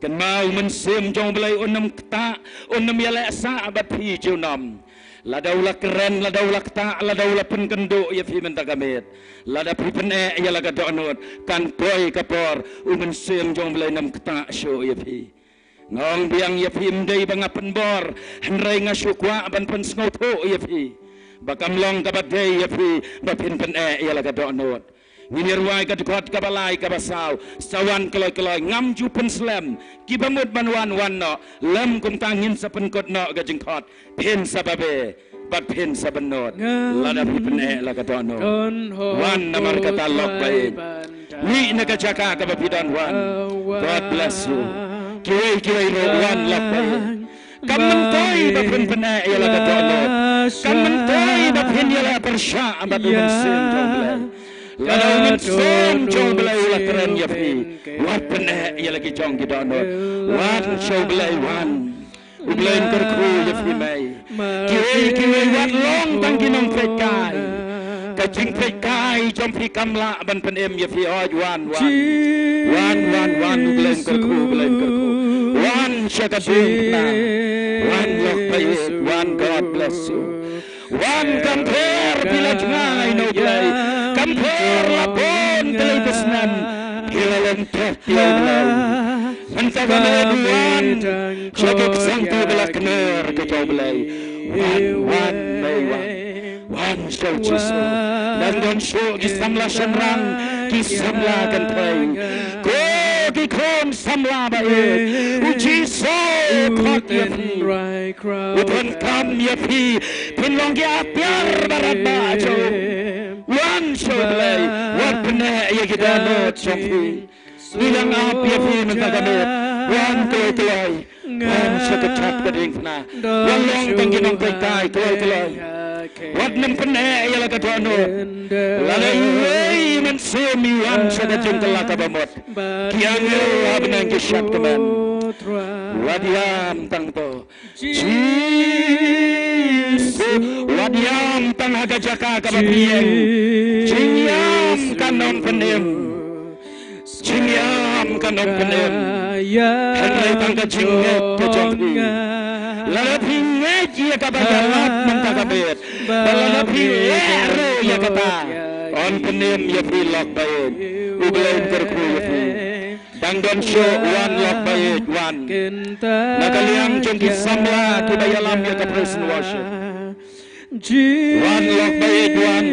Kynmaw, u mynsiem jong u Blei un ym ktah, un ym ïaleh sah bad phi junom. Lada u la kren, lada u la ktah, lada u la pynkynduh ïa phi mynta ka miet, lada phi pyneh ïa la ka dohnud, kan poi ka por u mynsiem jong u Blei un ym ktah shuh ïa phi. Nga ong biang ïa phi, ym dei ba nga pynbor, hynrei nga shu kwah ban pynsngewthuh ïa phi ba kam long kaba dei ïa phi ba phin pyneh ïa la ka dohnud. Ngin ïa rwai ka dkhot kaba lai kaba saw, sa wan kloi kloi, ngam ju pynslem. Kiba mut ban wan, wan noh. Lym kumta ngin sa pynkut noh ka jingkhot. Phin sa babe bad phin sa bynnud lada phi pyneh la ka dohnud. Wan namar kata lok baieit. Mih na ka jaka kaba phi don, wan. God bless you. Kiwei kiwei ruh, wan lok baieit. Kam myntoi ba phin pyneh ïa la ka dohnud. Kam myntoi ba phin ïaleh pyrshah bad u mynsiem jong u Blei. Lada u mynsiem jong u Blei u la kren ïa phi, wat pyneh ïa la ki jong ki dohnud. Wan sha u Blei, wan. U Blei un kyrkhu ïa phi mei. Kiwei kiwei wat long tang ki nongpeitkai. Ka jingpeitkai jong phi kam lah ban pynim ïa phi. Hooid, wan, wan. Wan, wan, wan, u Blei un kyrkhu, u Blei un kyrkhu. Wan sha ka diengphna. Wan lok baieit, wan, God bless you. Wan, kam pher phi la jngai na u Blei. Kam pher la bun tylli ki snem phi la lyndet ïa u Blei. Mynta ka miet wan sha ki ksangtu ba la kner ka jong u Blei. Wan, wan, mei wan. Wan sha u Jisu. Nang don shuh ki samla shynrang, ki samla kynthei. Ko ki khun samla baieit, u Jisu u khot ïa phi. U donkam ïa phi. Phin long ki atiar baratbah jong u. Wan sha u Blei. Wat pyneh ïa ki dohnud jong phi. Ngi dang ap ïa phi mynta ka miet. Wan kloi kloi. Wan sha ka jaka ka diengphna. Wat long tang ki nongpeitkai kloi kloi. Wat nym pyneh ïa la ka dohnud. Lada iwei i mynsiem i wan sha ka jingkylla kaba mut, ki angel ha bneng ki shad kmen. Wat ïam tang to. Jisu, wat ïam tang ha ka jaka kaba phi ïeng. Jingïam kan ym pynim. Jingïam kan ym pynim. Hynrei tang ka jingngeit ka jong phi. Lada phi ngeit ïa kaba ïalap mynta ka miet, bad lada phi leh ruh ïa kata, yn pynim ïa phi lok baieit. U Blei un kyrkhu ïa phi. Dang don shuh, wan lok baieit, wan. Na ka liang jong ki samla kiba ïalam ïa ka praise and worship. Wan lok baieit, wan.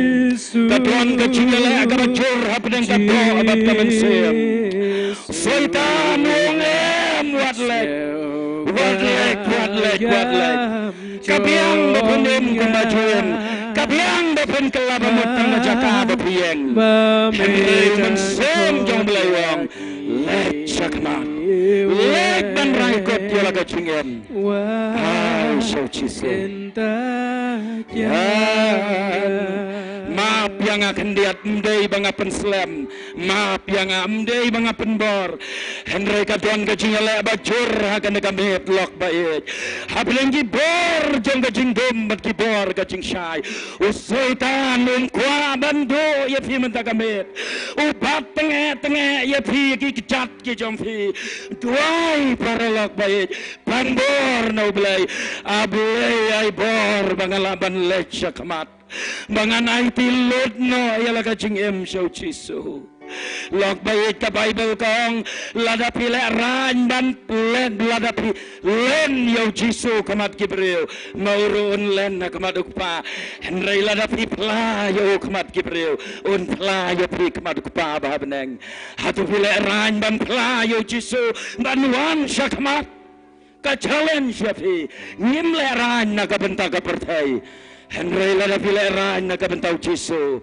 Ka don ka jingïaleh kaba jur hapdeng ka doh bad ka mynsiem. Soitan u ong em, wat leit. Wat leit, wat leit, wat leit. Ka biang ba phin im kumba ju im. Ka biang ba phin kylla ba mut tang na jaka ba phi ïeng. Hynrei u Mynsiem jong u Blei u ong, leit shakhmat. Leit ban rai kut ïa la ka jingim. Ai sha u Jisu. Map ïa nga khyndiat, ym dei ba nga pynslem. Map ïa nga, ym dei ba nga pynbor. Hynrei ka don ka jingïaleh ba jur ha kane ka miet lok baieit. Hapdeng ki bor jong ka jingdum bad ki bor ka jingshai, u Soitan um kwah ban duh ïa phi mynta ka miet. U bat tyngeh tyngeh ïa phi, ïa ki kjat ki jong phi. Duwai para lok baieit, pan bor na u Blei. A Blei, ai bor ba ngan lah ban leit shakhmat, ba ngan aiti lut noh ïa la ka jingim sha u Jisu. Lok baieit, ka Baibl ka ong, lada phi lehraiñ ban len, lada phi len ïa u Jisu khmat ki briew, ma u ruh un len ha khmat u Kpa. Hynrei lada phi phla ïa u khmat ki briew, un phla ïa phi khmat u Kpa ba ha bneng. Hato phi lehraiñ ban phla ïa u Jisu ban wan shakhmat? Ka challenge ïa phi. Ngim lehraiñ na ka bynta ka pyrthei. Hynrei lada phi lehraiñ na ka bynta u Jisu,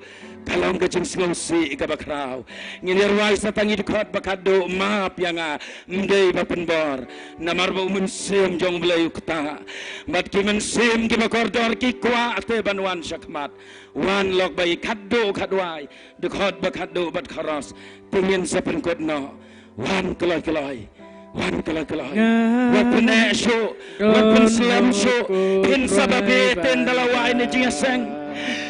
Ka long ka jingsngewsih kaba khraw. Ngin ïa rwai sa tang ïa ki dkhot ba khatduh: Map ïa nga, ym dei ba pynbor, namar ba u Mynsiem jong U Blei u ktah. Bad ki mynsiem kiba kordor ki kwah te ban wan sha khmat. Wan lok ba ïeit, khatduh khatwai, dkhot ba khatduh bad kharos. Te ngin sa pynkut noh. Wan kloi kloi. Wan kloi kloi. Wat pyneh shuh. Wat pynslem shuh. Phin sa babe, te ynda la wai na jingïaseng.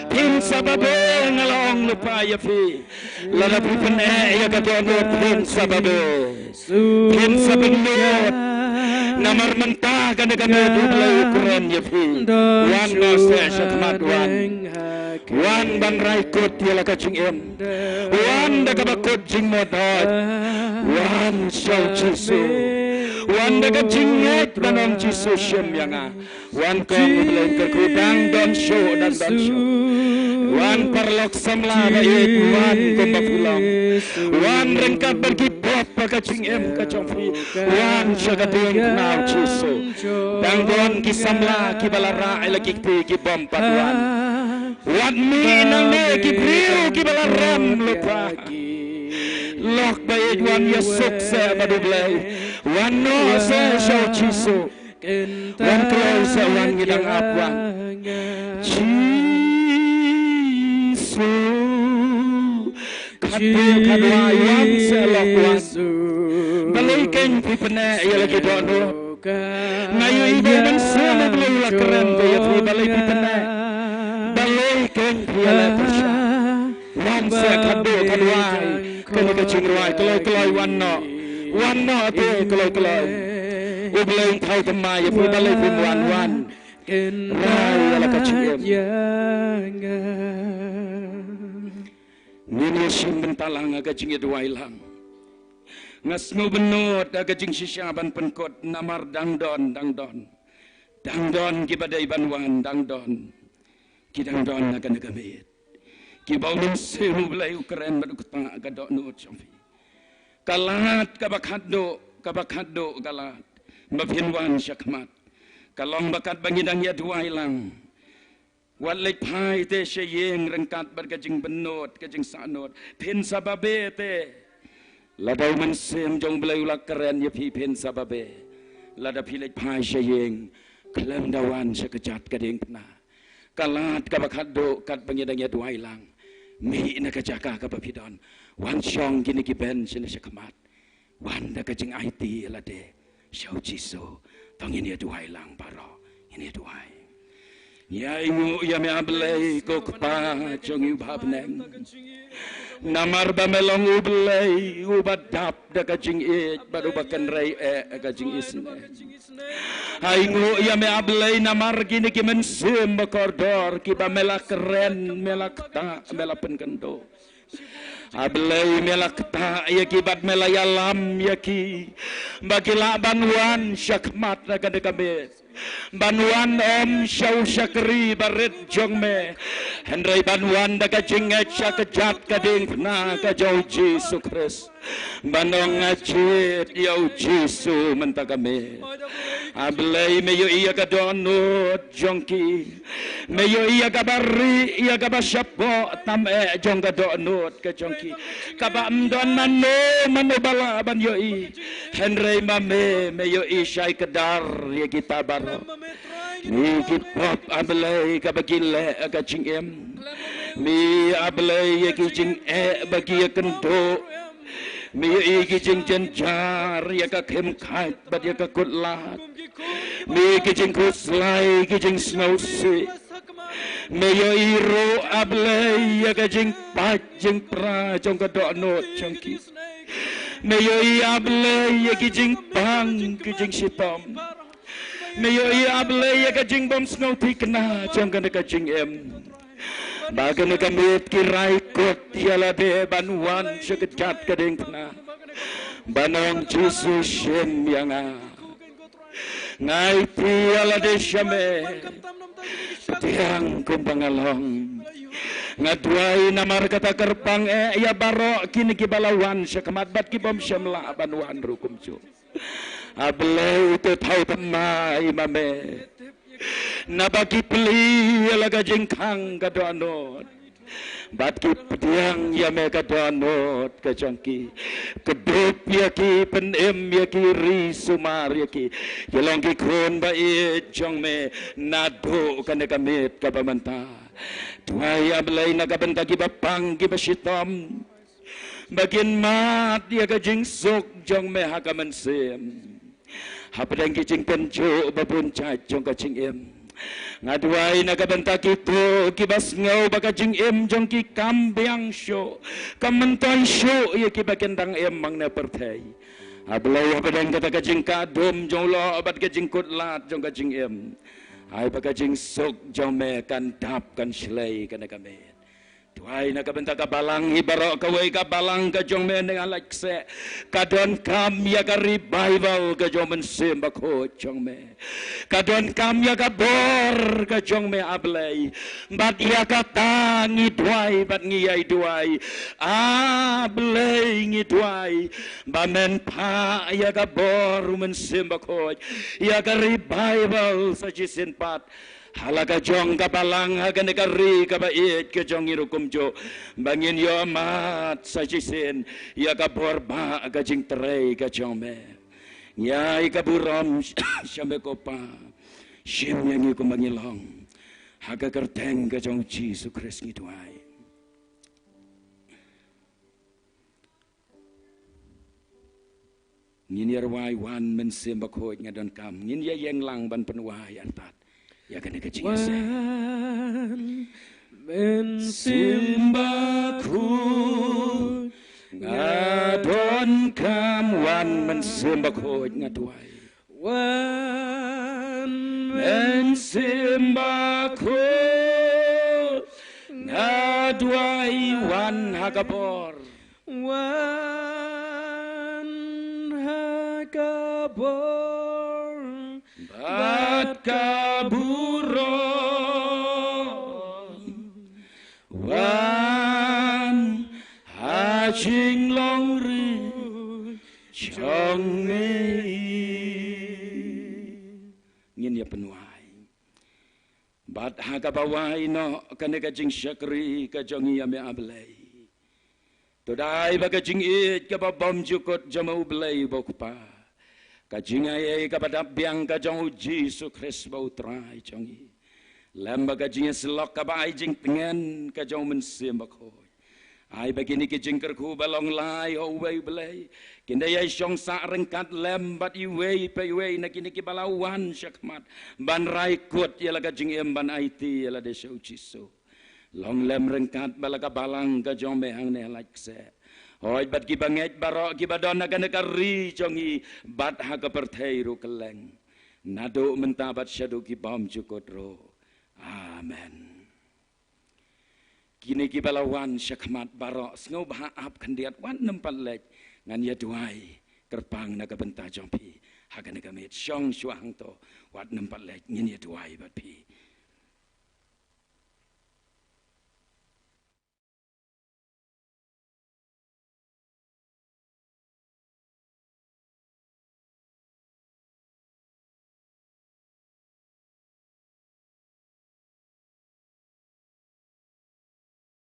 Phin sa babe, nga la ong lypa ïa phi. Lada phi pyneh ïa ka dohnud, phin sa babe. Phin sa pynlut. Namar mynta kane ka miet U Blei u kren ïa phi. Wan noh seh sha khmat, wan. Wan ban rai kut ïa la ka jingim. Wan da kaba kut jingmut hooid. Wan sha U Jisu. Wan da ka jingngeit ban ong, Jisu, shim ïa nga. Wan kong, U Blei kyrkhu, dang don shuh, dang don shuh. Wan paralok samla ba ïeit, wan kumba phi long. Wan ryngkat bad ki pop ha ka jingim ka jong phi. Wan sha ka diengphna, Jisu. Dang don ki samla kiba la rah ïa la ki kti, ki bym pat wan. Wat mih nangne ki briew kiba la rem lypa. Lok ba ïeit, wan ïasuk seh bad U Blei. Wan noh seh sha U Jisu. Wan kloi seh, wan, ngi dang ap, wan. Jisu. Khatduh khatwai, wan seh lok, wan. Balei kein phi pyneh ïa la ki dohnud? Nga ïohi ba u Mynsiem U Blei u la kren ba ïa phi, balei phi pyneh? Balei kein phi ïaleh pyrshah? Wan seh khatduh khatwai. Kane ka jingrwai, kloi kloi, wan noh. Wan noh te, kloi kloi. U Blei un thaw thymmai ïa phi, balei phim wan, wan. Rai ïa la ka jingim. Ngin ïa shim bynta lang ha ka jingïaduwai lang. Nga sngew bynnud ha ka jingshisha ban pynkut, namar dang don, dang don. Dang don kiba dei ban wan, dang don. Ki dang don ha kane ka miet. Kiba u Mynsiem U Blei u kren bad u ktah ha ka dohnud jong phi. Ka lad kaba khatduh, kaba khatduh ka lad ba phin wan sha khmat, ka long ba katba ngi dang ïaduwai lang, wat leit phai te sha ïing ryngkat bad ka jingbynnud, ka jingsahnut. Phin sa babe te. Lada u Mynsiem jong U Blei u la kren ïa phi, phin sa babe. Lada phi leit phai sha ïing khlem da wan sha kjat ka diengphna, ka lad kaba khatduh katba ngi dang ïaduwai lang, mih na ka jaka kaba phi don. Wan shong kine ki bench shane sha khmat. Wan da ka jingaiti ïa lade sha U Jisu. To ngin ïaduwai lang baroh. Ngin ïaduwai. Ngi ainguh ïa me, A Blei, ko Kpa jong ngi uba ha bneng. Namar ba me long U Blei uba dap da ka jingïeit bad uba kynrei eh ka jingisynei. Ainguh ïa me, A Blei, namar kine ki mynsiem ba kordor kiba me la kren, me la ktah, me la pynkynduh. A Blei, me la ktah ïa ki bad me la ïalam ïa ki ba ki lah ban wan sha khmat na kane ka miet, ban wan ym sha u shakri barit jong me, hynrei ban wan da ka jingngeit sha kjat ka diengphna ka jong U Jisu Khrist. Ban ong, nga jied ïa U Jisu mynta ka miet. A Blei, me ïohi ïa ka dohnud jong ki. Me ïohi ïa kaba rieh, ïa kaba shapoh tam eh jong ka dohnud ka jong ki, kaba ym don mano mano ba lah ban ïohi. Hynrei ma me, me ïohi shai kdar ïa kita baroh. Ngi ki pop, A Blei, kaba ki leh ha ka jingim. Me, A Blei, ïa ki jingeh ba ki ïakynduh. Me ïohi ki jingjynjar ïa ka khim khat bad ïa ka kut lad. Me ïohi ki jingkhuslai, ki jingsngewsih. Me ïohi ruh, A Blei, ïa ka jingpait jingpra jong ka dohnud jong ki. Me ïohi, A Blei, ïa ki jingpang, ki jingshitom. Me ïohi, A Blei, ïa ka jingbym sngewthikna jong kane ka jingim. Ba kane ka miet ki rai kut ïa lade ban wan sha kjat ka diengphna, ban ong, Jisu, shim ïa nga. Nga aiti ïa lade sha me. Pdiang kumba nga long. Nga duwai namar kata kyrpang eh ïa baroh kine kiba la wan sha khmat bad ki bym shym lah ban wan ruh kumjuh. A Blei, to thaw thymmai ma me. Naba ki plie ïa la ka jingkhang ka dohnud. Bad ki pdiang ïa me ka dohnud ka jong ki. Kdup ïa ki, pynim ïa ki, ri sumar ïa ki. Ki long ki khun ba ïeit jong me naduh kane ka miet kaba mynta. Duwai A Blei na ka bynta kiba pang kiba shitom, ba kin mad ïa ka jingsuk jong me ha ka mynsiem. Hapdeng ki jingpynjuh ba bun jait jong ka jingim, nga duwai na ka bynta kito kiba sngew ba ka jingim jong ki kam biang shuh, ka myntoi shuh ïa kiba kin dang im hangne pyrthei. A Blei, hapdeng kata ka jingkah dum jong u lyoh bad ka jingkut lad jong ka jingim, ai ba ka jingsuk jong me kan dap kan shlei kane ka miet. Duwai na ka bynta ka balang hi baroh kawei, ka balang ka jong me hangne ha Laitkaseh. Ka donkam ïa ka revival ka jong u Mynsiem Bakhuid jong me. Ka donkam ïa ka bor ka jong me A Blei. Bad ïa kata ngi duwai bad ngi ïai duwai. A Blei, ngi duwai ba men phah ïa ka bor u Mynsiem Bakhuid, ïa ka revival sa shisien pat ha la ka jong ka balang ha kane ka ri kaba ïeit ka jong ngi ruh kumjuh, ba ngin ïohmad sa shisien ïa ka bor ba ka jingtrei ka jong me. Ngi ai ka burom sha me ko Pa. Shim ïa ngi kumba ngi long. Ha ka kyrteng ka jong u Jisu Khrist ngi duwai. Ngin ïa rwai, Wan Mynsiem Bakhuid nga donkam. Ngin ïa ïeng lang ban pynwai artat ïa kane ka jingïaseng. Wan Mynsiem Bakhuid nga donkam, Wan Mynsiem Bakhuid nga duwai. Wan Mynsiem Bakhuid nga duwai, wan ha ka bor. Wan ha ka bor bad ka burom. Wan ha jinglong ri jong me. Ngin ïa pynwai. Bad ha kaba wai noh kane ka jingshakri ka jong ngi ïa me A Blei, to dei ba ka jingïeit kaba bymjukut jong me U Blei uba U Kpa, ka jingaiei kaba dap biang ka jong U Jisu Khrist ba U Trai jong ngi, lem bad ka jingïasyllok kaba ai jingtngen ka jong U Mynsiem Bakhuid, ai ba kine ki jingkyrkhu ba long lai ha uwei U Blei kin da ïai shong sah ryngkat lem bad iwei pa iwei na kine kiba la wan shakhmat ban rai kut ïa la ka jingim ban aiti ïa lade sha U Jisu. Long lem ryngkat bad la ka balang ka jong me hangne ha Laitkaseh, hooid bad kiba ngeit baroh kiba don ha kane ka ri jong ngi bad ha ka pyrthei ruh kylleng, naduh mynta bad shaduh ki bymjukut ruh. Amen. Kine kiba la wan shakhmat baroh, sngewbha ap khyndiat, wat nym pat leit. Ngan ïa duwai kyrpang na ka bynta jong phi ha kane ka miet. Shong shuwa hangto, wat nym pat leit, ngin ïa duwai bad phi.